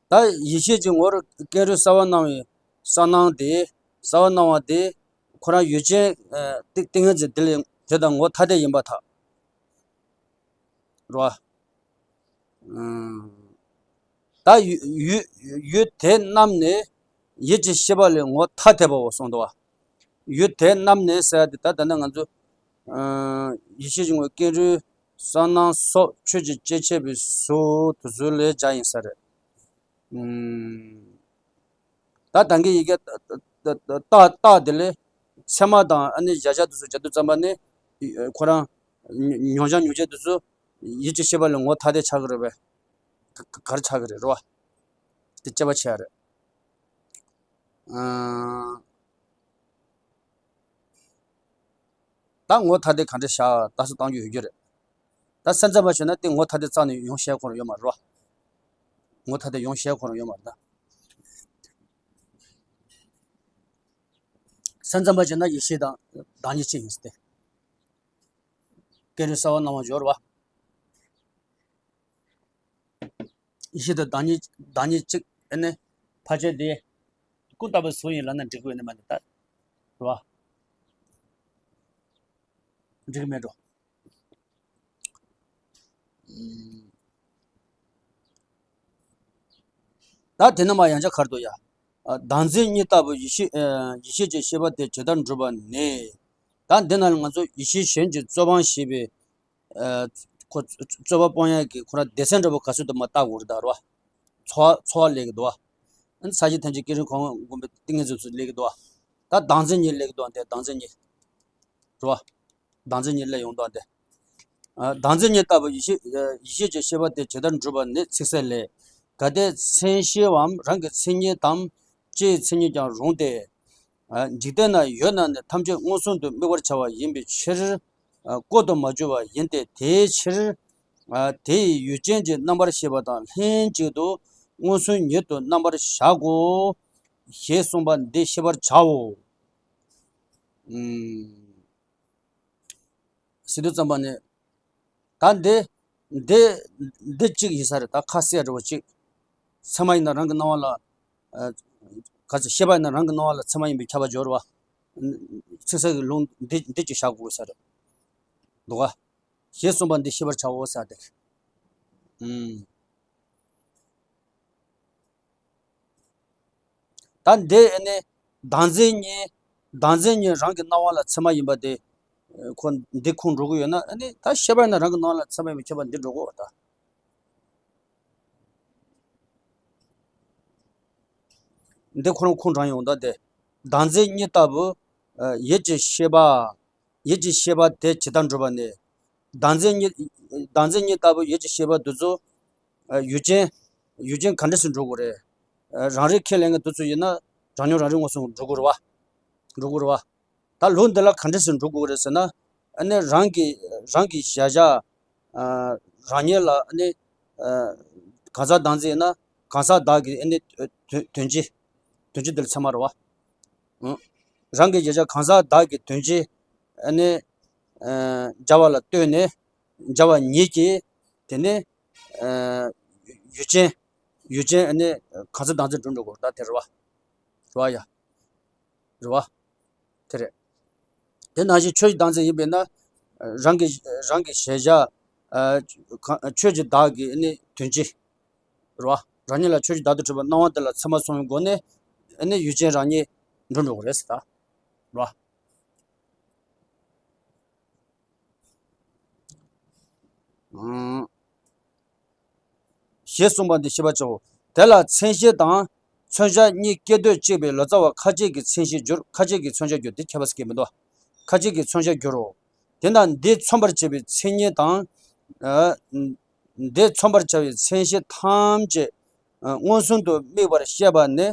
ད་ཡིད་ཤེས་ཀྱི་ངོར་ཀེང་རུས་གསལ་བར་སྣང་བའི་གསལ་སྣང་དེ། གསལ་བར་སྣང་བ་དེ་ཁོ་རང་ཡུལ་ཅན་ཏིང་ཏིང་ངེ་འཛིན་དེ་ལས་དེ་དང་ངོ་ཐ་དད་ཡིན་པར་ཐལ། རོ། ད་ཡུལ་ཡུལ་ཡུལ་དེ་རྣམས་ནི་ཡིད་ཀྱི་ཤེས་པ་ལས་ངོ་ཐ་དད་པའོ་གསུངས་འདུག་བ། ཡུལ་དེ་རྣམས་ནི་ཟེར་ཏེ་ད་ལྟ་ན་ང་ཚོ་ཡིད་ཤེས་ཀྱི་ངོར་ཀེང་རུས་གསལ་སྣང་སོགས་ཆོས་ཀྱི་སྐྱེ་མཆེད་པའི་གཟུགས་དེ་ཚོ་ལ་སྦྱར་ཡིན་ས་རེད། ད་ད་གིན་ཡི་གེ་རྟགས་རྟགས་དེ་ལས་ཚད་མ་དང་ཨ་ནི་གཞལ་བྱ་དེ་ཚོ་སྦྱར་དུས་ཙམ་པ་ནི་ཁོ་རང་མྱོང་བྱ་མྱོང་བྱེད་དེ་ཚོ་ཡིད་ཀྱི་ཤེས་པ་ལས་ངོ་ཐ་དད་ཆགས་ཀྱི་རེད་པས། ག་ག་རེ་ཆགས་ཀྱི་རེད་རོ། དེ་དཔྱད་པ་བྱས་རེད། ད་ངོ་ཐ་དད་ག་འདྲ་བཞག་ད་གཟོད་གཏང་རྒྱུ་ཡོད་རྒྱུ་རེད། ད་སེམས་ཙམ་པ་བྱས་ན་དེ་ངོ་ཐ་དད་རྩ་ནས་ཡོང་ཤེས་ཁོ་རང་ཡོད་མ་རེད་རོ། ངོ་ཐ་དད་ཡོང་ཤེས་ཁོ་རང་ཡོད་མ་རེད་ད། སེམས་ཙམ་པ་བྱས་ན་ཡིད་ཤེས་དང་བདག་ཉིད་གཅིག་ཡིན་ཟེར་ཏེ། ཀེང་རུས་གསལ་བར་སྣང་བ་སྦྱོར་བ། ཡིད་ཤེས་དང་བདག་ཉིད་བདག་ཉིད་གཅིག་ཨེ་ནི་ཕལ་ཆེར་དེ་ཀུན་བརྟགས་པའི་གཟུགས་ཡིན་ལབ་ན་འགྲིག་གི་ཡོད་ནི་མ་རེད་ད། རེད་བ། འགྲིག་གི་མེད་འགྲོ། ད་དེ་ནས་མར་ཡང་བསྐྱར་ག་རེ་འདུག་ཡ། ཨ། བདག་འཛིན་གཉིས་ལྟ་བུ་ཡེ་ཤེས། ཨ། ཡེ་ཤེས་ཀྱི་ཤེས་པ་དེ་ཇི་ལྟར་འགྲུབ་པ་ནི། ད་འདི་ནང་ལ་ང་ཚོ་ཡེ་ཤེས་གཞན་གྱི་རྩོད་སྤང་ཞེས་པའི། ཨ། ཁོ་རྩོད་པ་སྤོང་ཡག་གི་ཁོ་རང་སྡེ་ཚན་འདྲ་པོ་ག་ཚོད་འདུག་མར་བལྟ་དགོས་རེད་ད་རེད་བ། ཚོར་བ་ཚོར་བ་སླེབས་ཀྱི་འདུག་བ། ཨ་ནི་ས་གཞི་ཐམས་ཅད་སྐད་རིགས་གང་བསྒོམས་པའི་ཏིང་ངེ་འཛིན་ཚོ་སླེབས་ཀྱི་འདུག་བ། ད་བདག་འཛིན་གཉིས་སླེབས་ཀྱི་འདུག་བ། དེ་བདག་འཛིན་གཉིས། རེད་བ། བདག་འཛིན་གཉིས་སླེབས་ཡོང་དོན་དེ། ཨ། བདག་འཛིན་གཉིས་ལྟ་བུ་ཡེ་ཤེས། ཡེ་ཤེས་ཀྱི་ཤེས་པ་དེ་ཇི་ལྟར་འགྲུབ་པ་ནི་ཚིག་གསལ་ལས། གལ་ཏེ་མཚན་ཤེས་པའམ་རང་གི་མཚན་ཉིད་དམ་ལྕེའི་མཚན་ཉིད་ཀྱང་རུང་སྟེ། ཨ། འཇིག་རྟེན་ན་ཡོད་ན་ནི་ཐམས་ཅད་མངོན་སུམ་དུ་དམིགས་པར་བྱ་བ་ཡིན་པའི་ཕྱིར། ཨ། བཀོད་དུ་མ་གྱུར་པ་ཡིན་ཏེ། དེའི་ཕྱིར། ཨ། དེ་ཡི་ཡུལ་ཅན་གྱི་རྣམ་པར་ཤེས་པ་དང་ལྷན་ཅིག་ཏུ་མངོན་སུམ་ཉིད་དུ་རྣམ་པར་བཞག་གོ། ཞེས་གསུངས་པ་འདི་ཤེས་པར་བྱའོ། ཨུམ། ཟེར་དུས་ཙམ་པ་ནས། ད་འདི། འདི། འདི་གཅིག་ཡིན་ས་རེད། ད་ཁ་གསལ་འདྲ་བོ་གཅིག་ཚད་མ་ཡིན་ན་རང་གི་སྣང་བ་ལ། ཨ། ག་ཚོད་ཤེས་པ་ཡིན་ན་རང་གི་སྣང་བ་ལ་ཚད་མ་ཡིན་པས་ཁྱབ་པ་སྦྱོར་བ། ཚིག་གསལ་གྱི་ལུང་འདི་འདི་གཅིག་བཞག་དགོས་ས་རེད། འདུག་ག་ཞེས་གསུངས་པ་འདི་ཤེས་པར་བྱའོ་ཟེར་ཏེ། ཨུམ། ད་འདི་ཨ་ནི་བདག་འཛིན་གཉིས། བདག་འཛིན་གཉིས་རང་གི་སྣང་བ་ལ་ཚད་མ་ཡིན་པ་དེ། ཁོ་འདི་ཁུངས་འགྲོ་གི་ཡོད་ན། ཨ་ནི་ད་ཤེས་པ་ཡིན་ན་རང་གི་སྣང་བ་ལ་ཚད་མ་ཡིན་པས་ཁྱབ་པ་འདི་འགྲོ་གི་ཡོད་ད། འདི་ཁོ་རང་ཁུངས་དྲངས་ཡོང་ད་དེ། བདག་འཛིན་གཉིས་ལྟ་བུ། ཨ། ཡིད་ཀྱི་ཤེས་པ། ཡིད་ཀྱི་ཤེས་པ་དེ་ཇི་ལྟར་འགྲུབ་པ་ནི། བདག་འཛིན་གཉིས། བདག་འཛིན་གཉིས་ལྟ་བུ་ཡིད་ཀྱི་ཤེས་པ་འདི་ཚོ། ཨ། ཡུལ་ཅན། ཡུལ་ཅན་ག་འདྲ་ཞིག་འགྲོ་དགོས་རེད། ཨ། རང་རིག་ཁས་ལེན་མཁན་དེ་ཚོ་ཡིན་ན་རང་མྱོང་རང་རིག་མངོན་སུམ་འགྲོ་དགོས་རེད་བ། འགྲོ་དགོས་རེད་བ། ད་ལུགས་འདི་ལ་ག་འདྲ་ཞིག་འགྲོ་དགོས་རེད་ཟེར་ན། ཨ་ནི་རང་གི། རང་གི་གཞལ་བྱ། ཨ། རང་ཉིད་ལ་ཨ་ནི། ཨ། གང་ཟག་བདག་འཛིན་ཡིན་ན་གང་ཟག་བདག་གི་ཨ་ནི་དོན། དོན་སྤྱི། དོན་སྤྱི་འདི་ལ་ཚད་མ་རེད་བ། ཨང་། རང་གི་གཞལ་བྱ་གང་ཟག་བདག་གི་དོན་སྤྱི་ཨ་ནི། ཨ། སྦྱར་བ་ལ་ལྟོས་ནས། སྦྱར་བ་ཉིད་ཀྱིས། དེ་ནས། ཨ། ཡུལ་ཅན། ཡུལ་ཅན་ཨ་ནི་གང་ཟག་བདག་འཛིན་འགྲུབ་འགྲོ་དགོས་རེད་ད་དེ་རེད་བ། རེད་བ་ཡ། རེད་བ། དེ་རེད། དེ་ནང་བཞིན་ཆོས་ཀྱི་བདག་འཛིན་ཡིན་པས་ན། རང་གི། རང་གི་གཞལ་བྱ། ཨ། གང་། ཆོས་ཀྱི་བདག་གི་ཨ་ནི་དོན་སྤྱི། རེད་བ། རང་ཉིད་ལ་ཆོས་ཀྱི་བདག་ཏུ་གྲུབ་པའི་སྣང་བ་དེ་ལ་ཚད་མ་སོང་བའི་སྒོ་ནས། ཨ་ནི་ཡུལ་ཅན་རང་ཉིད་འགྲུབ་འགྲོ་གི་རེད་ཟེར་ད། རེད་བ། ཨང་། ཞེས་གསུངས་པ་འདི་ཤེས་པར་བྱའོ། དེ་ལ་མཚན་གཞི་དང་མཚོན་བྱ་གཉིས་སྐྱེ་འདོད་གཅིག་པའི་ལོ་ཙཱ་བ་ཁ་ཅིག་གིས་མཚན་གཞི་བསྒྱུར། ཁ་ཅིག་གིས་མཚོན་བྱ་བསྒྱུར་ཏེ། ཁྱད་པར་གྱི་མི་འདུག་ཁ་ཅིག་གིས་མཚོན་བྱ་བསྒྱུར་རོ། དེ་ན་འདི་མཚོན་པར་བྱེད་པའི་མཚན་ཉིད་དང་། ཨ། འདི་མཚོན་པར་བྱ་བའི་མཚན་གཞི་ཐམས་ཅད། ཨ། མངོན་སུམ་དུ་དམིགས་པར་བཤད་པ་ནི་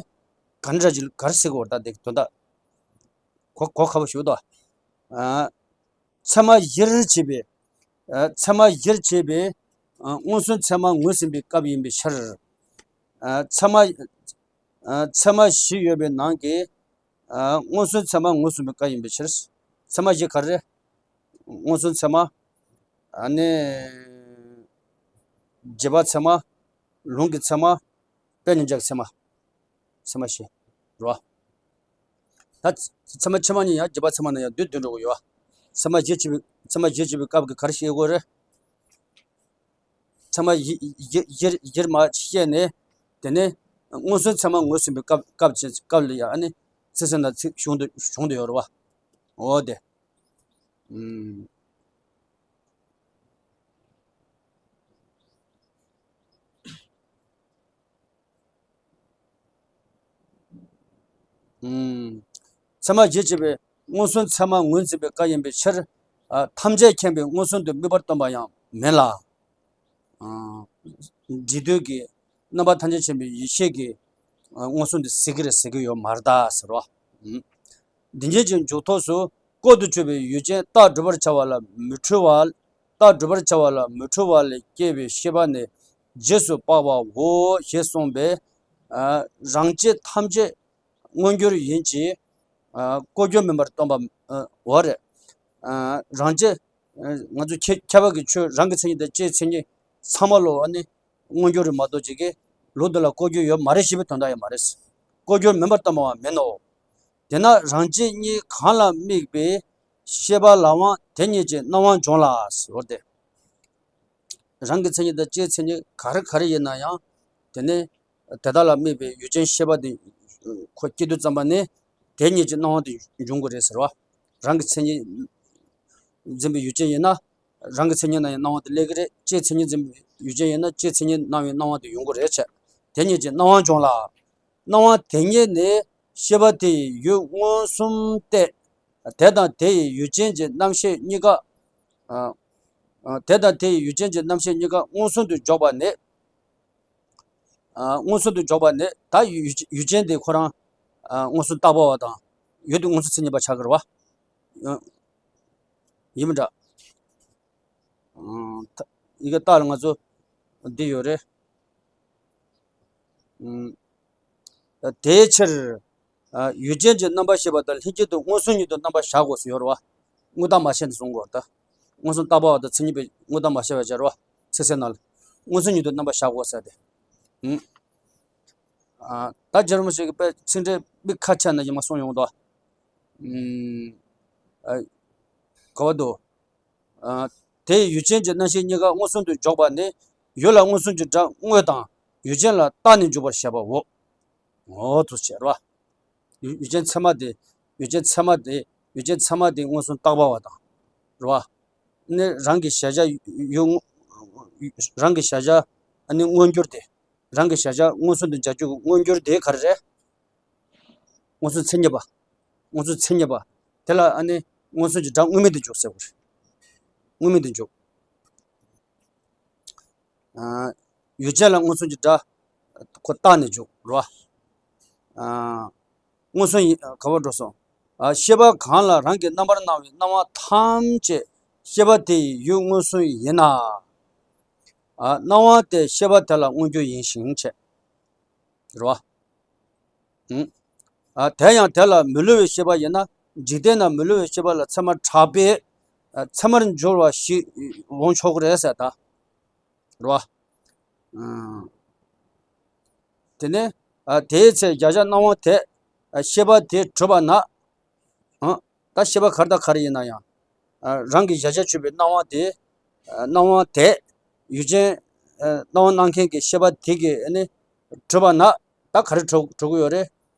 ག་འདྲ་ཅིག་ག་རེ་ཟེར་དགོས་ད་དེ་དོན་དག་གོ། གོ་ཁ་པོ་ཞུ་དོ། ཨ། ཚད་མ་གཞིར་བྱས་པའི། ཨ། ཚད་མ་གཞིར་བྱས་པའི། ཨ། མངོན་སུམ་ཚད་མ་ངོས་ཟིན་པའི་སྐབས་ཡིན་པའི་ཕྱིར། ཨ། ཚད་མ། ཨ། ཚད་མ་བཞི་ཡོད་པའི་ནང་གི། ཨ། མངོན་སུམ་ཚད་མ་ངོས་ཟིན་པའི་སྐབས་ཡིན་པའི་ཕྱིར། ཚད་མ་བཞི་ག་རེ་རེད། མངོན་སུམ་ཚད་མ། ཨ་ནི། རྗེས་དཔག་ཚད་མ། ལུང་གི་ཚད་མ། དཔེ་མཉམ་བཞག་གི་ཚད་མ། ཚད་མ་བཞི། རེད་བ། ད་ཚད་མ་ཕྱི་མ་གཉིས་ཡང་རྗེས་དཔག་ཚད་མ་ནང་ཡང་བསྡུས་བསྡུས་འགྲོ་གི་ཡོད་བ། ཚད་མ་གཞིར་བྱས་པའི། ཚད་མ་གཞིར་བྱས་པའི་སྐབས་ཀྱི་ག་རེ་བཤད་དགོས་རེད། ཚད་མ་གཞི་གཞི་གཞིར་གཞིར་མ་བཤད་ནས། དེ་ནས་མངོན་སུམ་ཚད་མ་ངོས་ཟིན་པའི་སྐབས། སྐབས་ཀྱི་སྐབས་ལ་ཡང་ཨ་ནི་ཚིག་ཟིན་ན་ཚིག་གཞུང་དུ་གཞུང་དུ་ཡོད་རེད་བ། འོ་དེ། ཨུམ། ཨུམ། ཚད་མ་གཞིར་བྱས་པའི་མངོན་སུམ་ཚད་མ་ངོས་འཛིན་པའི་སྐབས་ཡིན་པའི་ཕྱིར། ཨ། ཐམས་ཅད་མཁྱེན་པའི་མངོན་སུམ་དུ་དམིགས་པར་སྟོན་པ་ཡང་མིན་ལ། ཨ། འབྲས་དོན་གྱི་རྣམ་པ་ཐམས་ཅད་མཁྱེན་པའི་ཡེ་ཤེས་ཀྱི། ཨ། མངོན་སུམ་དུ་ཟེར་གྱི་རེད་ཟེར་གྱི་ཡོད་མ་རེད་ད་ཟེར་བ། ཨུམ། འདི་ཉིད་ཀྱི་མཇུག་ཐོགས་སུ་བཀོད་དུ་གྱུར་པའི་ཡུལ་ཅན་རྟགས་སྒྲུབ་པར་བྱ་བ་ལ་མི་འཁྲུལ་བ། རྟགས་སྒྲུབ་པར་བྱ་བ་ལ་མི་འཁྲུལ་བ་ལས་སྐྱེས་པའི་ཤེས་པ་ནི་རྗེས་སུ་དཔག་པའོ་ཞེས་གསུངས་པས། ཨ། རང་སྤྱི་ཐམས་ཅད་མངོན་གྱུར་ཡིན་གྱི། ཨ། ལྐོག་གྱུར་མིན་པར་སྟོན་པ། ཨ། འོ་རེད། ཨ། རང་སྤྱི། ཨ། ང་ཚོ་ཁྱད་ཁྱད་པར་གྱི་ཆོས་རང་གི་མཚན་ཉིད་དང་ལྕེའི་མཚན་ཉིད་ཚང་མ་ལོ་ཨ་ནི་མངོན་གྱུར་རེད་མ་གཏོགས་ཅིག་གི་ལུགས་འདི་ལ་ལྐོག་གྱུར་ཡོད་མ་རེད་ཞེས་པའི་དོན་དག་ཡང་མ་རེད། ལྐོག་གྱུར་མིན་པར་སྟོན་པའང་མིན་ནོ། དེས་ན་རང་སྤྱི་གཉིས་གང་ལ་དམིགས་པའི་ཤེས་པ་ལའང་དེ་ཉིད་ཀྱི་སྣང་བ་འབྱུང་ལ་ཟེར་བ་སྟེ། རང་གི་མཚན་ཉིད་དང་ལྕེའི་མཚན་ཉིད་ག་རེ་ག་རེ་ཡིན་ན་ཡང་། དེ་ནི། དེ་དག་ལ་དམིགས་པའི་ཡུལ་ཅན་ཤེས་པ་དེ་ཁོ་སྐྱེ་དུས་ཙམ་པ་ནས་དེ་ཉིད་ཀྱི་སྣང་བ་དེ་འབྱུང་དགོས་རེད་ཟེར་བ། རང་གི་མཚན་ཉིད་འཛིན་པའི་ཡུལ་ཅན་ཡིན་ན། རང་གི་མཚན་ཉིད་སྣང་བའི་སྣང་བ་དེ་སླེབས་ཀྱི་རེད། ཅིའི་མཚན་ཉིད་འཛིན་པའི་ཡུལ་ཅན་ཡིན་ན་ཅིའི་མཚན་ཉིད་སྣང་བའི་སྣང་བ་དེ་ཡོང་གི་རེད་བྱས། དེ་ཉིད་ཀྱི་སྣང་བ་འབྱུང་ལ། སྣང་བ་དེ་ཉིད་ནི་ཤེས་པ་དེ་ཡི་ཡུལ་མངོན་སུམ་སྟེ། དེ་དང་དེ་ཡི་ཡུལ་ཅན་གྱི་རྣམ་ཤེས་གཉིས་ཀ་ཨ། ཨ། དེ་དང་དེ་ཡི་ཡུལ་ཅན་གྱི་རྣམ་ཤེས་གཉིས་ཀ་མངོན་སུམ་དུ་འཇོག་པ་ནི། ཨ། མངོན་སུམ་དུ་འཇོག་པ་ནི་ད་ཡུལ་ཡུལ་ཅན་དེ་ཁོ་རང་ཨ། མངོན་སུམ་རྟག་པ་བ་དང་ཡུལ་དེ་མངོན་སུམ་མཚན་ཉིད་པ་ཆགས་ཀྱི་རེད་བ། ཡིན་མི་འདྲ། ཨང་། ད་ཡི་གེ་རྟགས་ལ་ང་ཚོ་འདི་ཡོད་རེད། ཨང་། དེའི་ཕྱིར། ཨ། ཡུལ་ཅན་གྱི་རྣམ་པར་ཤེས་པ་དང་ལྷན་སྐྱེས་དུ་མངོན་སུམ་ཉིད་དུ་རྣམ་པར་བཞག་དགོས་སུ་ཡོད་རེད་བ། དངོས་བཏགས་མ་བྱས་ནས་གསུང་དགོས་ད། མངོན་སུམ་རྟག་པ་བ་དང་མཚན་ཉིད་པའི་དངོས་བཏགས་མ་བྱས་པ་སྦྱར་བ། ཚིག་གསལ་ནང་ལ། མངོན་སུམ་ཉིད་དུ་རྣམ་པར་བཞག་དགོས་ཟེར་ཏེ། ཨང་། ཨ། ད་རྗེ་རིན་པོ་ཆེ་གིས་དཔེ་ཚིག་འགྲེལ་མི་ཁ་ཆེ་ན་ཡིན་མ་གསུངས་ཡོང་དོ། ཨུམ། ཨ། ག་བ་དོ། ཨ། དེ་ཡུལ་ཅན་གྱི་རྣམ་ཤེས་གཉིས་ཀ་མངོན་སུམ་དུ་འཇོག་པ་ནི་ཡུལ་ལ་མངོན་སུམ་གྱི་སྒྲ་དངོས་དང་ཡུལ་ཅན་ལ་བཏགས་ནས་འཇོག་པར་བཤད་པའོ། འོ་དུ་བྱས་རོ། ཡུལ་ཡུལ་ཅན་ཚད་མ་དེ། ཡུལ་ཅན་ཚད་མ་དེ། ཡུལ་ཅན་ཚད་མ་དེ་མངོན་སུམ་རྟག་པ་བ་དང་། རོ། ནི་རང་གི་གཞལ་བྱ་ཡུལ། རང་གི་གཞལ་བྱ་ཨ་ནི་མངོན་གྱུར་དེ། རང་གི་གཞལ་བྱ་མངོན་སུམ་དུ་འཇོག་རྒྱུ་མངོན་གྱུར་དེ་ག་རེ་རེད། མངོན་སུམ་མཚན་ཉིད་པ། མངོན་སུམ་མཚན་ཉིད་པ། དེ་ལ་ཨ་ནི་མངོན་སུམ་གྱི་སྒྲ་དངོས་མེད་དུ་འཇོག་ཟེར་བ་རེད། དངོས་མེད་དུ་འཇོག་ཨ། ཡུལ་ཅན་ལ་མངོན་སུམ་གྱི་སྒྲ་ཁོ་བཏགས་ནས་འཇོག་རོ། ཨ། མངོན་སུམ་ཡིན་ག་བར་འགྲོ་སོང་། ཨ། ཤེས་པ་གང་ལ་རང་གི་རྣམ་པར་སྣང་བའི་སྣང་བ་ཐམས་ཅད་ཤེས་པ་དེ་ཡི་ཡུལ་མངོན་སུམ་ཡིན་ན། ཨ། སྣང་བ་དེ་ཤེས་པ་དེ་ལ་མངོན་གྱུར་ཡིན་ཞིང་བྱས། རེད་བ། ཨང་། ཨ། དེ་ཡང་དེ་ལ་མི་སླུ་བའི་ཤེས་པ་ཡིན་ན་འཇིག་རྟེན་ན་མི་སླུ་བའི་ཤེས་པ་ལ་ཚད་མར་གྲགས་པས། ཨ། ཚད་མར་འགྱུར་བ་ཞིག་འོང་ཆོག་གི་རེད་ཟེར་ད། རེད་བ། ཨང་། དེ་ནས། ཨ། དེའི་ཚེ་གཞལ་བྱ་སྣང་བ་དེ། ཨ། ཤེས་པ་དེས་གྲུབ་པ་ན། ཨ། ད་ཤེས་པ་ག་རེ་དང་ག་རེ་ཡིན་ན་ཡང་། ཨ། རང་གི་གཞལ་བྱར་གྱུར་པའི་སྣང་བ་དེ། ཨ། སྣང་བ་དེ། ཡུལ་ཅན། ཨ། སྣང་བ་སྣང་མཁན་གྱི་ཤེས་པ་དེ་གིས་ཨ་ནི་གྲུབ་པ་ན་ད་ག་རེ་གྲུབ་གྲུབ་ཀྱི་ཡོད་རེད།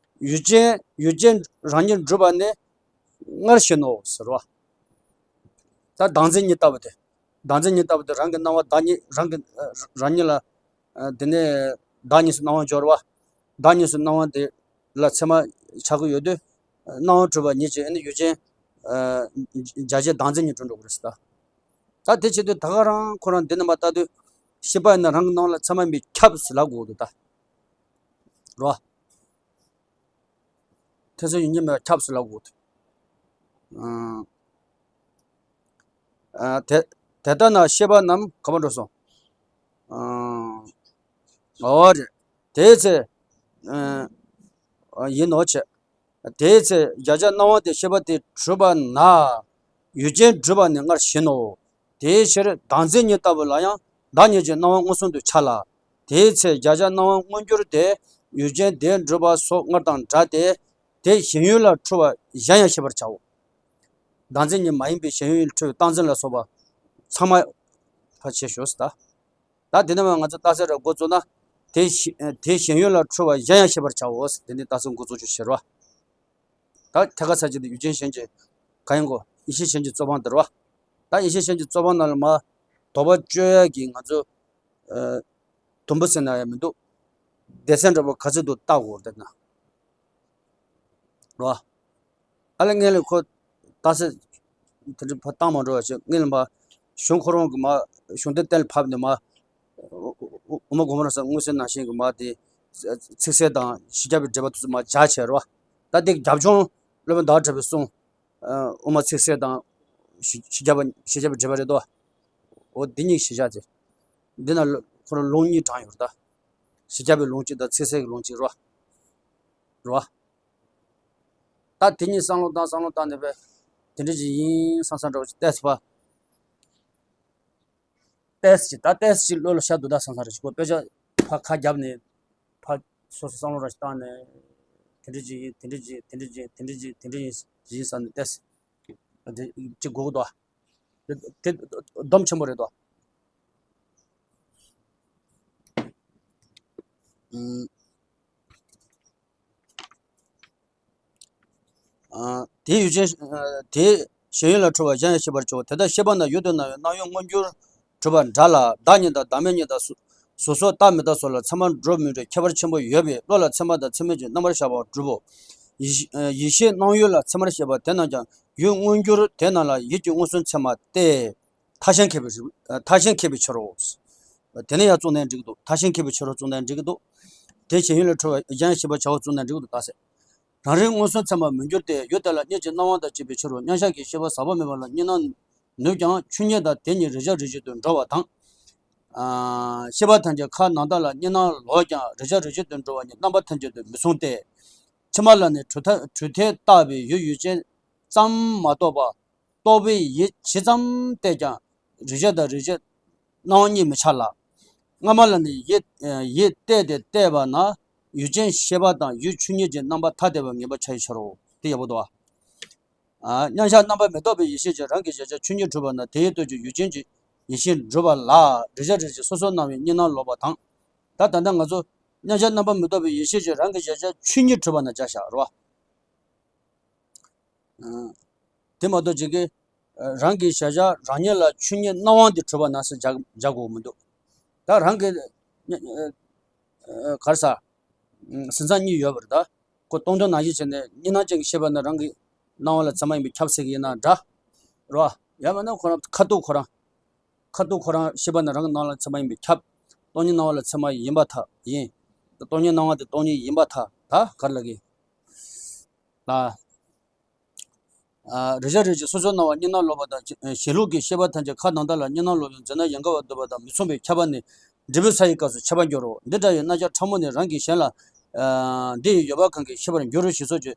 ཡུལ་ཅན་ཡུལ་ཅན་རང་ཉིད་གྲུབ་པ་ནི་སྔར་བཞིན་ནོ་ཟེར་བ། ད་བདག་འཛིན་གཉིས་ལྟ་བུ་དེ། བདག་འཛིན་གཉིས་ལྟ་བུ་དེ་རང་གི་སྣང་བ་བདག་ཉིད་རང་གི་རང་ཉིད་ལ། དེ་ནས་བདག་གཉིས་སུ་སྣང་བ་སྦྱོར་བ། བདག་གཉིས་སུ་སྣང་བ་དེ་ལ་ཚད་མ་ཆགས་ཀྱི་ཡོད་དུས། སྣང་བ་གྲུབ་པ་ཉིད་ཀྱིས་ནི་ཡུལ་ཅན། ཨ། གཞལ་བྱའི་བདག་འཛིན་གཉིས་གྲུབ་འགྲོ་གི་རེད་ཟེར་ད། ད་དེ་བྱེད་དུས་ད་ག་རང་ཁོ་རང་འདི་རྣམ་པ་ལྟ་དུས། ཤེས་པ་ཡིན་ན་རང་གི་སྣང་བ་ལ་ཚད་མ་མི་ཁྱབ་ཟེར་ལབ་དགོས་འདུག་ད། རོ། ཐེ་ཚོམ་ཡུལ་ཉིད་མེད་པར་ཁྱབ་ཟེར་ལབ་དགོས་འདུག་ཨང་། ཨ། དེ་དེ་ལྟ་ན་ཤེས་པ་རྣམས་ག་པར་འགྲོ་སོང་། ཨང་། འོ་རེད། དེའི་ཚེ། ཨ། ཡིན་ནོ་བྱས། དེའི་ཚེ་གཞལ་བྱ་སྣང་བ་དེ་ཤེས་པ་དེས་གྲུབ་པ་ན། ཡུལ་ཅན་གྲུབ་པ་ནི་སྔར་བཞིན་ནོ། དེའི་ཕྱིར་བདག་འཛིན་གཉིས་ལྟ་བུ་ལ་ཡང་བདག་ཉིད་ཀྱི་སྣང་བ་མངོན་སུམ་དུ་འཆར་ལ། དེའི་ཚེ་གཞལ་བྱ་སྣང་བ་མངོན་གྱུར་ཏེ་ཡུལ་ཅན་དེ་གྲུབ་པ་སོགས་སྔར་དང་འདྲ་སྟེ། དེ་ཞེན་ཡུལ་ལ་འཁྲུལ་བ་གཞན་ཡང་ཤེས་པར་བྱའོ། བདག་འཛིན་གཉིས་མ་ཡིན་པའི་ཞེན་ཡུལ་འཁྲུལ་བའི་རྟག་འཛིན་ལ་སོགས་པ་ཚང་མ་ཕར་ཕྱེ་ཞོག་ཟེར་ད། ད་དེ་ནས་མ་ང་ཚོ་རྟགས་གསལ་ར་འགོ་བཙུགས་ན། དེ་ཞེ་དེ་ཞེན་ཡུལ་ལ་འཁྲུལ་བ་གཞན་ཡང་ཤེས་པར་བྱའོ་ཟེར། དེ་ནས་རྟགས་གསལ་འགོ་བཙུགས་རྒྱུ་ཞེས་རོ། ད་ཐད་ཀར་ཚར་གཅིག་ཏུ་ཡུལ་ཅན་ཞེན་གྱི་གང་ཡིན་གོ། ཡིད་ཤེས་ཞེན་གྱི་རྩོད་སྤོང་དེ་རེད་བ། ད་ཡིད་ཤེས་ཞེན་གྱི་རྩོད་སྤོང་ནང་ལ་མ་དོགས་པ་གཅོད་ཡ་གི་ང་ཚོ། ཨ། དུམ་བུ་ཟེར་ན་ཡང་མི་འདུག་སྡེ་ཚན་འདྲ་པོ་ག་ཚོད་འདུག་བལྟ་དགོས་རེད་ན། རེད་བ། ཨ་ལས་ངས་ལས་ཁོ་རྟགས་གསལ་དེ་འདྲ་ཕར་བཏང་མ་འགྲོ་བ་བྱས། ངས་ལ་མ་གཞུང་ཁོ་རང་གི་མ་གཞུང་དེབ་གཏན་ལ་ཕབ་ནས་མ། དབུ་མ་དགོངས་པ་རབ་གསལ་མངོན་གསལ་ནང་བཞིན་གྱི་མ་དེ། ཚིག་གསལ་དང་བཞི་བརྒྱ་པའི་འགྲེལ་པ་དེ་ཚོ་མ་སྦྱར་བྱས་རེད་བ། ད་དེ་རྒྱབ་ལྗོངས་སློབ་དཔོན་ཟླ་བ་གྲགས་པའི་གསུང་། ཨ། དབུ་མ་ཚིག་གསལ་དང་། བཞི་བཞི་བརྒྱ་པ་བཞི་བརྒྱ་པའི་འགྲེལ་པ་རེད་དོ། འོ་འདི་གཉིས་ཤེས་བྱ་ཚེ། འདི་ན་ལོ་ཁོ་རང་ལུང་གཉིས་དྲངས་ཡོད་རེད་ད། བཞི་བརྒྱ་པའི་ལུང་གཅིག་དང་ཚིག་གསལ་གྱི་ལུང་གཅིག་རེད་བ། རེད་བ། ད་དེ་གཉིས་བསམ་བློ་བཏང་བསམ་བློ་བཏང་ནས་པས། དེ་འདྲ་ཅིག་ཡིན་བསམ་བསམ་འདྲ་བོ་ཅིག་ཏོག་ཙམ་ཕར། ཏོག་ཙམ་ཅིག་ད་ཏོག་ཙམ་ཅིག་བློ་ལ་ཤར་འདུག་ད་བསམ་བསམ་འདྲ་ཅིག་གོ། དཔེ་ཆ་ཕར་ཁ་བརྒྱབ་ནས་ཕར་སོ་སོ་བསམ་བློ་ར་ཅིག་བཏང་ནས། དེ་འདྲ་ཅིག་ཡིན། དེ་འདྲ་ཅིག་དེ་འདྲ་ཅིག་དེ་འདྲ་ཅིག་དེ་འདྲ་ཡིན་ཡིན་བསམ་ནས་ཏོག་ཙམ་དེ་ཅིག་དགོས་ཀྱི་འདུག་དེ་དེ་སྡོམ་ཆེན་པོ་རེད་དོ། ཨུམ། དེའི་ཡུལ་ཅན། དེའི་ཞེན་ཡུལ་ལ་འཁྲུལ་པ་གཞན་ཡང་ཤེས་པར་བྱའོ། དེ་ལྟར་ཤེས་པ་ན་ཡུལ་དུ་སྣང་བའི་སྣང་ཡུལ་མངོན་གྱུར་གྲུབ་པ་འདྲ་ལ། བདག་ཉིད་དང་བདག་མེད་ཉིད་དང་གཟུགས་སོགས་རྟག་མི་རྟག་སོགས་ལ་ཚད་མར་སྒྲུབ་མི་སྒྲུབ་ཁྱད་པར་ཆེན་པོ་ཡོད་པས། བློ་ལ་ཚད་མ་དང་ཚད་མིན་གྱི་རྣམ་པར་བཞག་པ་སྒྲུབ་བོ། ཡེ་ཤེས་སྣང་ཡུལ་ལ་ཚད་མར་བཤད་པ་དེ་རྣམས་ཀྱང་ཡུལ་མངོན་གྱུར་དེ་རྣམས་ལ་ཡིད་ཀྱི་མངོན་སུམ་ཚད་མ་སྟེ། མཐའ་གཞན་མཁས་པའི་རིགས། མཐའ་གཞན་མཁས་པའི་ཕྱིར་རོ། དེ་ནས་ཡང་བཙུགས་ནའང་འགྲིག་གི་འདུག་མཐའ་གཞན་མཁས་པའི་ཕྱིར་རོ་བཙུགས་ནའང་འགྲིག་གི་འདུག་དེའི་ཞེན་ཡུལ་ལ་འཁྲུལ་པ་གཞན་ཡང་ཤེས་པར་བྱའོ་བཙུགས་ནའང་འགྲིག་གི་འདུག་ད་ཟེར། རང་རིག་མངོན་སུམ་ཚད་མ་མི་འགྱུར་ཏེ། ཡུལ་དེ་ལ་གཉིས་ཀྱི་སྣང་བ་དང་བཅས་པའི་ཕྱིར་རོ། མཉམ་གཞག་གི་ཤེས་པ་ཟག་པ་མེད་པ་ལ་གཉིས་སྣང་ནུས་ཀྱང་ཆོས་ཉིད་དང་དེ་གཉིས་རེག་བྱ་རེག་བྱེད་དུ་འགྲོ་བ་དང་། ཤེས་པ་ཐམས་ཅད་ཁ་ནང་ལྟ་ལ་གཉིས་སྣང་ལོག་ཀྱང་རེག་བྱ་རེག་བྱེད་དུ་འགྲོ་བ་གཉིས་རྣམ་པ་ཐམས་ཅད་དུ་མི་མཚུངས་ཏེ། ཕྱི་མ་ལ་ནི་གྲུབ་མཐའ་གྲུབ་མཐས་བཏགས་པའི་ཡུལ་ཡུལ་ཅན་ཙམ་མ་གཏོགས་པ། རྟོག་པས་ཡིད་ཇི་ཙམ་གཏད་ཀྱང་རེག་བྱ་དང་རེག་བྱེད་སྣང་བ་གཉིས་མི་འཆར་ལ། སྔ་མ་ལ་ནི་ཡིད་ཡིད་གཏད་དེ་བལྟས་པ་ན་ཡུལ་ཅན་ཤེས་པ་དང་ཡུལ་ཆོས་ཉིད་ཀྱི་རྣམ་པ་ཐ་དད་པ་ངེས་པར་འཆར་བའི་ཕྱིར་རོ། དེ་ཡག་པོ་འདུག་ཨ། མཉམ་གཞག་རྣམ་པར་མི་རྟོག་པའི་ཡེ་ཤེས་ཀྱིས་རང་གི་གཞལ་བྱ་ཆོས་ཉིད་གྲུབ་པ་ན་དེའི་སྟོབས་ཀྱིས་ཡུལ་ཅན་གྱི་ཡེ་ཤེས་གྲུབ་པ་ལ་རེག་བྱ་རེག་བྱེད་སོ་སོར་སྣང་བའི་གཉིས་སྣང་ལོག་པ་དང་། ད་ད་ལྟ་ང་ཚོ་མཉམ་གཞག་རྣམ་པར་མི་རྟོག་པའི་ཡེ་ཤེས་ཀྱིས་རང་གི་གཞལ་བྱ་ཆོས་ཉིད་གྲུབ་པ་ན་བཞག་བཞག་རོ། དེ་མ་གཏོགས་ཅིག་གིས་རང་གི་གཞལ་བྱ་རང་ཉིད་ལ་ཆོས་ཉིད་སྣང་བ་འདི་གྲུབ་པ་ན་ཟེར་བཞག་བཞག་དགོས་མི་འདུག་ད་རང་གི་ག་རེ་ཟ། ཟིན་ཚང་གཉིས་ཡོད་པ་རེད་ད། ཁོ་སྟོང་ཐུན་ནང་བཞིན་བྱས་ནས་གཉིས་སྣང་ཅན་གྱི་ཤེས་པ་ནི་རང་གི་སྣང་བ་ལ་ཚད་མ་ཡིན་པས་ཁྱབ་ཟེར་གྱི་ཡིན་ན་འདྲ། རོ། ཡང་མིན་ན་ཁོ་རང་ཁ་ཐུག་ཁོ་རང་། ཁ་ཐུག་ཁོ་རང་ཤེས་པ་ནི་རང་གི་སྣང་བ་ལ་ཚད་མ་ཡིན་པས་ཁྱབ། སྟོང་ཉིད་སྣང་བ་ལ་ཚད་མ་ཡིན་པར་ཐལ། ཡིན། སྟོང་ཉིད་སྣང་བ་དེ་སྟོང་ཉིད་ཡིན་པར་ཐལ། ད་ག་རེ་ལབ་ཀྱི། ལ། རེག་བྱ་རེག་བྱེད་སོ་སོར་སྣང་བ་གཉིས་སྣང་ལོག་པ་དང་གཞན་ལུགས་ཀྱི་ཤེས་པ་ཐམས་ཅད་ཁ་ནང་ལྟ་ལ་གཉིས་སྣང་ལོག་ཡང་འཛིན་སྣང་ཡན་གར་བ་འདོད་པ་དང་མི་མཚུངས་པའི་ཁྱབ་པ་ནི་འབྲས་བུའི་ས་ཡི་སྐབས་སུ་ཁྱབ་པར་འགྱུར་རོ། འདི་འདྲ་ཡི་རྣམ་གཞག་ཕྲ་མོ་ནི་རང་གིས་གཞན་ལ། འདི་ཡི་ཡོད་པ་གང་གིས་ཤེས་པར་འགྱུར་ཞེས་སོགས་ཀྱི་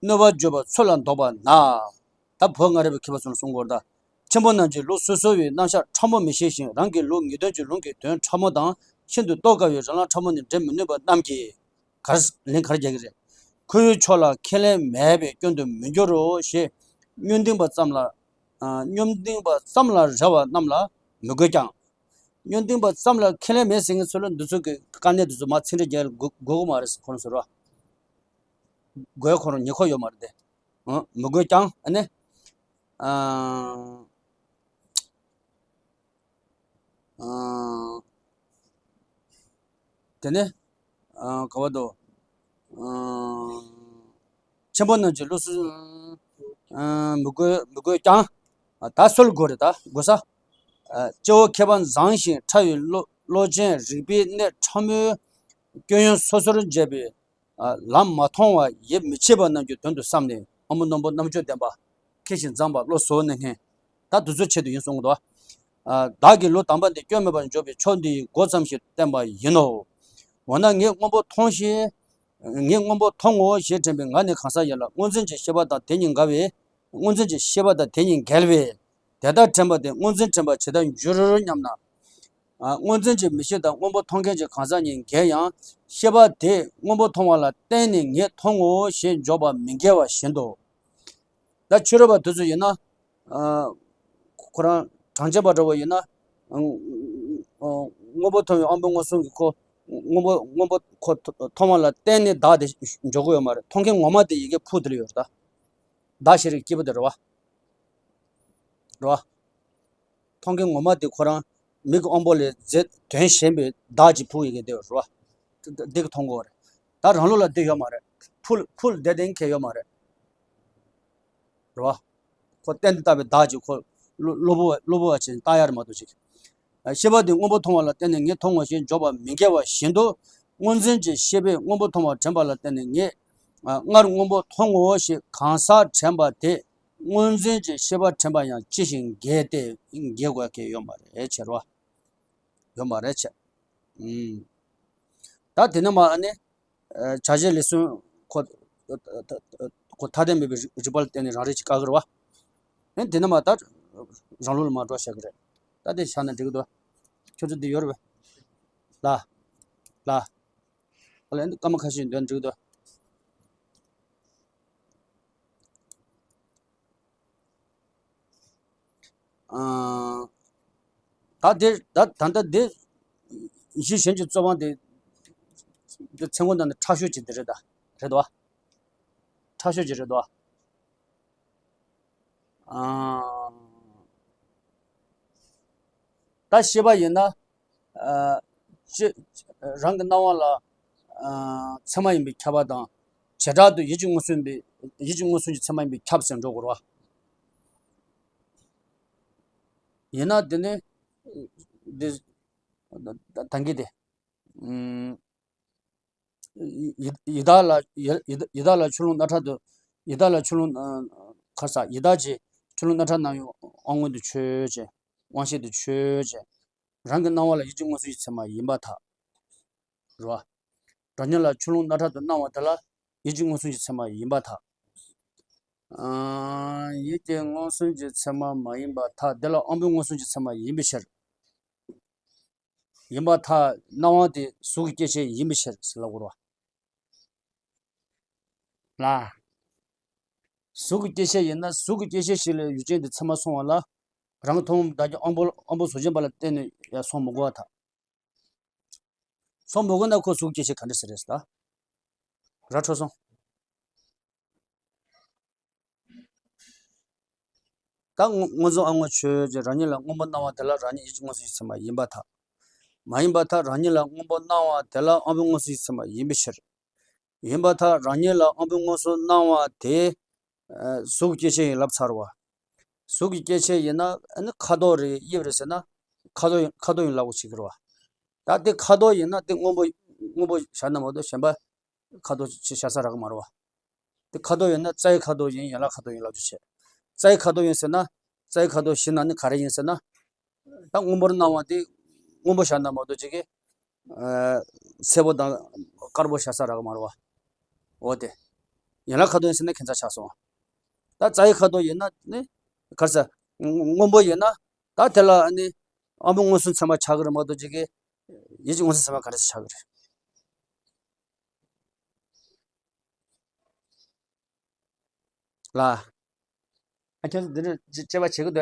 གནོད་པ་བརྗོད་པ་ཚུར་ལ་འདོགས་པ་ན། ད་བོད་སྔ་རབས་པའི་མཁས་པ་ཚོ་ལ་གསུང་གི་ཡོད་རེད་ད། ཆེན་པོ་རྣམས་ཀྱིས་ལུགས་སོ་སོ་བའི་རྣམ་གཞག་ཕྲ་མོ་མི་ཤེས་ཤིང་རང་གི་ལུགས་ངེས་དོན་གྱི་ལུང་གི་དོན་ཕྲ་མོ་དང་ཤིན་ཏུ་རྟོགས་དཀའ་བའི་རིགས་ལམ་ཕྲ་མོ་ནི་འགྲེལ་མི་ནུས་པ་རྣམས་ཀྱིས། གར་ལན་གར་རྒྱག་གི་རེད། ཁོའི་ཕྱོགས་ལ་ཁས་ལེན་མེད་པའི་སྐྱོན་དུ་མི་འགྱུར་རོ་ཞེས་སྨྱོན་ལྡན་པ་ཙམ་ལ། སྨྱོན་ལྡན་པ་ཙམ་ལ་རེ་བ་རྣམས་ལ་མི་དགོས་ཀྱང་། སྨྱོན་ལྡན་པ་ཙམ་ལ་ཁས་ལེན་མེད་ཟེར་མཁན་ཚོ་ལ་འདི་ཚོ་གི་དཀའ་གནད་འདི་ཚོ་མར་ཚིག་འགྲེལ་རྒྱག་དགོས་དགོས་ཀྱི་མ་རེད་ཟེར་ཁོ་རང་ཚོ་རེད་བ། དགོས་ཁོ་རང་ཉེ་ཁོ་ཡོད་མ་རེད་དེ། ཨང་། མི་དགོས་ཀྱང་ཨ་ནི། ཨང་། ཨང་། དེ་ནས། ཨང་། ག་བ་དོ། ཨང་། ཆེན་པོ་རྣམས་ཀྱི་ལུགས་སུ། ཨང་། མི་དགོས་མི་དགོས་ཀྱང་། ད་སུ་ལ་དགོས་རེད་ད་དགོས་ས། སྐྱེ་བོ་མཁས་པ་མཛངས་ཤིང་ཕྲ་བའི་བློ་བློ་ཅན་རིག་པའི་གནས་ཕྲ་མོའི་སྐྱོན་ཡོན་སོ་སོར་འབྱེད་པའི། ལམ་མ་མཐོང་བ་ཡིད་མི་ཆེས་པ་རྣམས་ཀྱི་དོན་དུ་བསམས་ནས་ཨ་མོ་རྣོན་པོ་རྣམ་དཔྱོད་ལྡན་པ། མཁས་ཤིང་མཛངས་པ་བློ་གཟུ་བོར་གནས་མཁན། ད་དེ་ཚོའི་ཆེད་དུ་ཡིན་གསུང་གི་འདུག་བདག་གི་ལུགས་དམ་པ་འདི་སྐྱོན་མེད་པར་འཇོག་པའི་ཕྱོགས་འདི་ཡི་སྒོ་ཙམ་ཞིག་བསྟན་པ་ཡིན་ནོ། འོ་ན་ངས་སྔོན་པོ་མཐོང་ཞེས། ངས་སྔོན་པོ་མཐོང་ངོ་ཞེས་དྲན་པའི་ངག་ནི་གང་ཟག་ཡིན་ལ་སྔོ་འཛིན་གྱི་ཤེས་པ་དང་དེ་གཉིས་འགལ་བས། སྔོ་འཛིན་གྱི་ཤེས་པ་དང་དེ་གཉིས་འགལ་བས། དེ་ལྟར་དྲན་པ་དེ་སྔོ་འཛིན་དྲན་པར་ཇི་ལྟར་འགྱུར་སྙམ་ན། སྔོ་འཛིན་གྱི་མིག་ཤེས་དང་སྔོན་པོ་མཐོང་མཁན་གྱི་གང་ཟག་གཉིས་འགལ་ཡང་། ཤེས་པ་དེས་སྔོན་པོ་མཐོང་བ་ལ་བརྟེན་ནས་ངས་མཐོང་ངོ་ཞེས་འཇོག་པ་མི་འགལ་བ་བཞིན་དུ། ད་ཕྱི་རོལ་པ་དེ་ཚོ་ཡིན་ན། ཁོ་རང་གྲངས་ཅན་པ་འདྲ་བོ་ཡིན་ན། སྔོན་པོ་མཐོང་བའི་དབང་པོ་མངོན་སུམ་གྱིས་ཁོ། སྔོན་པོ་སྔོན་པོ་ཁོ་མཐོང་བ་ལ་བརྟེན་ནས་བདག་དེ་འཇོག་གི་ཡོད་མ་རེད། མཐོང་མཁན་ངོ་མ་དེ་ཡི་གེ་ཕུག་དེ་ལ་ཡོད་རེད་ད། བདག་ཤེས་རིག་སྐྱེས་བུ་དེ་རེད་བ། རེད་བ། མཐོང་མཁན་ངོ་མ་དེ་ཁོ་རང་མིག་གི་དབང་པོ་ལས་རྫས་དོན་གཞན་པའི་བདག་གི་ཕུག་ཡི་གེ་དེ་རེད་བ། འདི་གི་མཐོང་གོ་རེད། ད་རང་ལུགས་ལ་འདི་ཡོད་མ་རེད། ཕུལ་ཕུལ་བསྡད་དེ་མཁན་ཡོད་མ་རེད། རེད་བ། ཁོ་གཏན་དུ་བཏགས་པའི་བདག་གི་ཁོ་གློ་གློ་བུར་བ་གློ་བུར་བ་ཅན་བཏགས་ཡ་རེད་མ་གཏོགས་ཅིག་ཤེས་པ་དེ་སྔོན་པོ་མཐོང་བ་ལ་བརྟེན་ནས་ངས་མཐོང་ངོ་ཞེས་འཇོག་པ་མི་འགལ་བ་བཞིན་དུ། སྔོ་འཛིན་གྱི་ཤེས་པས་སྔོན་པོ་མཐོང་བ་དྲན་པ་ལ་བརྟེན་ནས་ངས། སྔར་སྔོན་པོ་མཐོང་ངོ་ཞེས་གང་ཟག་དྲན་པ་དེ། སྔོ་འཛིན་གྱི་ཤེས་པ་དྲན་པ་ཡང་ཅི་ཞིག་འགལ་ཏེ་འགལ་དགོས་མཁན་ཡོད་མ་རེད་ཟེར་བ། ཡོད་མ་རེད་ཟེར། ཨུམ། ད་དེ་ནས་མར་ཨ་ནི། བྱ་བྱེད་ལས་གསུམ་ཁོ། ཁོ་ཐ་དད་མེད་པའི་རིགས་རིགས་པ་ལ་བརྟེན་ནས་རང་རིག་ཅིག་བཀག་གི་རེད་བ། ཨེ་དེ་ནས་མར་ད། རང་ལུགས་ལ་མར་འགྲོ་བྱ་གི་རེད། ད་དེ་བཞག་ན་འགྲིག་གི་འདུག་ཁྱོད་ཚོ་འདི་ཡོད་རེད་པས། ལ། ལ། ཨ་ལས་འདི་སྐར་མ་ཁ་ཤས་འདོན་འགྲིག་གི་འདུག་ད་དེ་ད་ད་ལྟ་དེ་གཞི་གཞན་གྱི་རྩོད་དབང་དེ་དེ་ཚན་ཁོ་ན་ནི་ཕྲ་ཤོས་ཅིག་དེ་རེད་ད། རེད་དོ། ཕྲ་ཤོས་ཅིག་རེད་དོ། ཨ། ད་ཤེས་པ་ཡིན་ན། ཨ། ཅི། རང་གི་སྣང་བ་ལ། ཨ། ཚད་མ་ཡིན་པས་ཁྱབ་པ་དང་། བྱེ་བྲག་ཏུ་ཡིད་ཀྱི་མངོན་སུམ་པའི། ཡིད་ཀྱི་མངོན་སུམ་གྱི་ཚད་མ་ཡིན་པས་ཁྱབ་ཟེར་འགྲོ་དགོས་རེད་བ། ཡིན་ན་འདི་ནི། འདི། ད་གིན་དེ། ཨུམ། ཡི་ཡི་དྭགས་ལ་ཡི་ཡི་ཡི་དྭགས་ལ་ཆུ་ཀླུང་རྣམ་གྲངས་དུ། ཡི་དྭགས་ལ་ཆུ་ཀླུང་། ཨ། ག་རེ་ཟེར། ཡི་དྭགས་ཀྱི་ཆུ་ཀླུང་རྣམ་གྲངས་རྣམས་ཡང་དབང་མངོན་དུ་ཆོས་ཅན། དབང་ཤེས་དུ་ཆོས་ཅན། རང་གི་སྣང་བ་ལ་ཡིད་ཀྱི་མངོན་སུམ་གྱི་ཚད་མ་ཡིན་པར་ཐལ། རེད་བ། རང་ཉིད་ལ་ཆུ་ཀླུང་རྣམ་གྲངས་དུ་སྣང་བ་དེ་ལ་ཡིད་ཀྱི་མངོན་སུམ་གྱི་ཚད་མ་ཡིན་པར་ཐལ། ཨ། ཡིད་ཀྱི་མངོན་སུམ་གྱི་ཚད་མ་མ་ཡིན་པར་ཐལ། དེ་ལ་དབང་པོའི་མངོན་སུམ་གྱི་ཚད་མ་ཡིན་པའི་ཕྱིར། ཡིན་པར་ཐལ། སྣང་བ་དེ་གཟུགས་ཀྱི་སྐྱེ་མཆེད་ཡིན་པའི་ཕྱིར་ཟེར་ལབ་དགོས་རེད་བ། ལ། གཟུགས་ཀྱི་སྐྱེ་མཆེད་ཡིན་ན་གཟུགས་ཀྱི་སྐྱེ་མཆེད་ཞིག་ལ་ཡུལ་ཅན་དུ་ཚད་མར་སོང་བ་ལ། རང་གི་ཐུན་མོང་མི་རྟག་སྟེ་དབང་པོ་དབང་པོ་གཟུགས་ཅན་པ་ལ་བརྟེན་ནས་ཡང་སོང་མི་དགོས་པར་ཐལ། སོང་མི་དགོས་ན་ཁོ་གཟུགས་སྐྱེ་མཆེད་ག་འདྲ་ཟེར་རེད་ཟེར་ད། ར་འཕྲོད་སོང་། ད་སྔོ་སྔོ་འཛིན་དབང་མངོན་ཆོས་ཅན། རང་ཉིད་ལ་སྔོན་པོ་སྣང་བ་དེ་ལ་རང་ཉིད་ཡིད་ཀྱི་མངོན་སུམ་གྱི་ཚད་མ་ཡིན་པར་ཐལ། མ་ཡིན་པར་ཐལ། རང་ཉིད་ལ་སྔོན་པོ་སྣང་བ་དེ་ལ་དབང་པོའི་མངོན་སུམ་གྱི་ཚད་མ་ཡིན་པའི་ཕྱིར། ཡིན་པར་ཐལ། རང་ཉིད་ལ་དབང་པོའི་མངོན་སུམ་སྣང་བ་དེ། ཨ། གཟུགས་སྐྱེ་མཆེད་ཡིན་ལབ་ཚར་བ། གཟུགས་ཀྱི་སྐྱེ་མཆེད་ཡིན་ན་ཨ་ནི་ཁ་དོག་རེད། དབྱིབས་རེད་ཟེར་ན། ཁ་དོག་ཡིན་ཁ་དོག་ཡིན་ལབ་དགོས་བྱེད་ཀྱི་རེད་བ། ད་དེ་ཁ་དོག་ཡིན་ན་དེ་སྔོན་པོ་སྔོན་པོ་བཞག་ན་མ་གཏོགས་གཞན་པ། ཁ་དོག་ཅིག་བཞག་ས་རག་གི་མ་རེད་བ། དེ་ཁ་དོག་ཡིན་ན་རྩ་བའི་ཁ་དོག་ཡིན། ཡན་ལག་ཁ་དོག་ཡིན་ལབ་རྒྱུ་བྱས། རྩ་བའི་ཁ་དོག་ཡིན་ཟེར་ན། རྩ་བའི་ཁ་དོག་བཞི་ནང་ནས་ག་རེ་ཡིན་ཟེར་ན། ད་སྔོན་པོར་སྣང་བ་དེ་སྔོན་པོ་བཞག་ན་མ་གཏོགས་ཅིག་གི། ཨ། སེར་པོ་དང་དཀར་པོ་བཞག་ས་རག་གི་མ་རེད་བ། འོ་དེ། ཡན་ལག་ཁ་དོག་ཡིན་ཟེར་ན་ཁྱད་མཚར་ཆགས་སོང་། ད་རྩ་བའི་ཁ་དོག་ཡིན་ན་ནི། ག་རེ་ཟེར། སྔོན་པོ་ཡིན་ན། ད་དེ་ལ་ནི་དབང་པོའི་མངོན་སུམ་ཚད་མ་ཆགས་ཀྱི་རེད་མ་གཏོགས་ཅིག་གི། ཡིད་ཀྱི་མངོན་སུམ་ཚད་མ་ག་རེ་ཆགས་ཀྱི་རེད། ལ། ཨ། ཁྱེད་ཚོ་འདི་འདྲ་དཔྱད་པ་བྱེད་ཀྱི་འདུག་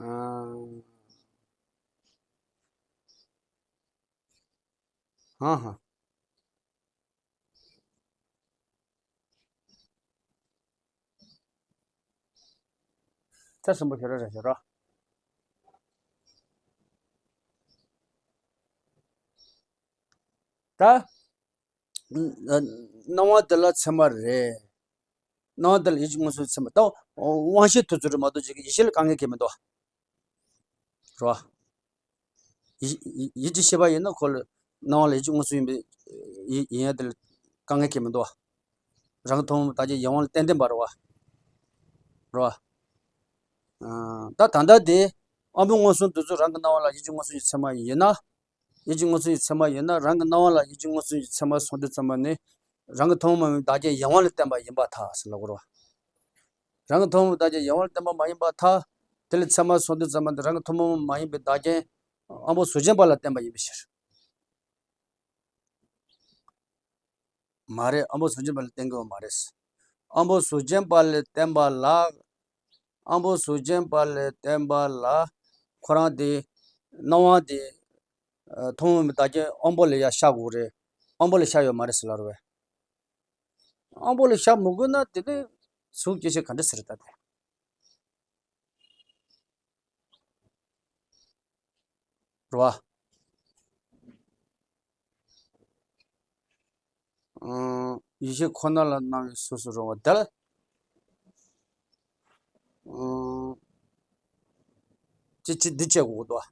ཨ། ཧ་ཧ། ད་གསུམ་པོ་ཞེ་དྲག་རེད་ཞེ་དྲག་ད། སྣང་བ་དེ་ལ་ཚད་མ་རེད། སྣང་བ་དེ་ལ་ཡིད་ཀྱི་མངོན་སུམ་ཚད་མ། ད་དབང་ཤེས་དུས་ཚོད་རེད་མ་གཏོགས་ཅིག་ཡིད་ཤེས་ལ་དཀའ་ངལ་གང་ཡང་མི་འདུག་རེད་བ། ཡིད་ཡིད་ཡིད་ཀྱི་ཤེས་པ་ཡིན་ན་ཁོ་ལ་སྣང་བ་ལ་ཡིད་ཀྱི་མངོན་སུམ་ཡིན་པའི་ཡིན་ཡིན་ཡ་དེ་ལ་དཀའ་ངལ་གང་ཡང་མི་འདུག་བ། རང་གི་ཐུན་མོང་མི་རྟག་སྟེ་ཡིད་དབང་ལ་བརྟེན་བརྟེན་པ་རེད་བ། རེད་བ། ཨ། ད་ད་ལྟ་དེ་དབང་པོའི་མངོན་སུམ་དུས་ཚོད་རང་གི་སྣང་བ་ལ་ཡིད་ཀྱི་མངོན་སུམ་གྱི་ཚད་མ་ཡིན་ན། ཡིད་ཀྱི་མངོན་སུམ་གྱི་ཚད་མ་ཡིན་ན། རང་གི་སྣང་བ་ལ་ཡིད་ཀྱི་མངོན་སུམ་གྱི་ཚད་མ་སོང་དུས་ཙམ་པ་ནི། རང་གི་ཐུན་མོང་མ་ཡིན་པའི་བདག་རྐྱེན་ཡིད་དབང་ལ་བརྟེན་པ་ཡིན་པར་ཐལ་ཟེར་ལབ་དགོས་རེད་བ། རང་གི་ཐུན་མོང་མ་ཡིན་པའི་བདག་རྐྱེན་ཡིད་དབང་ལ་བརྟེན་པ་མ་ཡིན་པར་ཐལ། དེ་ལ་ཚད་མ་སོང་དུས་ཙམ་པ་ནི་རང་གི་ཐུན་མོང་མ་ཡིན་པའི་བདག་རྐྱེན་དབང་པོ་གཟུགས་ཅན་པ་ལ་བརྟེན་པ་ཡིན་པའི་ཕྱིར། མ་རེད། དབང་པོ་གཟུགས་ཅན་པ་ལ་བརྟེན་དགོས་པ་མ་རེད། དབང་པོ་གཟུགས་ཅན་པ་ལ་བརྟེན་པ་ལ། དབང་པོ་གཟུགས་ཅན་པ་ལ་བརྟེན་པ་ལ། ཁོ་རང་དེ་སྣང་བ་དེ། ཨ། ཐུན་མོང་མི་རྟག་སྟེ་དབང་པོ་ལ་ཡང་ཤར་དགོས་རེད། དབང་པོ་ལ་ཤར་ཡོད་མ་རེད་ཟེར་ལབ་རེད་བས། དབང་པོ་ལ་ཤར་མི་དགོས་ན་དེ་ནི་གཟུགས་སྐྱེ་མཆེད་ག་འདྲ་ཟེར་ད་དེ། རེད་བ། ཨང་། ཡེ་ཤེས་ཁོ་ན་ལ་སྣང་བའི་གཟུགས་སུ་རུང་བ་དེ་ལ། ཨང་། ཅི་ཅི་འདི་བྱེད་དགོས་འདུག་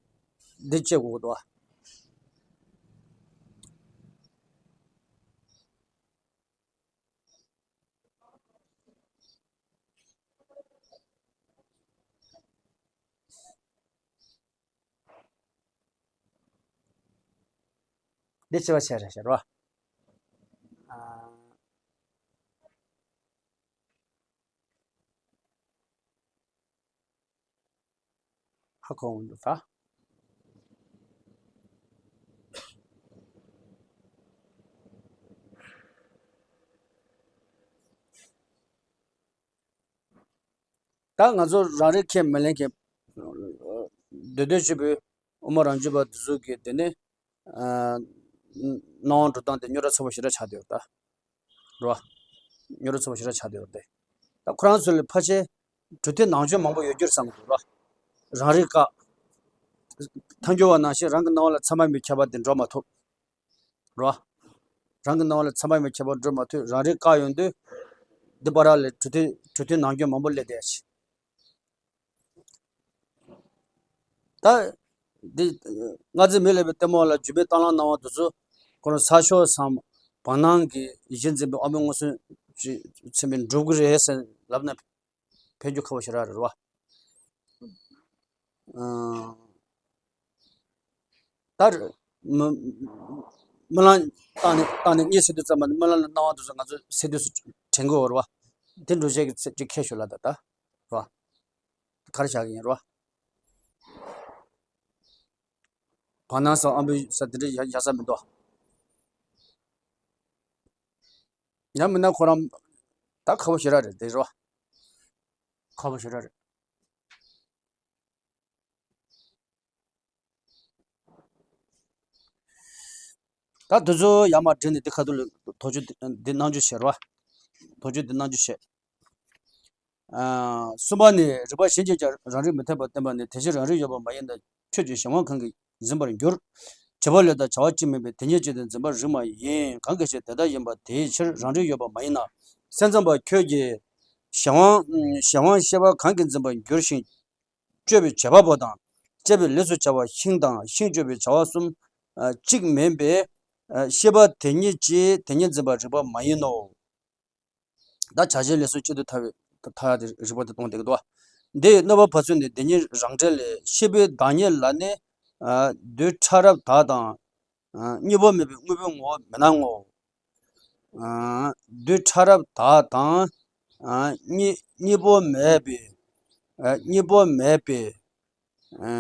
འདི་བྱེད་དགོས་འདུག་འདི་ཆེ་བ་ཆེ་རེད་ཤག་རོ། ཨ། ཧ་གོ་འདུག་ད། ད་ང་ཚོ་རང་རེ་ཁས་མི་ལེན་མཁན། འདོད་འདོད་ཞུ་བའི་ དབུ་མ་རང་རྒྱུད་པ་འདི་ཚོ་གི་དེ་ནི་ཨ་སྣང་བ་འགྲོ་སྟངས་དེ་རྙོག་དྲ་ཚ་པོ་ཞེ་དྲག་ཆགས་བསྡད་ཡོད་རེད་ད། རེད་བ། རྙོག་དྲ་ཚ་པོ་ཞེ་དྲག་ཆགས་བསྡད་ཡོད་རེད། ད་ཁོ་རང་ཚོ་ལ་ཕལ་ཆེར་གྲོས་མཐུན་ནང་ཆོས་མང་པོ་ཡོད་རྒྱུར་བསམ་གྱི་འདུག་རེད་བ། རང་རིག་བཀག་ཐལ་འགྱུར་བ་ནང་བཞིན་རང་གི་སྣང་བ་ལ་ཚད་མ་མེད་པའི་ཁྱབ་པ་དེ་འགྲོ་མ་ཐུབ། རེད་བ། རང་གི་སྣང་བ་ལ་ཚད་མ་མེད་པའི་ཁྱབ་པ་འགྲོ་མ་ཐུབ། རང་རིག་བཀག་ཡོང་དུས་འདི་བར་ལ་གྲོས་མཐུན་གྲོས་མཐུན་ནང་སྐྱོན་མང་པོ་སླེབས་བསྡད་ཡ་ཆེ། ད་འདི་ལྔ་བརྩེགས་མི་བསླབ་པའི་ལྟད་མོ་ལ་འཇུག་པའི་གཏམ་གླེང་གནང་བ་དེ་ཚོ་ཁོ་རང་གསར་ཤོག་སམ་བར་སྣང་གི་གཞི་འཛིན་པའི་ཨ་མའི་མངོན་སུམ་ཚུལ་ཚུལ་མིན་འགྲུབ་ཀྱི་རེད་ཟེར་ལབ་ན། ཕན་རྒྱུ་ཁག་པོ་ཞེ་དྲག་རེད་བ། ཨང་། ད་རེད། མི་མི་ལང་བཏང་ནས་བཏང་ནས་གཉིད་སད་དུས་ཙམ་པ་ནས་མི་ལང་ལ་སྣང་བ་དེ་ཚོ་ང་ཚོ་སད་དུས་སུ་དྲན་གྱི་ཡོད་རེད་བ། དེ་འགྲོ་བྱེད་ཀྱི་ཚེ་གཅིག་ཁྱེར་ཤོག་ལ་ད་ད་རེད་བ། ག་རེ་བྱ་གི་ཡིན་རེད་བ། བར་སྣང་ས་ཨ་འབུ་ས་དེ་འདྲ་ཡ་ཡ་ས་མི་འདུག་ཡང་མིན་ན་ཁོ་རང་ད་ཁག་པོ་ཞེ་དྲག་རེད་དེ་རེད་བ། ཁག་པོ་ཞེ་དྲག་རེད། ད་དེ་ཚོ་ཡར་མར་བསྒྲིལ་ནས་འདི་ཁ་ཐུག་ལ་དོགས་གཅོད་འདི་གནང་རྒྱུ་བྱེད་རོགས། དོགས་གཅོད་འདི་གནང་རྒྱུ་བྱེད། ཨ། གསུམ་པ་ནི། རིགས་པ་གཞན་གྱིས་ཀྱང་རང་རིག་མི་འཐད་པར་བསྟན་པ་ནི་དེ་བཞིན་རང་རིག་ཡོད་པ་མ་ཡིན་ན། ཁྱོད་ཀྱི་གཞན་དབང་གང་གིས་འཛིན་པར་འགྱུར། བྱེད་པ་ལས་དང་བྱ་བ་གཅིག་མིན་པས་དེ་ཉིད་ཅན་དུ་འཛིན་པར་རིགས་མ་ཡིན། གང་གི་ཕྱིར་དེ་ལྟར་ཡིན་པ་དེའི་ཕྱིར་རང་རིག་ཡོད་པ་མ་ཡིན་ན། སེམས་ཙམ་པ་ཁྱོད་ཀྱིས་གཞན་དབང་གཞན་དབང་ཤེས་པ་གང་གིས་འཛིན་པར་འགྱུར་ཞིང་། གཅོད་པའི་བྱེད་པ་པོ་དང་། བཅས་པའི་ལས་སུ་བྱ་བ་ཤིང་དང་ཤིང་གཅོད་པའི་བྱ་བ་གསུམ། ཨ། གཅིག་མིན་པས། ཨ། ཤེས་པ་དེ་ཉིད་ཀྱིས་དེ་ཉིད་འཛིན་པར་རིགས་པ་མ་ཡིན་ནོ། ད་བྱ་བྱེད་ལས་གསུམ་གཅིག་ཏུ་ཐལ་བའི་ཐལ་བ་དེ་རིགས་པ་དེ་སྟོང་བསྡད་ཀྱི་འདུག་འདི་ཡི་གནོད་པ་བབས་ཚུལ་ནི་དེ་ཉིད་རང་འགྲེལ་ལས། ཤེས་པའི་བདག་ཉིད་ལ་ནི། ཨ། རྡུལ་ཕྲ་རབ་དག་དང་། ཨ། གཉིས་པོ་མེད་པའི་དངོས་པོའི་ངོ་བོ་མི་སྣང་ངོ་། ཨ། རྡུལ་ཕྲ་རབ་དག་དང་། ཨ། གཉིས་གཉིས་པོ་མེད་པའི། ཨ། གཉིས་པོ་མེད་པའི། ཨ།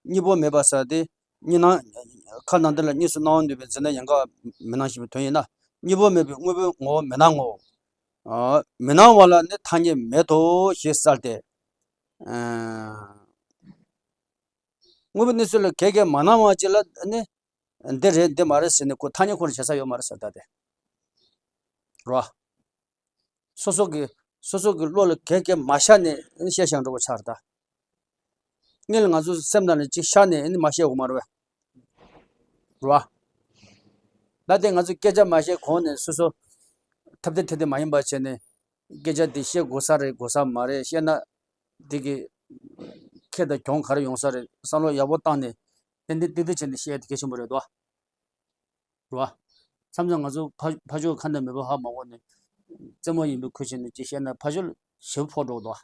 གཉིས་པོ་མེད་པ་ཟེར་དེ། གཉིས་སྣང་། ཁ་ནང་དོན་ལ་གཉིས་སུ་སྣང་བ་ནུས་པའི་འཛིན་གནས་ཡན་གར་མི་སྣང་ཞེས་པའི་དོན་ཡིན་ན། གཉིས་པོ་མེད་པའི་དངོས་པོའི་ངོ་བོ་མི་སྣང་ངོ་། ཨ། མི་སྣང་བ་ལ་ནི་ཐ་སྙད་མེད་དོ་ཞེས་གསལ་ཏེ། ཨ། དངོས་པོའི་གནས་ཚུལ་ལ་གས་གས་མ་སྣང་བ་ཅིག་ལ་ནི། འདི་རེད་འདི་མ་རེད་ཟེར་ནས་ཁོ་ཐ་སྙད་ཁོ་རང་བྱེད་ས་ཡོད་མ་རེད་ཟེར་ད་དེ། རོ། སོ་སོ་གི་སོ་སོ་གི་བློ་ལ་གས་གས་མ་ཤར་ནས་ཨེ་ནི་བཤད་བཞག་འགྲོ་བ་ཆགས་རེད་ད། སྔོན་ལ་ང་ཚོ་སེམས་ནང་ནས་ཅིག་ཤར་ནས་ཨེ་ནི་མ་བཤད་དགོས་མ་རེད་པས། རེད་བ། ད་ལྟའི་ང་ཚོ་སྐད་ཆ་མ་བཤད་གོང་ནས་སོ་སོ་ཐབས་དེ་ཐབས་དེ་མ་ཡིན་པ་བྱས་ནས་སྐད་ཆ་དེ་བཤད་དགོས་ས་རེད་དགོས་ས་མ་རེད་བཤད་ན་དེ་གི་ཁེ་དང་གྱོང་ག་རེ་ཡོང་ས་རེད་བསམ་བློ་ཡག་པོ་བཏང་ནས་ཏན་ཏན་ཏིག་ཏིག་བྱས་ནས་བཤད་ཡ་དེ་གལ་ཆེན་པོ་རེད་དོ། རེད་བ། མཚམས་མཚམས་ང་ཚོ་ཕ་ཕ་ཕྱོགས་ཁ་འདྲ་མི་འཕོ་ཧ་མ་གོ་ནས་རྩེད་མོ་ཡིན་པའི་ཁུལ་བྱས་ནས་ཅིག་བཤད་ན་ཕ་ཕྱོགས་ཞེ་པོ་ཕོག་འགྲོ་གི་འདུག་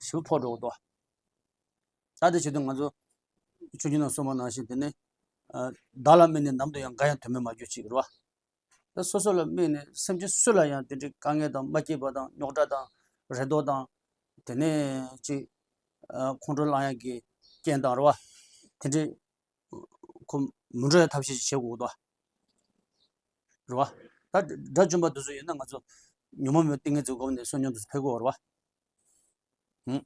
ཞེ་པོ་ཕོག་འགྲོ་གི་འདུག་ད་དེ་བྱེད་དུས་ང་ཚོ་ཆུང་ཆུང་ནང་གསུངས་པ་ནང་བཞིན་དེ་ནི། ཨ། བདག་ལ་དམིགས་ནས་ནམ་དུ་ཡང་འགའ་ཡང་དོན་མེད་མ་གྱུར་ཅིག་རེད་བ། ད་སོ་སོ་ལ་དམིགས་ནས་སེམས་ཅན་སུ་ལ་ཡང་དེ་འདྲའི་དཀའ་ངལ་དང་མ་སྐྱིད་པ་དང་རྙོག་དྲ་དང་རེ་དོགས་དང་། དེ་ནས་ཅིག་ཨ། ཁོང་ཁྲོ་ལངས་ཡག་གི་རྐྱེན་དང་རེད་བ། དེ་འདྲའི་ཁོ་མི་འགྲོ་ཡ་ཐབས་ཤེས་ཤིག་བྱེད་དགོས་འདུག་རེད་བ། ད་དགྲ་བཅོམ་པ་དེ་ཚོ་ཡིན་ན་ང་ཚོ་ཉོན་མོངས་པའི་ཏིང་ངེ་འཛིན་སྒོམ་ནས་བསོད་སྙོམས་དེ་ཚོ་ཕེབས་དགོས་རེད་བ། ཧུམ།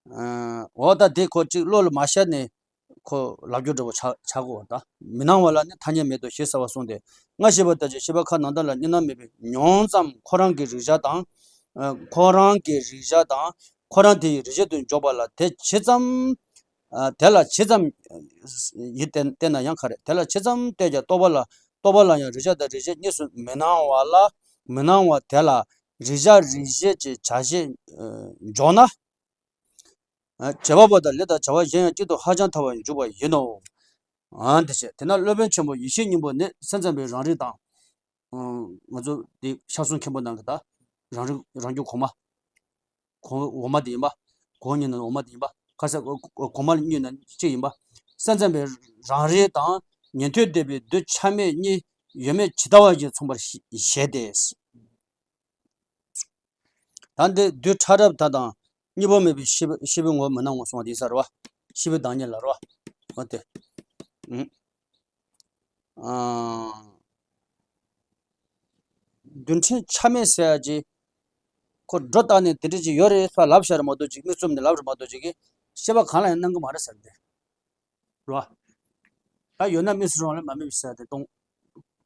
ཨ། འོ་ད་དེ་ཁོ་གཅིག་བློ་ལ་མ་ཤར་ནས་ཁོ་ལབ་རྒྱུ་འདྲ་པོ་ཆགས་ཆགས་དགོས་པ་ད། མི་སྣང་བ་ལ་ནི་ཐ་སྙད་མེད་དོ་ཞེས་གསལ་བར་གསུངས་ཏེ། སྔར་བཤད་པ་ལྟར་གྱི་ཤེས་པ་ཁ་ནང་དོན་ལ་གཉིས་སྣང་མེད་པའི་མྱོང་ཙམ་ཁོ་རང་གི་རིག་བྱ་དང་། ཨ། ཁོ་རང་གི་རིག་བྱ་དང་ཁོ་རང་དེ་ཡི་རིག་བྱེད་དུ་འཇོག་པ་ལ་དེ་ཇི་ཙམ། ཨ། དེ་ལ་ཇི་ཙམ་ཡིད་བརྟན་བརྟན་ན་ཡང་ཁ་རེད། དེ་ལ་ཇི་ཙམ་བརྟེན་ཀྱང་རྟོག་པ་ལ་རྟོག་པ་ལ་ཡང་རིག་བྱ་དང་རིག་བྱེད་གཉིས་སུ་མི་སྣང་བ་ལ་མི་སྣང་བ་དེ་ལ་རིག་བྱ་རིག་བྱེད་ཀྱི་བྱ་བྱེད་འཇོག་ན། བྱེད་པ་པོ་དང་ལས་དང་བྱ་བ་གཞན་ཡང་གཅིག་ཏུ་ཧ་ཅང་ཐལ་བར་འཇུག་པ་ཡིན་ནོ། འདི་བྱས། དེས་ན་སློབ་དཔོན་ཆེན་པོ་ཡེ་ཤེས་སྙིང་པོ་ནི་སེམས་ཙམ་པའི་རང་རིག་དང་། ང་ཚོ་འདི་ཕྱག་ཟུང་མཁན་པོ་ནང་གི་ད་རང་རིག་རང་རྒྱུད་གོང་མ། གོང་འོག་མ་དེ་ཡིན་པ། གོང་གཉིས་ནང་འོག་མ་དེ་ཡིན་པ། ཁ་ས་གོང་མ་གཉིས་ནང་གཅིག་ཡིན་པ། སེམས་ཙམ་པའི་རང་རིག་དང་ཉན་ཐོས་སྡེ་པའི་རྡུལ་ཆ་མེད་གཉིས་ཡོད་མེད་ཇི་ལྟ་བ་བཞིན་མཚུངས་པར་བཞེད་དེ། ད་འདི་རྡུལ་ཕྲ་རབ་དག་དང་གཉིས་པོ་མེད་པའི་ཤེས་པ་ཤེས་པའི་ངོ་བོ་མི་སྣང་ངོ་གསུངས་པ་དེ་ཡིན་ས་རེད་བ། ཤེས་པའི་བདག་ཉིད་ལ་རེད་བ། འོ་དེ། ཨང་། རྡུལ་ཕྲན་ཆ་མེད་ཟེར་ཡ་ཅིག་ཁོ་སྒྲོ་བཏགས་ནས་དེ་འདྲ་ཅིག་ཡོད་རེད་ཟེར་ལབ་བཞག་རེད་མ་གཏོགས་ཅིག་མིག་བཙུམ་ནས་ལབ་རེད་མ་གཏོགས་ཅིག་གིས་བཤད་པ་གང་ལ་ཡང་གནང་གི་མ་རེད་ཟེར་ཏེ། རེད་བ། ད་ཡོད་ན་དམིགས་སུ་རུང་བ་ལས་མ་དམིགས་པའི་ཕྱིར་ཏེ་གཏོང་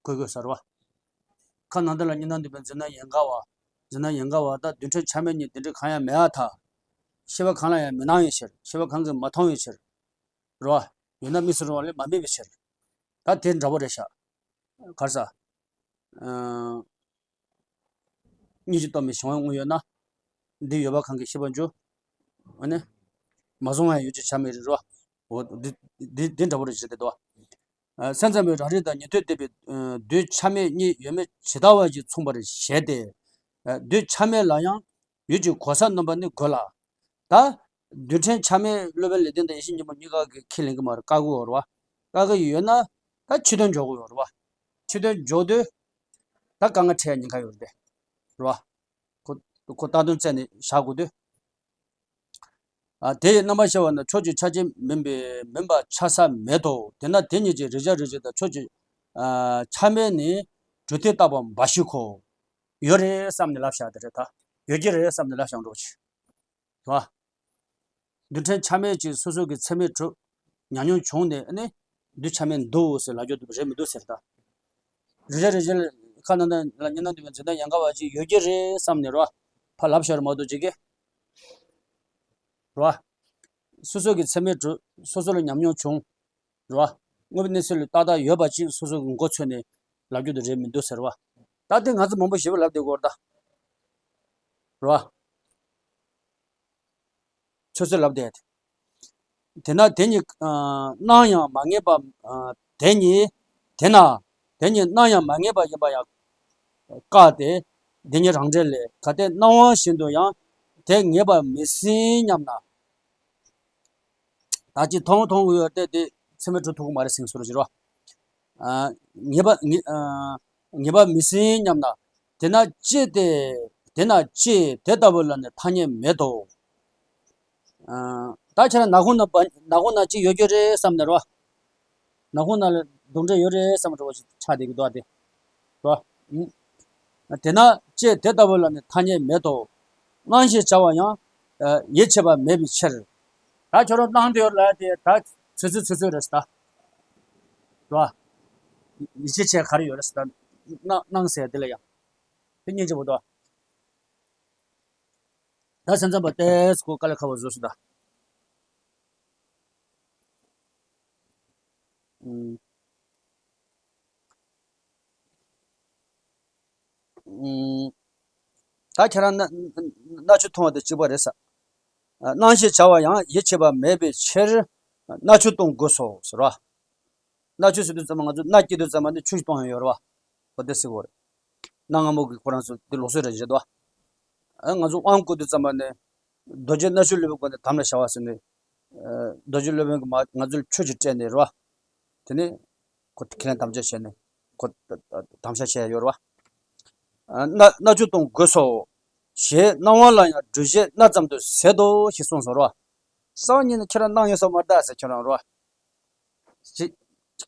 དགོས་དགོས་ཟེར་བ། ཁ་ནང་དོན་ལ་གཉིས་སྣང་འདུས་པའི་འཛིན་སྣང་ཡན་གར་བ། འཛིན་སྣང་ཡན་གར་བ་དང་རྡུལ་ཕྲན་ཆ་མེད་གཉིས་དེ་འདྲ་གང་ཡང་མེད་པར་ཐལ། ཤེས་པ་གང་ལ་ཡང་མི་སྣང་བའི་ཕྱིར། ཤེས་པ་གང་གིས་མ་མཐོང་བའི་ཕྱིར། རེད་བ། ཡོད་ན་དམིགས་སུ་རུང་བ་ལས་མ་དམིགས་པའི་ཕྱིར། ད་དེ་འདྲ་པོ་རེད་ཤག་ག་རེ་ཟེར། ཨ། གཉིས་ཀྱིས་སྟོང་པའི་གཞན་དབང་དངོས་ཡོད་ན། འདི་ཡོད་པ་གང་གིས་ཤེས་པར་འགྱུར། ཨ་ནི། མ་བཟུང་བ་ཡང་ཡོད་ཅེས་བྱར་མི་རིགས་རོ། འོ་འདི་འདི་འདི་འདྲ་པོ་རེད་ཅེས་དེ་དོ། ཨ། སེམས་ཙམ་པའི་རང་རིག་དང་ཉན་ཐོས་སྡེ་པའི་ཨ་རྡུལ་ཆ་མེད་གཉིས་ཡོད་མེད་ཇི་ལྟ་བ་བཞིན་མཚུངས་པར་བཞེད་དེ། ཨ། རྡུལ་ཆ་མེད་ལ་ཡང་ཡུལ་གྱི་གོ་ས་སྣོན་པ་ནི་དགོས་ལ། ད། རྡུལ་ཕྲན་ཆ་མེད་སློབ་དཔོན་ལེགས་ལྡན་དང་ཡེ་ཤེས་སྙིང་པོ་གཉིས་ཀ་གིས་ཁས་ལེན་གྱི་མ་རེད། བཀག་གི་ཡོད་རེད་བ། བཀག་གི་ཡོད་ན། ད་ཕྱི་དོན་འཇོག་གི་ཡོད་རེད་བ། ཕྱི་དོན་འཇོག་དུས། ད་དཀའ་ངལ་འཕྲད་ཡ་ཉེན་ཁ་ཡོད་རེད། རེད་བ། ཁོ་ཁོ་ལྟ་དོན་བཙལ་ནས་བཞག་དགོས་དུས། ཨ། དེ་ཡི་རྣམ་པར་ཤེས་པ་ནི་ཕྱོགས་ཀྱི་ཆ་ཅན་མིན་པས་མིན་པ་ཆགས་ས་མེད་དོ། དེས་ན་དེ་གཉིས་ཀྱི་རེག་བྱ་རེག་བྱེད་དང་ཕྱོགས་ཀྱི་ཨ་ཆ་མེད་ནི་གྲུབ་མཐས་བཏགས་པ་འབའ་ཞིག་གོ། ཡོད་རེད་བསམ་ནས་ལབ་བཞག་དེ་རེད་ད། ཡོད་ཀྱི་རེད་བསམ་ནས་ལབ་བཞག་འགྲོ་ཆེ། རེད་བ། རྡུལ་ཕྲན་ཆ་མེད་ཅིག་སོ་སོ་གི་ཚད་མས་གྲུབ། ཉམས་མྱོང་བྱུང་ནས་ཨ་ནི། རྡུལ་ཆ་མེད་འདུག་ཟེར་ལབ་རྒྱུ་རེད་མི་འདུག་ཟེར་ད། རེག་བྱ་རེག་བྱེད་ལ་ཁ་ནང་དོན་ལ་གཉིས་སྣང་འདུས་པའི་འཛིན་སྟངས་ཡན་གར་བ་ཅིག་ཡོད་ཀྱི་རེད་བསམ་ནས་རོ། ཕར་ལབ་ཤོར་མ་གཏོགས་ཅིག་གི། རོ། སོ་སོ་གི་ཚད་མས་གྲུབ། སོ་སོ་ལ་ཉམས་མྱོང་བྱུང་། རོ། དངོས་པོའི་གནས་ཚུལ་ལ་ཏག་ཏག་ཡོད་པ་ཅིག་སོ་སོ་གི་མགོ་ཚོས་ནས་ལབ་རྒྱུ་དེ་རེད་མི་འདུག་ཟེར་བ། ད་དེ་ང་ཚོ་མང་པོ་ཞེ་པོ་ལབ་བསྡད་ཀྱི་ཡོད་རེད་ད། རོ། ཆུ་ཚོད་ལབ་བསྡད། དེས་ན་དེ་ཉིད་ཨ་སྣང་ཡང་མ་ངེས་པ། ཨ་དེ་ཉིད། དེས་ན་དེ་ཉིད་སྣང་ཡང་མ་ངེས་པ་ཡིན་པ་ཡང་བཀག་སྟེ། དེ་ཉིད་རང་འགྲེལ་ལས། གལ་ཏེ་སྣང་བ་བཞིན་དུ་ཡང་དེ་ངེས་པ་མི་ཟིན་སྙམ་ན། ད་ཅི་མཐོང་མཐོང་གི་ཡོད་དེ་དེ་ཚད་མས་གྲུབ་ཐུབ་ཀྱི་མ་རེད་ཟེར་སོ་རེད་ཟེར་བ། ཨ་ངེས་པ་ངེས་ཨ་ངེས་པ་མི་ཟིན་སྙམ་ན། དེས་ན་ཅི་སྟེ། དེས་ན་ཅི་དེ་ལྟ་བུ་ལ་ནི་ཐ་སྙད་མེད་དོ། ཨ་ད་ཁྱེད་རང་ནག་ཁུང་ན་བ་ནག་ཁུང་ན་ཅི་ཡོད་རྒྱུ་རེད་བསམ་ནས་རོ། ནག་ཁུང་ན་ལ་གདོན་འདྲེ་ཡོད་རེད་བསམ་འགྲོ་བ་ཞིག་ཆགས་བསྡད་ཀྱི་འདུག་ཨ་དེ། རོ། ཨུ། དེས་ན་ཅི་དེ་ལྟ་བུ་ལ་ནི་ཐ་སྙད་མེད་དོ། སྣང་ཞེས་བྱ་བ་ཡང་ཡིད་ཆེས་པ་མེད་པའི་ཕྱིར། ད་ཁྱོད་རང་སྣང་དུ་ཡོད་ལ་དེ་ད་ཚོད་ཚོད་ཚོད་ཚོད་རེད་ད། རོ། ཡིད་ཆེས་བྱས་ག་རེ་ཡོད་རེད་ད། སྣང་སྣང་ཟེར་དེ་ལ་ཡང་། དེ་སྙིང་རྗེ་པོ་འདུག་ད་སེམས་ཙམ་པ་ཏེས་ཁོ་དཀའ་ལས་ཁག་པོ་བཟོས་སོང་ད། ཨུམ། ཨུམ། ད་ཁྱེད་རང་སྣ་སྣ་ཆུ་འཐུང་བ་དང་གཅིག་པ་རེད་ས། སྣང་ཞེས་བྱ་བ་ཡང་ཡིད་ཆེས་པ་མེད་པའི་ཕྱིར། སྣ་ཆུ་འཐུང་དགོས་སོ་ཟེར་བ། སྣ་ཆུ་ཟེར་དུས་ཙམ་པ་ང་ཚོ་སྣ་སྐྱེ་དུས་ཙམ་པ་ནི་ཆུ་ཞིག་གཏོང་ཡ་ཡོད་རེད་བ། འོ་དེ་ཟེར་གོ་རེད། གནའ་སྔ་མོ་གི་ཁོ་རང་ཚོ་དེ་ལུགས་སྲོལ་རེད་བཞེད་དོ། ཨ་ང་ཚོ་དབང་བསྐུར་དུས་ཙམ་པ་ནི། རྡོ་རྗེ་རྣལ་འབྱོར་སློབ་དཔོན་སྒོ་ནས་དམ་ལ་བཞག་པ་ཟེར་ནས། ཨ་རྡོ་རྗེ་སློབ་དཔོན་གྱིས་མ་ང་ཚོ་ལ་ཆུ་ཞིག་སྤྲད་ནས་རེད་བ། དེ་ནས་ཁོ་ཁས་ལེན་དམ་བཅའ་བྱས་ནས་ཁོ་དམ་བཅའ་བྱས་ཡོད་རེད་བ། ཨ་སྣ་སྣ་ཆུ་འཐུང་དགོས་སོ། ཞེས་སྣང་བ་ལ་ཡང་སྦྲུལ་ཞལ་སྣ་ཙམ་དུ་ཟད་དོ་ཞེས་གསུངས་སོ་རེད་བ། རྩ་བ་ཉིད་ནས་ཁྱེད་རང་སྣང་ཡོད་ས་མ་རེད་ད་ཟེར་ཁྱོད་རང་རེད་བ། ཅི།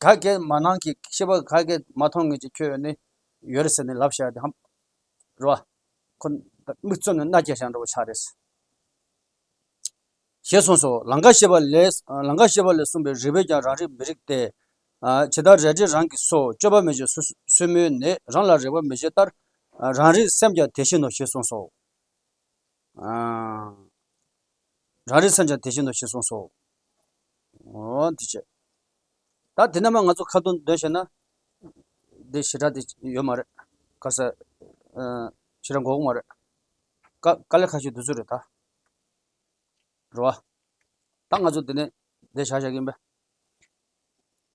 ག་གེ་མ་སྣང་གི་ཤེས་པ་ག་གེ་མ་མཐོང་ངེས་ཀྱི་ཁྱོད་ནི་ཡོད་རེད་ཟེར་ནས་ལབ་བཞག་དེ་ཧམ། རོ། ཁོ་མིག་བཙུམ་ནས་སྣ་སྐྱེ་བཞག་འགྲོ་བ་ཆགས་རེད། ཞེས་གསུངས་སོ། ལང་ཀ་ཞེས་པ་ལས་ལང་ཀ་ཞེས་པ་ལས་གསུངས་པའི་རིགས་པས་ཀྱང་རང་རིག་མི་རིག་སྟེ། ཇི་ལྟར་རལ་གྲི་རང་གི་སོ་གཅོད་པ་མི་བྱེད་སོ་སོའི་མོས་ནི་རང་ལ་རེག་པ་མི་བྱེད་ལྟར། རང་རིག་སེམས་ཀྱང་དེ་བཞིན་ནོ་ཞེས་གསུངས་སོ། རང་རིག་སེམས་ཀྱང་དེ་བཞིན་ནོ་ཞེས་གསུངས་སོ། འོ་འདི་བྱས། ད་དེ་ནས་མ་ང་ཚོ་ཁ་ཏོན་འདོན་བྱས་ན། འདི་ཞེ་དྲག་དེ་ཡོད་མ་རེད། ག་ས། ཞེ་དྲག་དགོས་མ་རེད། དཀའ་དཀའ་ལས་ཁག་ཤོས་དེ་ཚོ་རེད་ད། རེད་བ། ད་ང་ཚོ་འདི་ནས་འདི་བཞག་བཞག་གི་ཡིན་པས།